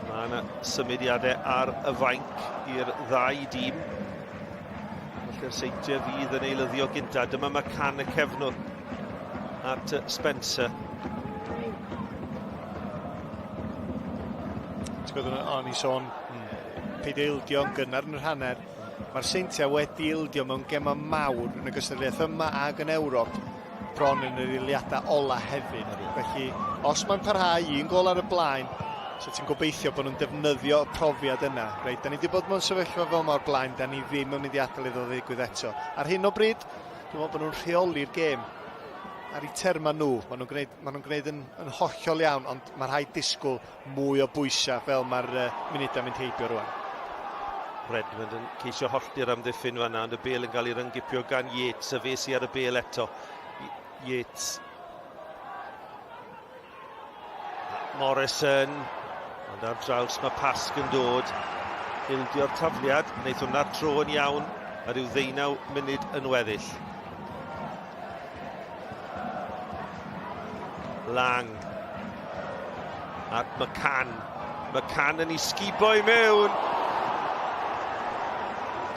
Mae yna symudiadau ar y fainc i'r ddau dîm. Felly'r Seintiau fydd yn eilyddio gynta. Dyma McCann y cefnwr at Spencer. Ti'n gwybod, o'n i sôn, peidio ildio yn gynnar yn yr hanner. Mae'r Seintiau wedi ildio mewn gemau mawr yn y gystadleuaeth yma ac yn Ewrop bron yn yr eiliadau ola hefyd. Felly, os mae'n parhau un gol ar y blaen, so ti'n gobeithio bod nhw'n defnyddio y profiad yna. Reit, da ni wedi bod mewn sefyllfa fel yma o'r blaen, da ni ddim yn mynd i adael iddo ddigwydd eto. Ar hyn o bryd, dwi'n meddwl bod nhw'n rheoli'r gêm ar eu termau nhw. Maen nhw'n gwneud, maen nhw'n gwneud yn, yn hollol iawn, ond mae rhaid disgwyl mwy o bwysau fel mae'r uh, munudau'n mynd heibio rwan. Redmond yn ceisio hollti'r amddiffyn fanna, ond y bel yn cael ei ryngipio gan Yates, a fe sy ar y bel eto. Yates. Morrison, ond ar draws mae Pasg yn dod. Ildio'r tafliad, wneith hwnna'r tro yn iawn, a rhyw ddeunaw munud yn weddill. Lang. At McCann. McCann yn ei sgubo i mewn.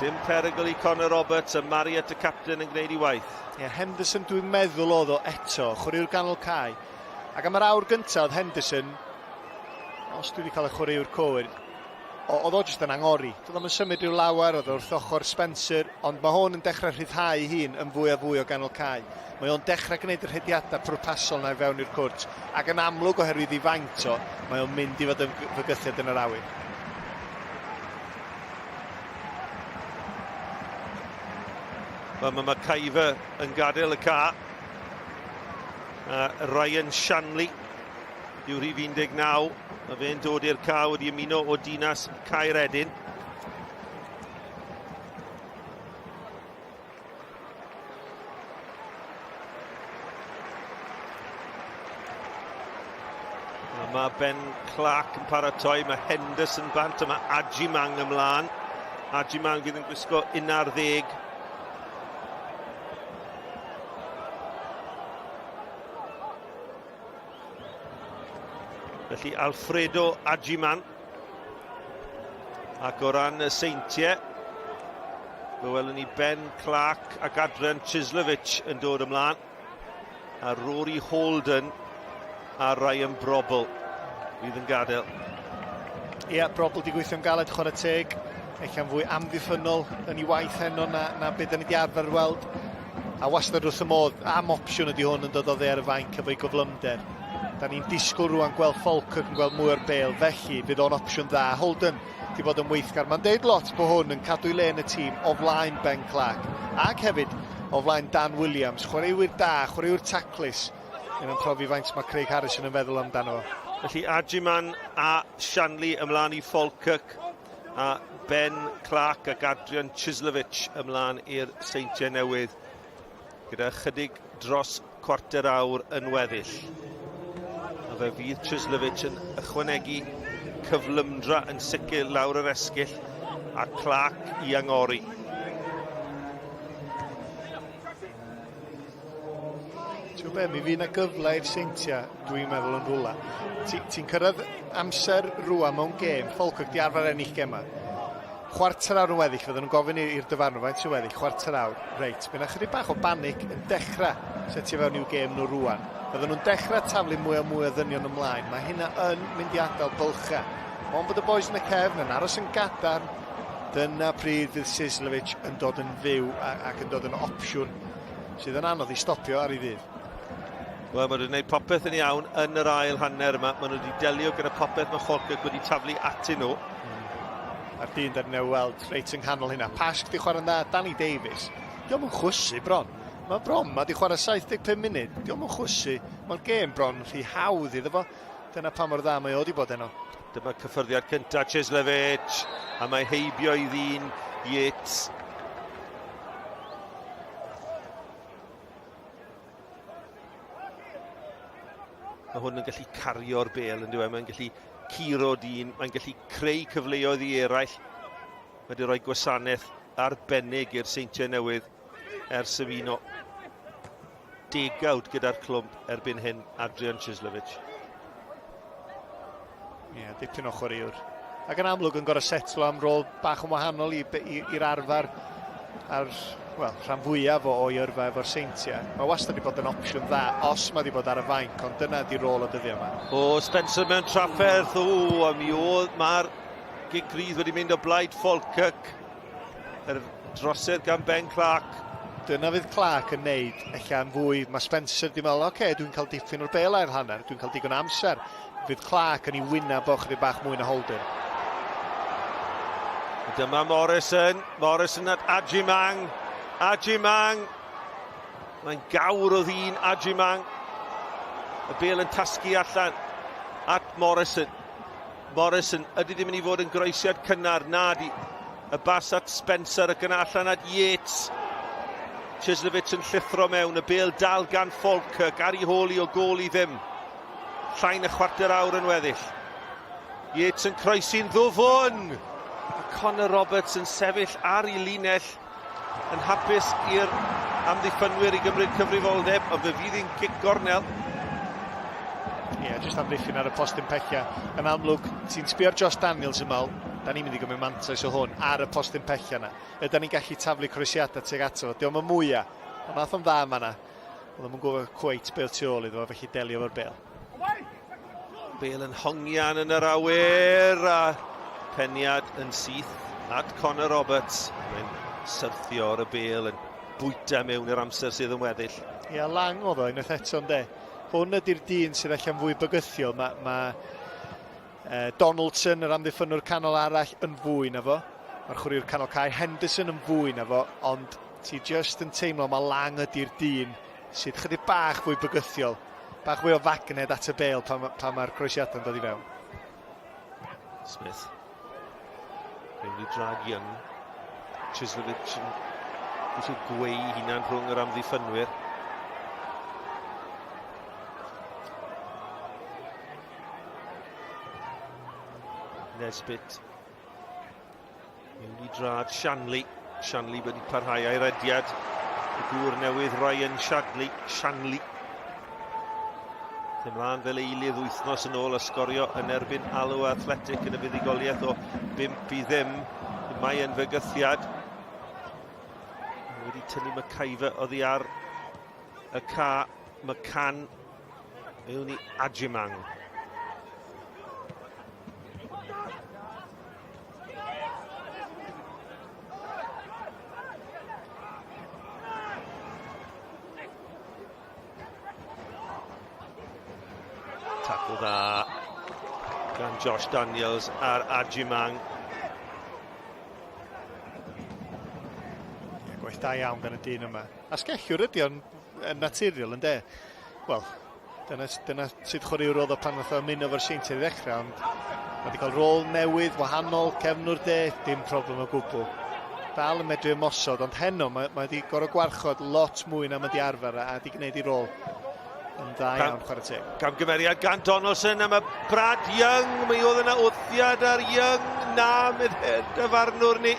Dim perygl i Connor Roberts a Marriott y capten yn gwneud ei waith. Ie, yeah, Henderson dwi'n meddwl oedd o eto, chwaraewr ganol cae. Ac am yr awr gyntaf oedd Henderson, os dwi wedi cael y chwaraewr cywir, oedd o jyst yn angori. Doedd o'm yn symud rhyw lawer, oedd o wrth ochr Spencer, ond mae hwn yn dechrau rhyddhau ei hun yn fwy a fwy o ganol cae. Mae o'n dechrau gwneud y rhediadau pwrpasol na i fewn i'r cwrt, ac yn amlwg oherwydd ei faint o, mae o'n mynd i fod yn fygythiad yn yr awyr. Wel, mae McIver yn gadael y ca. A Ryan Shanley yw rhif 19. Mae fe'n dod i'r ca wedi ymuno o Dinas Caeredin. A mae Ben Clark yn paratoi, mae Henderson bant a mae Ajimang ymlaen. Ajimang fydd yn gwisgo 11. Felly Alfredo Ajiman. Ac o ran y seintiau, fe welwn ni Ben Clark ac Adrian Chislovich yn dod ymlaen. A Rory Holden a Ryan Brobl fydd yn gadael. Ie, yeah, Brobl di gweithio'n galed chwarae teg. Ella'n fwy amddiffynnol yn ei waith heno na, na beth da ni wedi arfer weld. A wastad wrth y modd, am opsiwn ydy hwn yn dod oddi ar y fainc efo'i gyflymder. Da ni'n disgwyl rwan gweld Falkirk yn gweld mwy o'r bêl, felly fydd o'n opsiwn dda. Holden di bod yn weithgar. Mae'n deud lot bod hwn yn cadw'i le yn y tîm o flaen Ben Clark ac hefyd o flaen Dan Williams. Chwaraewyr da, chwaraewyr taclus. Yna'n profi faint mae Craig Harrison yn feddwl amdano fo. Felly Ajiman a Shanley ymlaen i Falkirk a Ben Clark ac Adrian Chislovich ymlaen i'r Seintiau Newydd gyda chydig dros cwarter awr yn weddill. A fe fydd Chislovich yn ychwanegu cyflymdra yn sicr lawr yr esgyll a Clark i angori. Ti'n be, mi fydd 'na gyfle i'r Seintiau, dwi'n meddwl, yn rhywle. Ti'n ti cyrraedd amser rwan mewn gêm, Falkirk di arfer ennill gemau. Chwarter awr yn weddill, fydden nhw'n gofyn i'r dyfarnwr faint sy'n weddill, chwarter awr. Reit, mi 'na chydig bach o banic yn dechrau setio fewn i'w gêm nhw rwan. Fydden nhw'n dechrau taflu mwy a mwy o ddynion ymlaen. Mae hynna yn mynd i adael bylchau. Ond bod y boys yn y cefn yn aros yn gadarn, dyna pryd fydd Sislovic yn dod yn fyw ac yn dod yn opsiwn sydd yn anodd i stopio ar ei ddydd. Wel, maen nhw wedi gwneud popeth yn iawn yn yr ail hanner yma. Maen nhw wedi delio gyda popeth mae Falkirk wedi taflu atyn nhw. A'r dyn da ni newydd weld reit yng nghanol hynna. Pasg di chwarae'n dda, Danny Davies. Dio'm yn chwysu bron. Mae bron, mae di chwarae 75 munud. Dio'm yn chwysu. Mae'r gêm bron rhy hawdd iddo fo. Dyna pa mor dda mae o di bod heno. Dyma cyffyrddiad cyntaf Cieslewicz, a mae heibio i ddyn Yates. Mae hwn yn gallu cario'r bel yn dweud, mae'n gallu curo dyn, mae'n gallu creu cyfleoedd i eraill. Mae wedi rhoi gwasanaeth arbennig i'r Seintiau Newydd ers ymuno degawd gyda'r clwb erbyn hyn, Adrian Cieslewicz. Ie, yeah, dipyn o chwaraewr. Ac yn amlwg yn gorau setlo am rôl bach yn wahanol i'r arfer ar well, rhan fwyaf o o'i yrfa efo'r Seintiau. Mae wastad wedi bod yn opsiwn dda os mae wedi bod ar y fainc, ond dyna di rôl o dyddiau yma. O, Spencer mewn trafferth, o, a mi oedd, mae'r gic rydd wedi mynd o blaid Falkirk. Yr drosedd gan Ben Clark. Dyna fydd Clark yn neud, ella yn fwy, mae Spencer di meddwl, oce, okay, dwi'n cael dipyn o'r bel ail hanner, dwi'n cael digon amser. Fydd Clark yn ei wyneb o chydig bach mwy na Holden. Dyma Morrison, Morrison at Ajimang, Ajimang, mae'n gawr o ddyn Ajimang. Y bel yn tasgu allan at Morrison. Morrison, ydy ddim yn mynd i fod yn groesiad cynnar, na di. Y bas at Spencer ac yna allan at Yates. Chislovich yn llithro mewn, y bel dal gan Falkirk ar ei hôl i o gôl i ddim. Llai na chwarter awr yn weddill. Yates yn croesi'n ddwfwn! A Connor Roberts yn sefyll ar ei linell yn hapus i'r amddiffynwyr i gymryd cyfrifoldeb, ond fe fydd hi'n gic gornel. Ie, yeah, jyst amddiffyn ar y postyn pella. Yn amlwg, ti'n sbio ar Josh Daniels yn meddwl, da ni'n mynd i gymryd mantais o hwn ar y postyn pella yna. Yda ni'n gallu taflu croesiadau tuag ato fo. Diolch yn mwyaf. Ond nath o'n dda yma na. Oedd o'n gwybod cweit beth tu ôl iddo fo, felly delio efo'r bel. Bale yn hongian yn yr awyr a peniad yn syth at Connor Roberts. Mae'n syrthio ar y bel yn bwyta mewn i'r amser sydd yn weddill. Ia, Lang oedd o unwaith eto ynde. Hwn ydy'r dyn sydd allan fwy bygythiol. Mae ma, Donaldson, yr amddiffynnwr canol arall, yn fwy na fo. Mae'r chwaraewr canol cae Henderson yn fwy na fo, ond ti just yn teimlo mae Lang ydy'r dyn sydd chydig bach fwy bygythiol. Bach fwy o fagned at y bel pan, pan mae'r croesiadau'n dod i fewn. Smith. Mewn i drag Young. Chislovich yn eisiau gweu hunan rhwng yr amddiffynwyr. Nesbitt Mewn i drad Shanley. Shanley wedi parhau a'i rediad. Y gŵr newydd Ryan Shadley. Shanley. Ymlaen fel eilydd wythnos yn ôl a sgorio yn erbyn Alloa Athletic yn y fuddugoliaeth o 5 i ddim. Mae yn fygythiad. Wedi tynnu McIver oddi ar y ca. McCann mewn i Ajimang. Tacl dda gan Josh Daniels ar Ajimang. Ie, gwaith da iawn gan y dyn yma. Asgellwr ydy o'n yn naturiol, ynde? Wel, Dyna, dyna sut chwaraewr oedd o pan nath o ymuno efo'r Seintiau i ddechrau, ond mae wedi cael rôl newydd, wahanol, cefnwr de, dim problem o gwbl. Dal yn medru ymosod, ond heno mae, mae wedi gorfod gwarchod lot mwy na mae wedi arfer a wedi gwneud ei rôl yn dda iawn, chwarae teg. Camgymeriad gan Donaldson am y Brad Young, mi oedd yna wthiad ar Young, na, meddai dyfarnwr ni.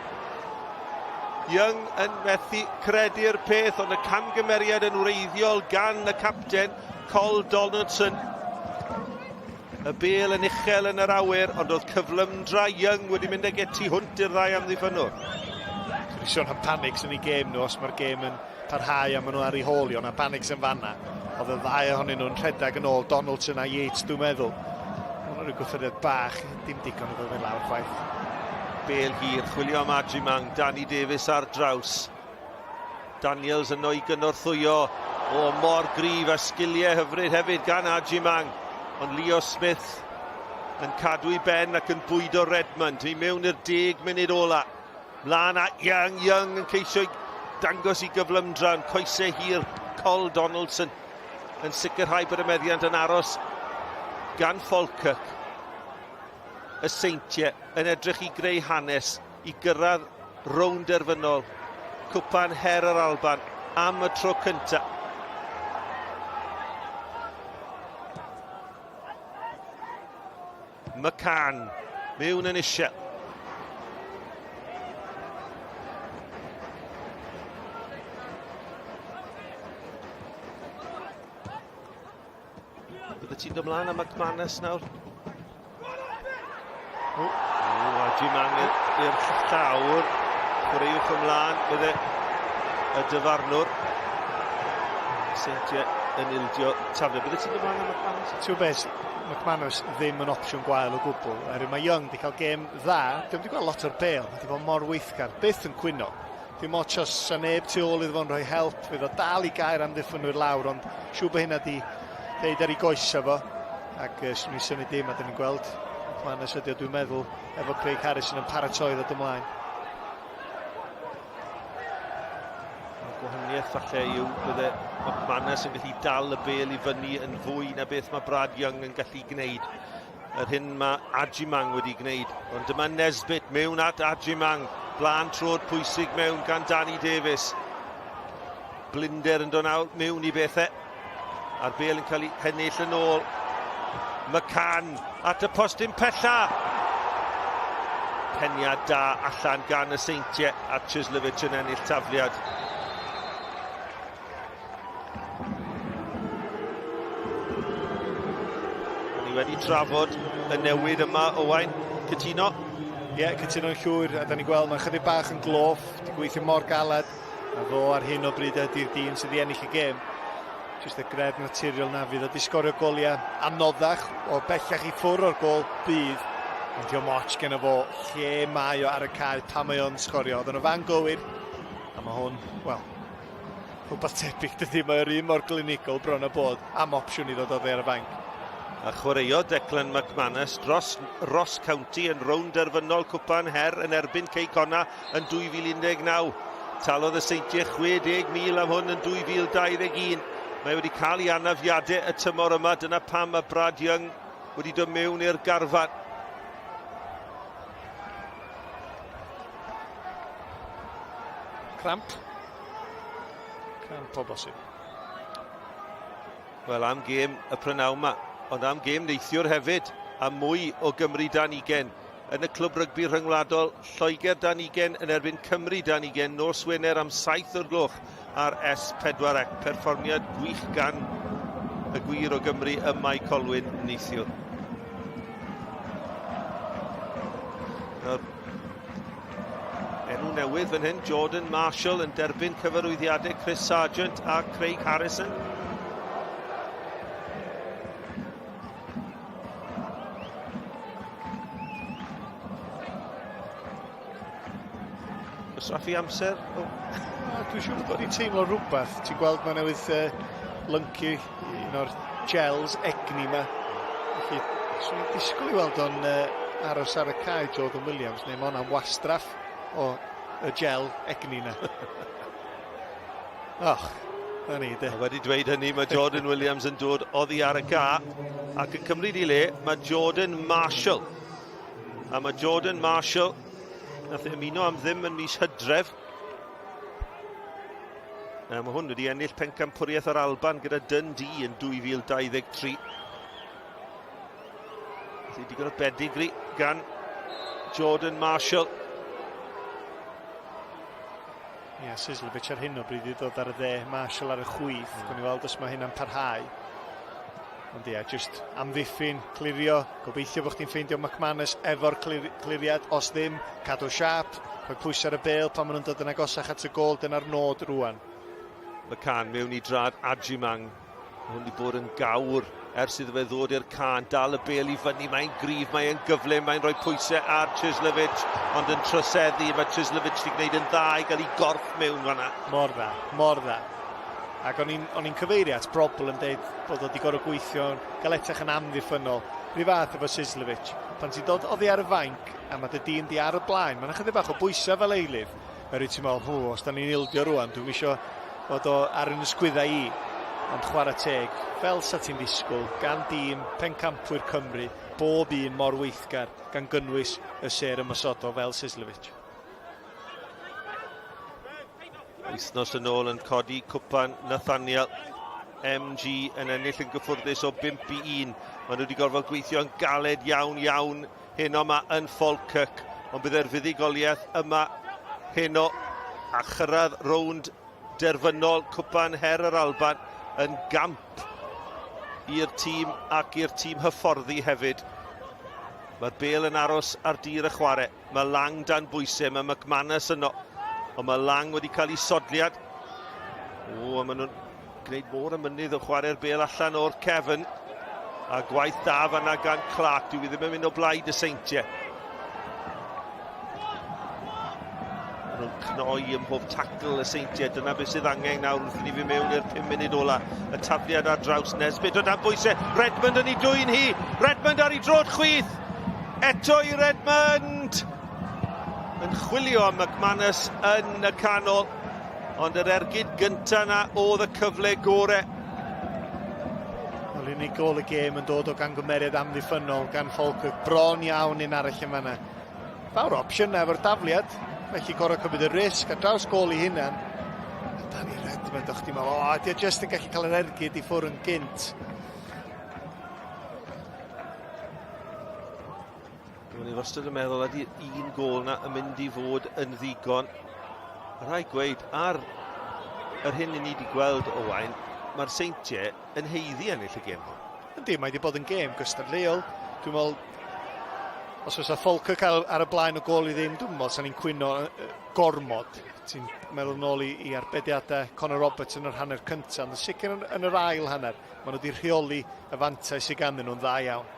Young yn methu credu'r peth, ond y camgymeriad yn wreiddiol gan y capten, Col Donaldson. Y bel yn uchel yn yr awyr, ond oedd cyflymdra Young wedi mynd ag e tu hwnt i'r ddau amddiffynnwr. Dwi'n sôn am panics yn ei gêm nhw, os mae'r gêm yn parhau a maen nhw ar ei hôl i, ond panics yn fanna. Oedd y ddau ohonyn nhw'n rhedeg yn ôl, Donaldson a Yates, dwi'n meddwl. Mae'n rhyw gwthoriad bach, dim digon o ddod lawr chwaith. Bel hir, chwilio am Adjimang, Danny Davies ar draws. Daniels yno i gynorthwyo. O, mor gryf a sgiliau hyfryd hefyd gan Adjimang. Ond Leo Smith yn cadw i ben ac yn bwydo Redmond i mewn i'r deg munud ola. Mlaen at Young, Young yn ceisio dangos i gyflymdra yn coesau hir Col Donaldson yn sicrhau bod y meddiant yn aros gan Falkirk. Y Seintiau yn edrych i greu hanes i gyrraedd rownd derfynol Cwpan Her yr Alban am y tro cyntaf. McCann mewn yn eisiau. Bydde ti'n dod mlaen am McManus nawr? O, a Jim Ang i'r llawr. Chwaraewch ymlaen, bydde y dyfarnwr. Seintiau yn ildio taflu. Bydde ti'n dod mlaen am McManus? Ti'n beth, McManus ddim yn opsiwn gwael o gwbl. Oherwydd mae Young wedi cael gêm dda, dim wedi gweld lot o'r bel, mae wedi bod mor weithgar, byth yn cwyno. Dim ots os sa neb tu ôl iddo fo'n rhoi help, fydd o dal i gair amddiffynwyr lawr, ond siŵr bod hynna di deud ar ei goesa fo. Ac uh, swn i'n synnu dim, a dyn ni'n gweld McManus ydy o, dwi'n meddwl, efo Craig Harrison yn paratoi ddod ymlaen. Y gwahaniaeth falle yw bydde McManus yn gallu dal y bel i fyny yn fwy na beth mae Brad Young yn gallu gwneud. Yr hyn mae Ajimang wedi gwneud. Ond dyma Nesbitt mewn at Ajimang. Blaen trod pwysig mewn gan Danny Davies. Blinder yn dod nawr mewn i bethau. A'r bel yn cael ei hennill yn ôl. McCann at y postyn pella. Peniad da allan gan y Seintiau a Chislovich yn ennill tafliad. Ni wedi trafod y newid yma, Owain. Cytuno? Ie, yeah, cytuno'n llwyr. A da ni'n gweld mae'n chydig bach yn gloff, di gweithio mor galed. A fo ar hyn o bryd ydy'r dyn sydd wedi ennill y gêm. Jyst y gred naturiol na fydd o di sgorio goliau anoddach o bellach i ffwr o'r gol bydd. Ond diolch moch gen fo lle mae o ar y cae pan mae o'n sgorio. Oedd yn y fan gywir. A mae hwn, wel, Rhywbeth tebyg dydy, mae o'r un mor glinigol bron a bod am opsiwn i ddod oddi ar y fainc. A chwaraeodd Declan McManus dros Ross County yn rownd derfynol Cwpan Her yn erbyn Cei Connah yn 2019. Talodd y Seintiau 60,000 am hwn yn 2021. Mae wedi cael ei anafiadau y tymor yma, dyna pam mae Brad Young wedi dod mewn i'r garfan. Cramp. Cramp o bosib. Wel, am gêm y prynawn yma, ond am gêm neithiwr hefyd, a mwy o Gymru dan ugen yn y Clwb Rygbi Rhyngwladol, Lloegr dan ugen yn erbyn Cymru dan ugen nos Wener am 7 o'r gloch ar S4C. Perfformiad gwych gan y gwir o Gymru ym Mae Colwyn neithiwr. Nawr, enw newydd fan hyn, Jordan Marshall yn derbyn cyfarwyddiadau Chris Sargent a Craig Harrison. Gwastraffu amser? Oh. Dwi'n siŵr bod wedi teimlo rhywbeth. Ti'n gweld mae newydd uh, lyncu un o'r gels egni yma. Felly, swn i'n disgwyl i weld o'n uh, aros ar y cae Jordan Williams, neu mae hwnna'n wastraff o y gel egni yna. Och. Na ni, de. A wedi dweud hynny, mae Jordan Williams yn dod oddi ar y ga ac yn cymryd i le, mae Jordan Marshall. A mae Jordan Marshall, nath e ymuno am ddim yn mis Hydref. A mae hwn wedi ennill pencampwriaeth yr Alban gyda Dundee yn 2023. Felly digon o bedigri gan Jordan Marshall. Ie, yeah, Sislovic ar hyn o bryd i ddod ar y dde, Marshall ar y chwith. Mm. Gwni weld os mae hynna'n parhau. Ond ie, yeah, just amddiffyn, clirio, gobeithio bod chdi'n ffeindio McManus efo'r clir cliriad, os ddim, cadw siap, rhoi pwysau ar y bel pan maen nhw'n dod yn agosach at y gol, dyna'r nod rwan. McCann mewn i drad Adjimang. Mae hwn wedi bod yn gawr ers iddo fe ddod i'r can, dal y bel i fyny, mae'n gryf, mae'n gyflym, mae'n rhoi pwysau ar Chislovich, ond yn troseddu, mae Chislovich wedi gwneud yn dda i gael ei gorff mewn fanna. Mor dda, mor dda. Ac o'n i'n o'n i'n cyfeirio at Brobl yn deud bod o wedi gorfod gweithio'n galetach yn amddiffynnol. Rhyw fath efo Sislovich. Pan ti'n dod oddi ar y fainc a mae dy dîm di ar y blaen, mae'n ychydig bach o bwysau fel eilydd. Oherwydd ti'n meddwl, hw, os da ni'n ildio rwan, dwi'm isio fod o ar yn ysgwyddau i. Ond chwarae teg, fel sa ti'n ddisgwyl, gan dîm pencampwyr Cymru, bob un mor weithgar, gan gynnwys y sêr ymosodol fel Sislovich. Wythnos yn ôl yn codi cwpan Nathaniel. MG yn ennill yn gyffwrddus o 5 i 1. Maen nhw wedi gorfod gweithio'n galed iawn iawn heno yma yn Falkirk, ond bydd e'r fuddugoliaeth yma heno a chyrraedd rownd derfynol Cwpan Her yr Alban yn gamp i'r tîm ac i'r tîm hyfforddi hefyd. Mae'r bel yn aros ar dir y chwarae. Mae Lang dan bwysau, mae McManus yno. Ond mae Lang wedi cael ei sodliad. O, a maen nhw'n Gwneud môr y mynydd o chwarae'r bêl allan o'r cefn. A gwaith da fanna gan Clark. Dwi ddim yn mynd o blaid y seintiau. Maen nhw'n cnoi ym mhob tacl y seintiau. Dyna beth sydd angen nawr wrth i ni fi mewn i'r 5 munud ola. Y tafliad ar draws Nesbitt o dan bwysau. Redmond yn ei dwyn hi. Redmond ar ei drod chwith. Eto i Redmond. Yn chwilio am McManus yn y canol. Ond yr ergyd gynta na oedd y cyfle gore. Wel, unig gol y gêm yn dod o gangymeriad amddiffynnol gan Falkirk. Bron iawn un arall yn fanna. Fawr opsiwn efo'r dafliad, felly gorau cymryd y risg a draws gol i hunan. A Danny Redmond, o'ch ti'n meddwl, o, di o jyst yn gallu cael yr ergyd i ffwrdd yn gynt. O'n i wastad yn meddwl ydy un gôl na yn mynd i fod yn ddigon. A rhaid gweud, ar yr hyn i ni wedi gweld Owain, mae'r Seintiau yn heiddi ennill y gêm hon. Yndi, mae wedi bod yn gêm gystadleuol. Dwi'n meddwl, os oes Falkirk ar, ar y blaen o gôl i ddim, dwi'n meddwl sa'n ni'n cwyno gormod. Ti'n meddwl nôl i, i arbediadau Conor Roberts yn yr hanner cyntaf, ond yn sicr yn, yn yr ail hanner, maen nhw wedi rheoli y fantais sydd ganddyn nhw'n dda iawn.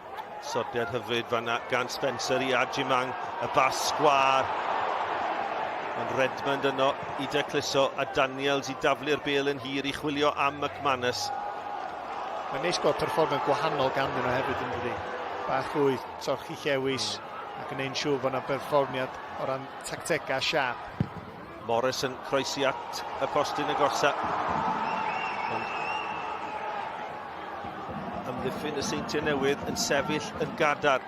Sodiad hyfryd fanna gan Spencer i Adjimang, y bas sgwar. Ond Redmond yno i decluso a Daniels i daflu'r bel yn hir i chwilio am McManus. Mae'n neis gweld perfformiad gwahanol ganddyn nhw hefyd yn dydi. Bach fwy torchi llewis ac yn neud siŵr bod yna berfformiad o ran tactegau siâp. Morris yn croesi at y postyn agosa. Ond amddiffyn y Seintiau Newydd yn sefyll yn gadar.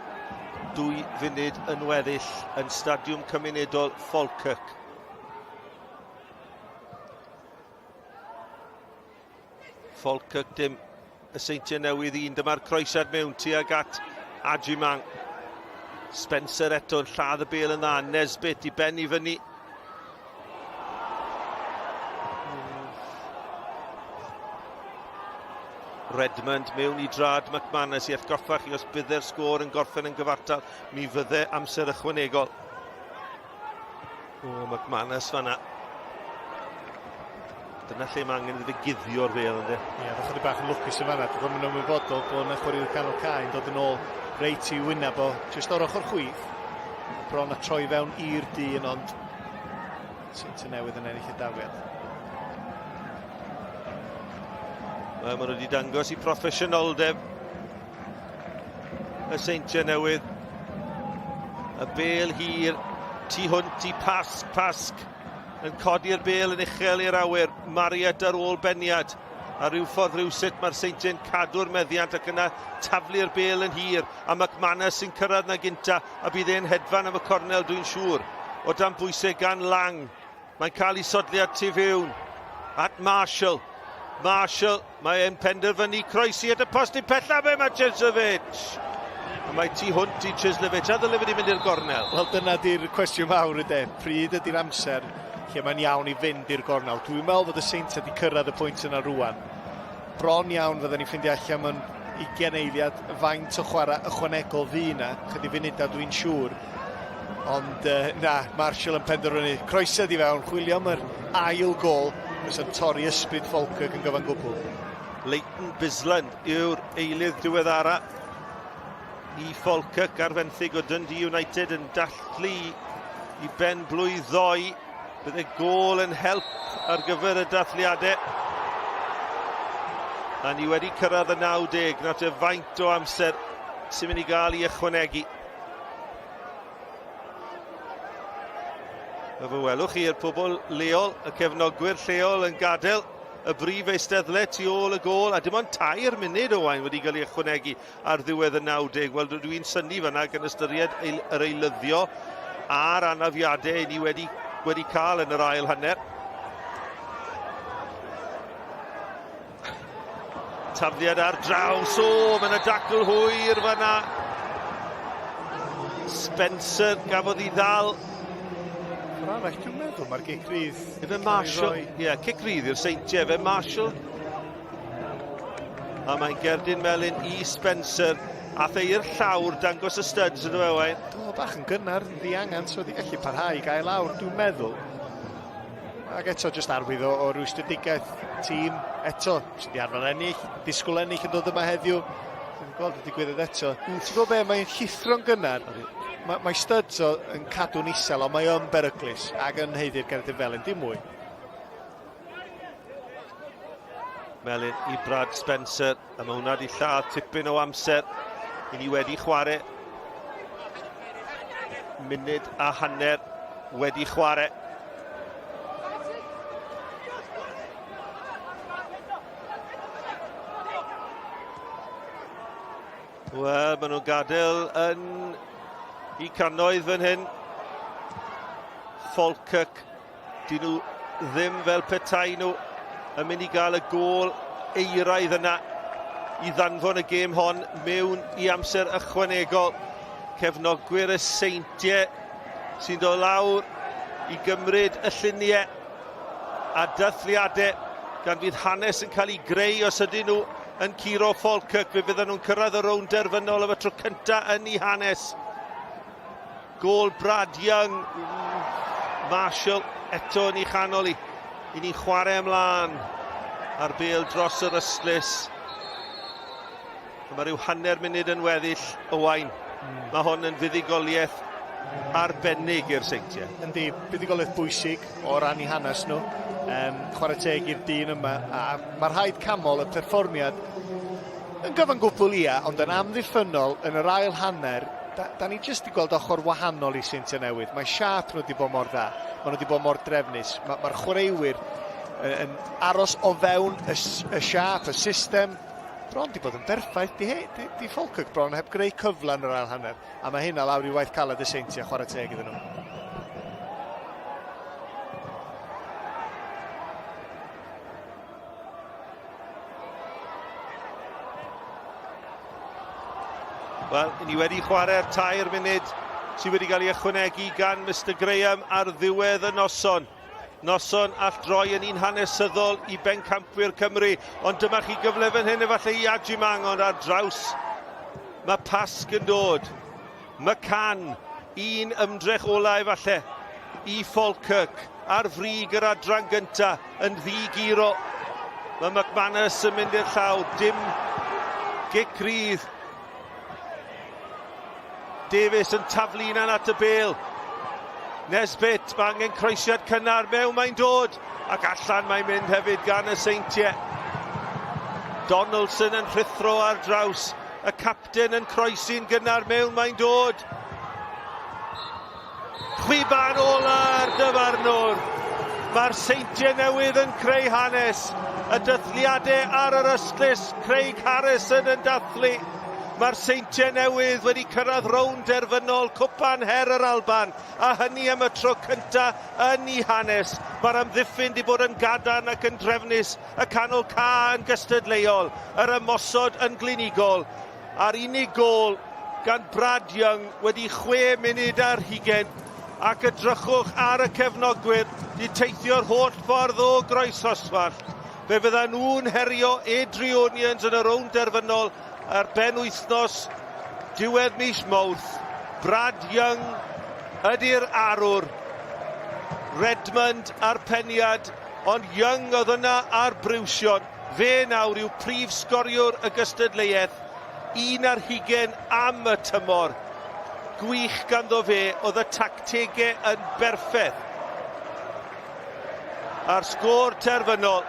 Dwy funud yn weddill yn Stadiwm Cymunedol Falkirk. Falkirk dim, y Seintiau Newydd un. Dyma'r croesiad mewn tuag at Adjimang. Spencer eto yn lladd y bel yn dda. Nesbitt i ben i fyny. Redmond mewn i drad McManus i atgoffa chi os bydde'r sgôr yn gorffen yn gyfartal, mi fydde amser ychwanegol. O, McManus fanna. Dyna lle mae angen iddo fe guddio'r fel, ynddo? Ie, yeah, chydig bach yn lwcus yn fanna. Dwi'n ddim yn ymwybodol bod yna chwaraewyr canol cae yn dod yn ôl reit i wyneb o, jyst o'r ochr chwith. Bron a troi fewn i'r dyn, ond Seintiau Newydd yn ennill y dawiad. Wel, maen nhw wedi dangos i proffesiynoldeb y Seintiau Newydd. Y bel hir tu hwnt i Pasg, Pasg. yn codi'r bêl yn uchel i'r awyr. Marriott ar ôl beniad. A rhyw ffordd rhywsut mae'r Seintiau'n cadw'r meddiant ac yna taflu'r bêl yn hir. A McManus sy'n cyrraedd na gynta a bydd e'n hedfan am y cornel dwi'n siŵr. O dan bwysau gan Lang. Mae'n cael ei sodliad tu fewn at Marshall. Marshall, mae e'n penderfynu croesi at y postyn pellaf e, mae Chislovic. A mae tu hwnt i Chislovic. A ddyle wedi mynd i'r gornel? Wel, dyna di'r cwestiwn mawr yde. Pryd ydy'r amser lle mae'n iawn i fynd i'r gornel? Dwi'n meddwl fod y Seintiau wedi cyrraedd y pwynt yna rwan. Bron iawn fydden ni'n ffeindio allan mewn 20 eiliad faint o chwarae ychwanegol fu yna. Chydig funudau dwi'n siŵr. Ond uh, na, Marshall yn penderfynu. Croesiad i fewn, chwilio am yr ail gol, fysa'n torri ysbryd Falkirk yn gyfan gwbl. Leighton Bisland yw'r eilydd diweddara i Falkirk ar fenthyg o Dundee United yn dathlu i ben blwydd ddoe. Bydd y gôl yn help ar gyfer y dathliadau. A ni wedi cyrraedd y 90, nawr te faint o amser sy'n mynd i gael ei ychwanegu. A fe welwch chi'r pobl leol, y cefnogwyr lleol yn gadael y brif eisteddle tu ôl y gôl, a dim ond tair munud o wain wedi cael ei ychwanegu ar ddiwedd y 90. Wel, dwi'n synnu fanna gan ystyried yr eilyddio a'r anafiadau ni wedi, wedi cael yn yr ail hanner. Tafliad ar draws, o, mae yna dacl hwyr fanna. Spencer gafodd ei ddal. Ffordd arall, dwi'n meddwl, mae'r gic rydd. Efe Marshall, ie, yeah, cic rydd i'r Seintiau, efe Marshall. A mae'n gerdyn melyn i Spencer. Ath e i'r llawr, dangos y studs yn y fe, Owain. Do, bach yn gynnar, ddiangen, so wedi gallu parhau i gael lawr, dwi'n meddwl. Ac eto, jyst arwydd o, o rwystredigaeth tîm eto, sydd wedi arfer ennill, disgwyl ennill yn dod yma heddiw. Dwi'n gweld y digwyddiad eto. Ti'n gwybod be, mae'n llithro'n gynnar. Mae, mae Studs o yn cadw'n isel, ond mae o'n beryglus ac yn heiddi'r gerdyn felyn, dim mwy. Melyn i Brad Spencer, a mae hwnna wedi lladd tipyn o amser i ni wedi chwarae. Munud a hanner wedi chwarae. Wel, maen nhw'n gadael yn i cannoedd fan hyn. Falkirk Dyn nhw ddim fel petai nhw yn mynd i gael y gôl eiraidd yna i ddanfon y gêm hon mewn i amser ychwanegol. Cefnogwyr y Seintiau sy'n dod lawr i gymryd y lluniau a dathliadau gan fydd hanes yn cael ei greu os ydyn nhw yn curo Falkirk. Fe fydden nhw'n cyrraedd y rownd derfynol am y tro cyntaf yn eu hanes. Gôl Brad Young. Marshall eto yn ei chanol i. I ni'n chwarae ymlaen a'r bêl dros yr ystlys. Mae rhyw hanner munud yn weddill, Owain. Mm. Mae hon yn fuddugoliaeth arbennig i'r Seintiau. Yndi, buddugoliaeth bwysig o ran i hanes nhw. Um, chwarae teg i'r dyn yma. A mae rhaid camol y perfformiad Yn gyfan gwbl ia, ond yn amddiffynnol yn yr ail hanner, da, da ni jyst 'di gweld ochr wahanol i Seintiau Newydd. Mae siâp nhw wedi bod mor dda, maen nhw wedi bod mor drefnus, mae'r ma chwaraewyr yn, yn aros o fewn y, y siâp, y system, bron di bod yn berffaith. Di, di, di Falkirk bron heb greu cyfle yn yr ail hanner, a mae hynna lawr i waith caled y Seintiau, chwarae teg iddyn nhw. Wel, ni wedi chwarae'r tair munud sydd wedi cael ei ychwanegu gan Mister Graham ar ddiwedd y noson. Noson all droi yn un hanesyddol i bencampwyr Cymru, ond dyma chi gyfle fan hyn efallai i Ajimang, ond ar draws mae Pasg yn dod. McCann, un ymdrech ola efallai i Falkirk ar frig yr adran gynta yn ddi-guro. Mae McManus yn mynd i'r llawr, dim gic rydd. Davies yn taflu unan at y bel. Nesbitt, mae angen croesiad cynnar, mewn mae'n dod, ac allan mae'n mynd hefyd gan y Seintiau. Donaldson yn rhuthro ar draws y capten yn croesi'n gynnar mewn mae'n dod. Chwiban ola'r dyfarnwr. Mae'r Seintiau Newydd yn creu hanes. Y dathliadau ar yr ystlys, Craig Harrison yn dathlu. Mae'r Seintiau Newydd wedi cyrraedd rownd derfynol Cwpan Her yr Alban, a hynny am y tro cyntaf yn eu hanes. Mae'r amddiffyn 'di bod yn gadarn ac yn drefnus, y canol ca yn gystadleuol, yr ymosod yn glinigol, a'r unig gôl gan Brad Young wedi chwe munud ar hugain, ac edrychwch ar y cefnogwyr 'di teithio'r holl ffordd o Groesoswallt. Fe fyddan nhw'n herio Adrionians yn y rownd derfynol ar benwythnos diwedd mis Mawrth. Brad Young ydy'r arwr. Redmond a'r peniad, ond Young oedd yna a'r briwsion. Fe nawr yw prif sgoriwr y gystadleuaeth, 21 am y tymor. Gwych ganddo fe, oedd y tactegau yn berffeth. A'r sgôr terfynol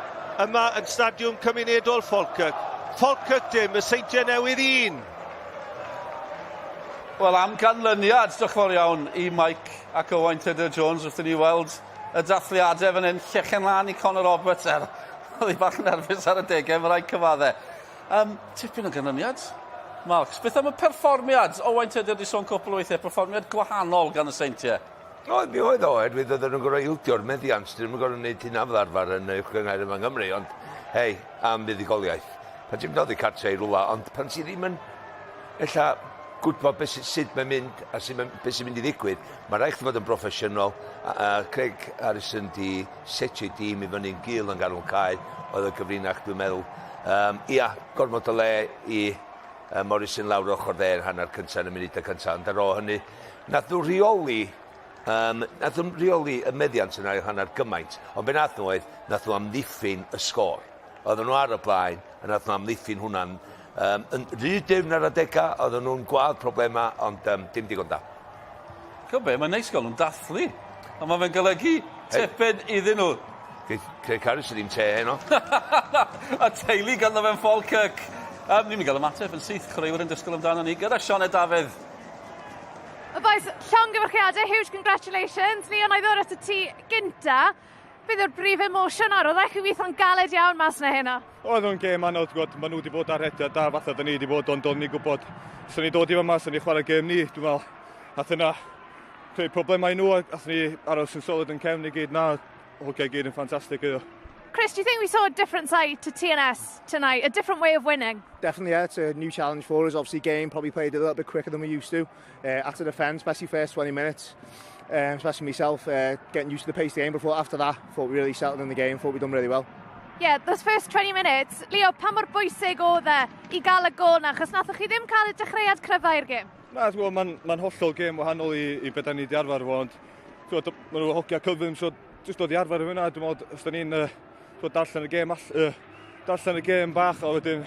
yma yn Stadiwm Cymunedol Falkirk. Falkirk dim, y Seintiau Newydd un. Wel, am ganlyniad, diolch yn fawr iawn i Mike ac Owain Tudur Jones wrth i ni weld y dathliadau fan hyn. Llechen lan i Conor Roberts er oedd hi bach yn nerfus ar y degau, mae rhaid cyfadde. Um, tipyn o ganlyniad. Marks, beth am y perfformiad? Owain Tudur wedi sôn cwpl o weithiau, perfformiad gwahanol gan y Seintiau. Oedd, mi oedd o, oherwydd oedden nhw'n gorfod ildio'r meddiant, dyn nhw'n gorfod gwneud hynna fel arfer yn y Uwch Gynghrair yma yng Nghymru, ond hei, am fuddugoliaeth. Pan ti'n mynd oddi cartre i rwla, ond pan ti ddim yn ella gwybod beth sy, sut mae'n mynd a sut mae'n, beth sy'n mynd i ddigwydd, mae rhaid chdi fod yn broffesiynol. A, a Craig Harrison di setio'i dîm i fyny'n gul yn ganol cae, oedd y gyfrinach dwi'n meddwl. Um, ia, gormod o le i uh, Morrison lawr ochr dde yn hanner cyntaf yn y munudau cyntaf, ond ar ôl hynny, Nath nhw rheoli, um, nath nhw rheoli y meddiant yn ail hanner gymaint, ond be nath nhw oedd, nath nhw amddiffyn y sgôr. Oedden nhw ar y blaen, a nath nhw amddiffyn hwnna'n um, yn rhy dyfn ar adegau, oedden nhw'n gweld problemau, ond um, dim digon da. Gwybod be, mae'n neis gael nhw'n dathlu. Ond mae fe'n golygu tipyn iddyn nhw. Craig Harris ddim te heno. A teulu ganddo fe'n Falkirk. Um, ni'n mynd i gael ymateb yn syth, chwaraewyr yn disgwyl amdano ni gyda Sioned Dafydd. Well, boys, llongyfarchiadau, huge congratulations. Leon, I ddod at y ti gynta. Beth yw'r brif emosiwn ar? Oeddech chi weithio'n galed iawn mas na heno? Oedd o'n gêm anodd, gwybod, maen nhw wedi bod ar rhediad da fatha da ni wedi bod, ond o'n ni gwybod, swn ni dod i fyma, swn ni chwarae gêm ni, dwi'n meddwl, nath yna creu problemau i nhw, a nath ni aros yn solid yn cefn i gyd, na, hogiau gyd yn ffantastig iddo. Chris, do you think we saw a different side to TNS tonight, a different way of winning? Definitely, yeah, it's a new challenge for us. Obviously, game probably played a little bit quicker than we used to. Uh, at the defence, especially first 20 minutes, um, especially myself, uh, getting used to the pace of the game. But after that, thought we really settled in the game, thought we'd done really well. Yeah, those first 20 minutes, Leo, pa mor bwysig oedd e i gael y gol na? Achos nathoch chi ddim cael y dechreuad cryfa i'r gêm. Na, ti'n gwybod, mae'n ma hollol gêm wahanol i, i beth da ni wedi arfer fo, ond ti'n gwybod, maen nhw hogia cyflym, so jyst dod i arfer efo hynna, dwi'n meddwl, os da ni'n uh, darllen y gêm, all, uh, darllen y gêm bach, a wedyn,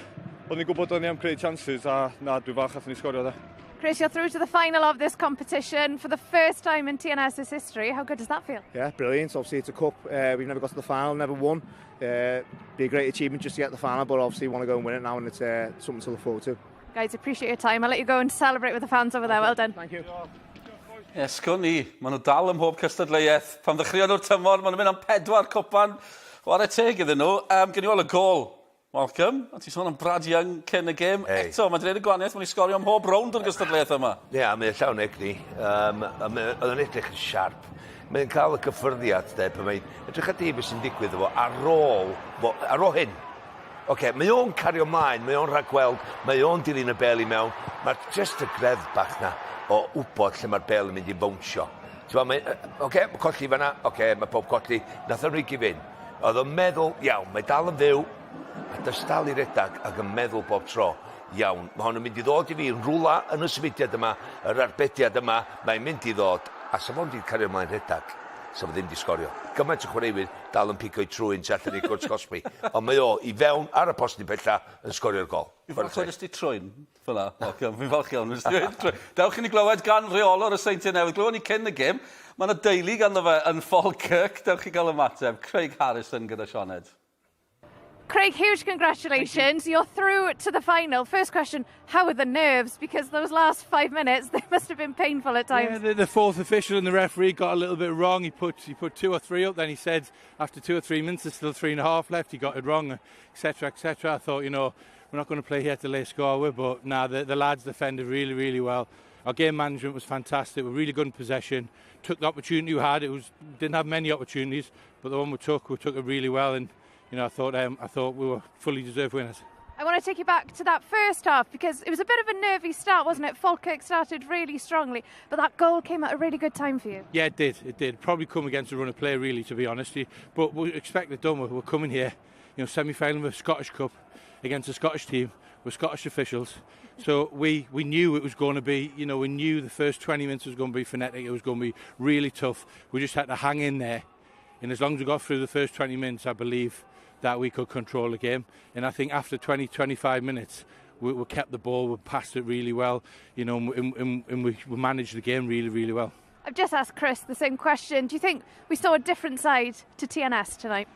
o'n ni'n gwybod o'n ni am creu chances, a na, dwi'n falch allan ni sgorio da. Chris, you're through to the final of this competition for the first time in TNS's history. How good does that feel? Yeah, brilliant. Obviously, it's a cup. Uh, we've never got to the final, never won. Uh, be a great achievement just to get the final, but obviously want to go and win it now, and it's uh, something to look forward to. Guys, appreciate your time. I'll let you go and celebrate with the fans over there. Well done. Thank you. Ie, sgwn i. Maen nhw dal ym mhob cystadleuaeth. Pan ddechreuon nhw'r tymor, maen nhw'n mynd am pedwar cwpan. Chwarae teg iddyn nhw. Um, Gen i weld y gol. Welcome. A ti sôn am Brad Young cyn y gêm. Hey. Eto, mae'n gwneud y gwahaniaeth. Mae'n i sgorio ym mhob rownd o'r gystadleuaeth yma. Ie, yeah, mae'n llawn egni. Um, a mae, oedd yn edrych yn siarp. Mae'n cael y cyffyrddiad, de, pan mae'n edrych ar di beth sy'n digwydd efo ar ôl, fo, ar ôl hyn. Oce, mae o'n cario mlaen, mae o'n rhagweld, mae o'n dilyn y bêl i mewn. Mae jyst y greddf bach 'na o wybod lle mae'r bêl yn mynd i fownsio. T'mo' mae yy oce, ma' colli fan'na, oce, mae pob colli. Nath o rwygo i fynd. Oedd o'n meddwl, iawn, mae dal yn fyw, a does dal i redag ac yn meddwl bob tro, iawn, mae hon yn mynd i ddod i fi yn rwla yn y symudiad yma, yr arbediad yma, mae'n mynd i ddod, a sa fo'n di cario mlaen rhedag, sa fo ddim di sgorio. Gymaint o chwaraewyr dal yn pigo'i trwyn tu allan i'r cwrt cosbi. Ond mae o i fewn ar y postyn pella yn sgorio'r gol. Fi'n falch wedest ti trwyn fel 'na, Malcolm. Fi'n falch iawn wedest ti trwyn. Dewch i ni glywed gan reolwr y Seintiau Newydd. Glywon ni cyn y gêm, mae 'na deulu ganddo fe yn Falkirk. Dewch i gael ymateb. Craig Harrison gyda Sioned. Craig, huge congratulations. You. You're through to the final. First question, how are the nerves? Because those last five minutes, they must have been painful at times. Yeah, the, the fourth official and the referee got a little bit wrong. He put, he put two or three up, then he said after two or three minutes, there's still three and a half left. He got it wrong, etc., etc. I thought, you know, we're not going to play here to lay score with, but now nah, the, the lads defended really, really well. Our game management was fantastic. We were really good in possession. Took the opportunity we had. It was didn't have many opportunities, but the one we took, we took it really well. And you know, I thought um, I thought we were fully deserved winners. I want to take you back to that first half because it was a bit of a nervy start, wasn't it? Falkirk started really strongly, but that goal came at a really good time for you. Yeah, it did. It did. Probably come against the run of play, really, to be honest. But we expect it done. We're coming here, you know, semi-final of the Scottish Cup against a Scottish team with Scottish officials. So we, we knew it was going to be, you know, we knew the first 20 minutes was going to be frenetic. It was going to be really tough. We just had to hang in there. And as long as we got through the first 20 minutes, I believe that we could control the game. And I think after 20, 25 minutes, we, we kept the ball, we passed it really well, you know, and, and, and we, we managed the game really, really well. I've just asked Chris the same question. Do you think we saw a different side to TNS tonight?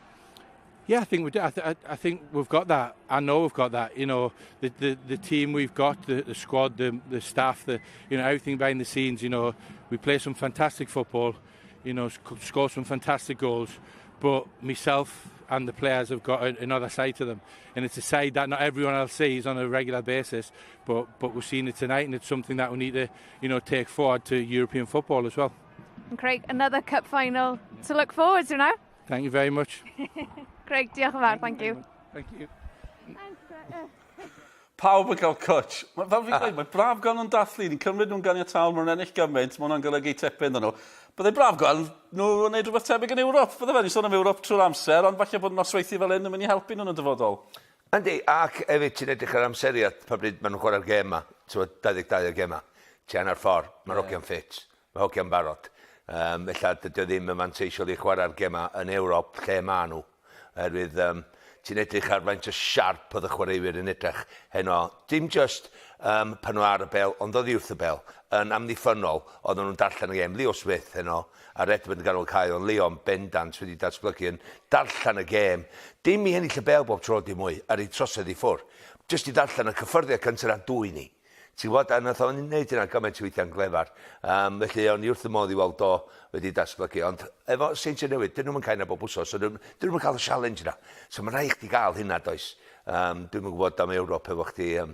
Yeah, I think we do. I, th I, I think we've got that. I know we've got that. You know, the, the, the team we've got, the, the squad, the, the staff, the you know everything behind the scenes. You know, we play some fantastic football. You know, sc score some fantastic goals. But myself and the players have got a, another side to them, and it's a side that not everyone else sees on a regular basis. But but we've seen it tonight, and it's something that we need to you know take forward to European football as well. And Craig, another cup final to look forward to now. Thank you very much. Craig, diolch yn fawr, thank you. Thank you. Pawb yn cael cwtch. Mae, fel fi'n gweud, mae braf gael nhw'n dathlu, ni'n cymryd nhw'n ganiataol, maen nhw'n ennill gymaint, mae hwnna'n golygu tipyn iddyn nhw. Byddai braf gweld nhw yn gwneud rhywbeth tebyg yn Ewrop. Bydde fe, ni'n sôn am Ewrop trwy'r amser, ond falle bod nosweithiau fel hyn yn mynd i helpu nhw yn y dyfodol. Yndi, ac hefyd ti'n edrych ar amseriad pa bryd maen nhw'n chwarae'r gêm 'ma, t'mod, 22 o gema, ti hanner ffordd, mae'r yeah. hogiau'n ffit, mae hogiau'n barod. Um, ella dydy o ddim yn manteisiol i chwarae'r gema yn Ewrop lle maen nhw. Oherwydd um, ti'n edrych ar faint o siarp oedd y chwaraewyr yn edrych heno. Dim just um, pan nhw ar y bel, ond oddi wrth y bel. Yn amddiffynnol, oedden nhw'n darllen y gêm. Leo Smith heno, a Redmond yn ganol cae, ond Leon bendant wedi datblygu yn darllen y gêm. Dim i ennill y bel bob tro dim mwy, ar ei trosedd i ffwr. Just i darllen y cyffyrddiad cyntaf na dwy ni. Ti'n gwybod, a nath o'n wneud hynna gymaint o weithiau'n glefar. Um, felly o'n i wrth y modd i weld o wedi datblygu. Ond efo Seintiau Newydd, dyn nhw'n cael yna bob wsos, so dyn nhw'n cael y challenge yna. So mae'n rhaid chdi gael hynna, does? Um, dwi'n gwybod am Ewrop efo chdi. Um,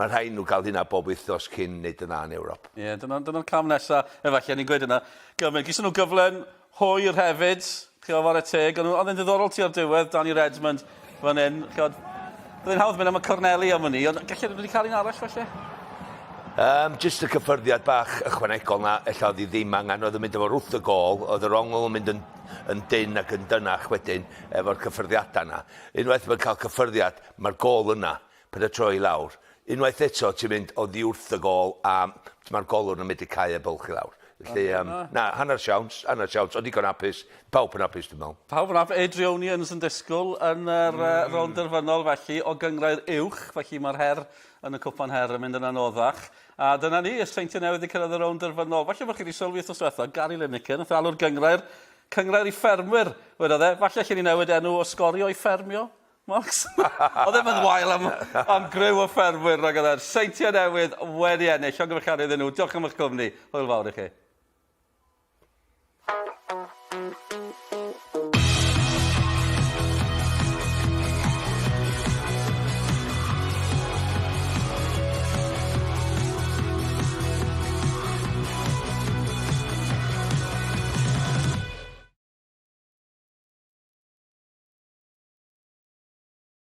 mae rhaid nhw gael hynna bob wythnos cyn wneud yn dda yn Ewrop. Ie, yeah, dyna'r dyna cam nesaf. Efallai, ni'n gweud yna. Gymaint, gyson nhw gyfle'n hwyr hefyd, chi o whare teg, ond oedd e'n ddiddorol tua'r diwedd, Danny Redmond fan hyn, chi byddai'n hawdd mynd am y corneli am hynny, ond gallu wedi cael un arall falle? Um, just y cyffyrddiad bach ychwanegol na, ella oedd hi ddim angen, oedd yn mynd efo wrth y gol, oedd yr ongl yn mynd yn, yn dyn ac yn dynach wedyn efo'r cyffyrddiadau na. Unwaith mae'n cael cyffyrddiad, mae'r gol yna, pan y troi i lawr. Unwaith eto, ti'n mynd oddi wrth y gol a mae'r golwr yn mynd i cael y bwlch i lawr. Felly, um, na, hanner siawns, hanner siawns, ond digon hapus, pawb yn hapus dwi'n meddwl. Pawb yn hapus, Adrionians yn disgwyl yn yr mm. uh, rownd derfynol felly o gyngrair uwch, felly mae'r her yn y cwpan her yn mynd yn anoddach. A dyna ni, y Seintiau Newydd wedi cyrraedd y rownd derfynol. Falle bod chi wedi sylwi wythnos diwetha, Gary Lineker, nath e alw'r gyngrair, cyngrair i ffermwyr, wedodd e. Falle allen ni newid enw o sgorio i ffermio. Max. Oedd ddim yn wael am, am griw o ffermwyr rhag oedd e'r Seintiau Newydd wedi ennill. Llongyfarchiadau iddyn nhw. Diolch am eich cwmni. Hwyl fawr i chi.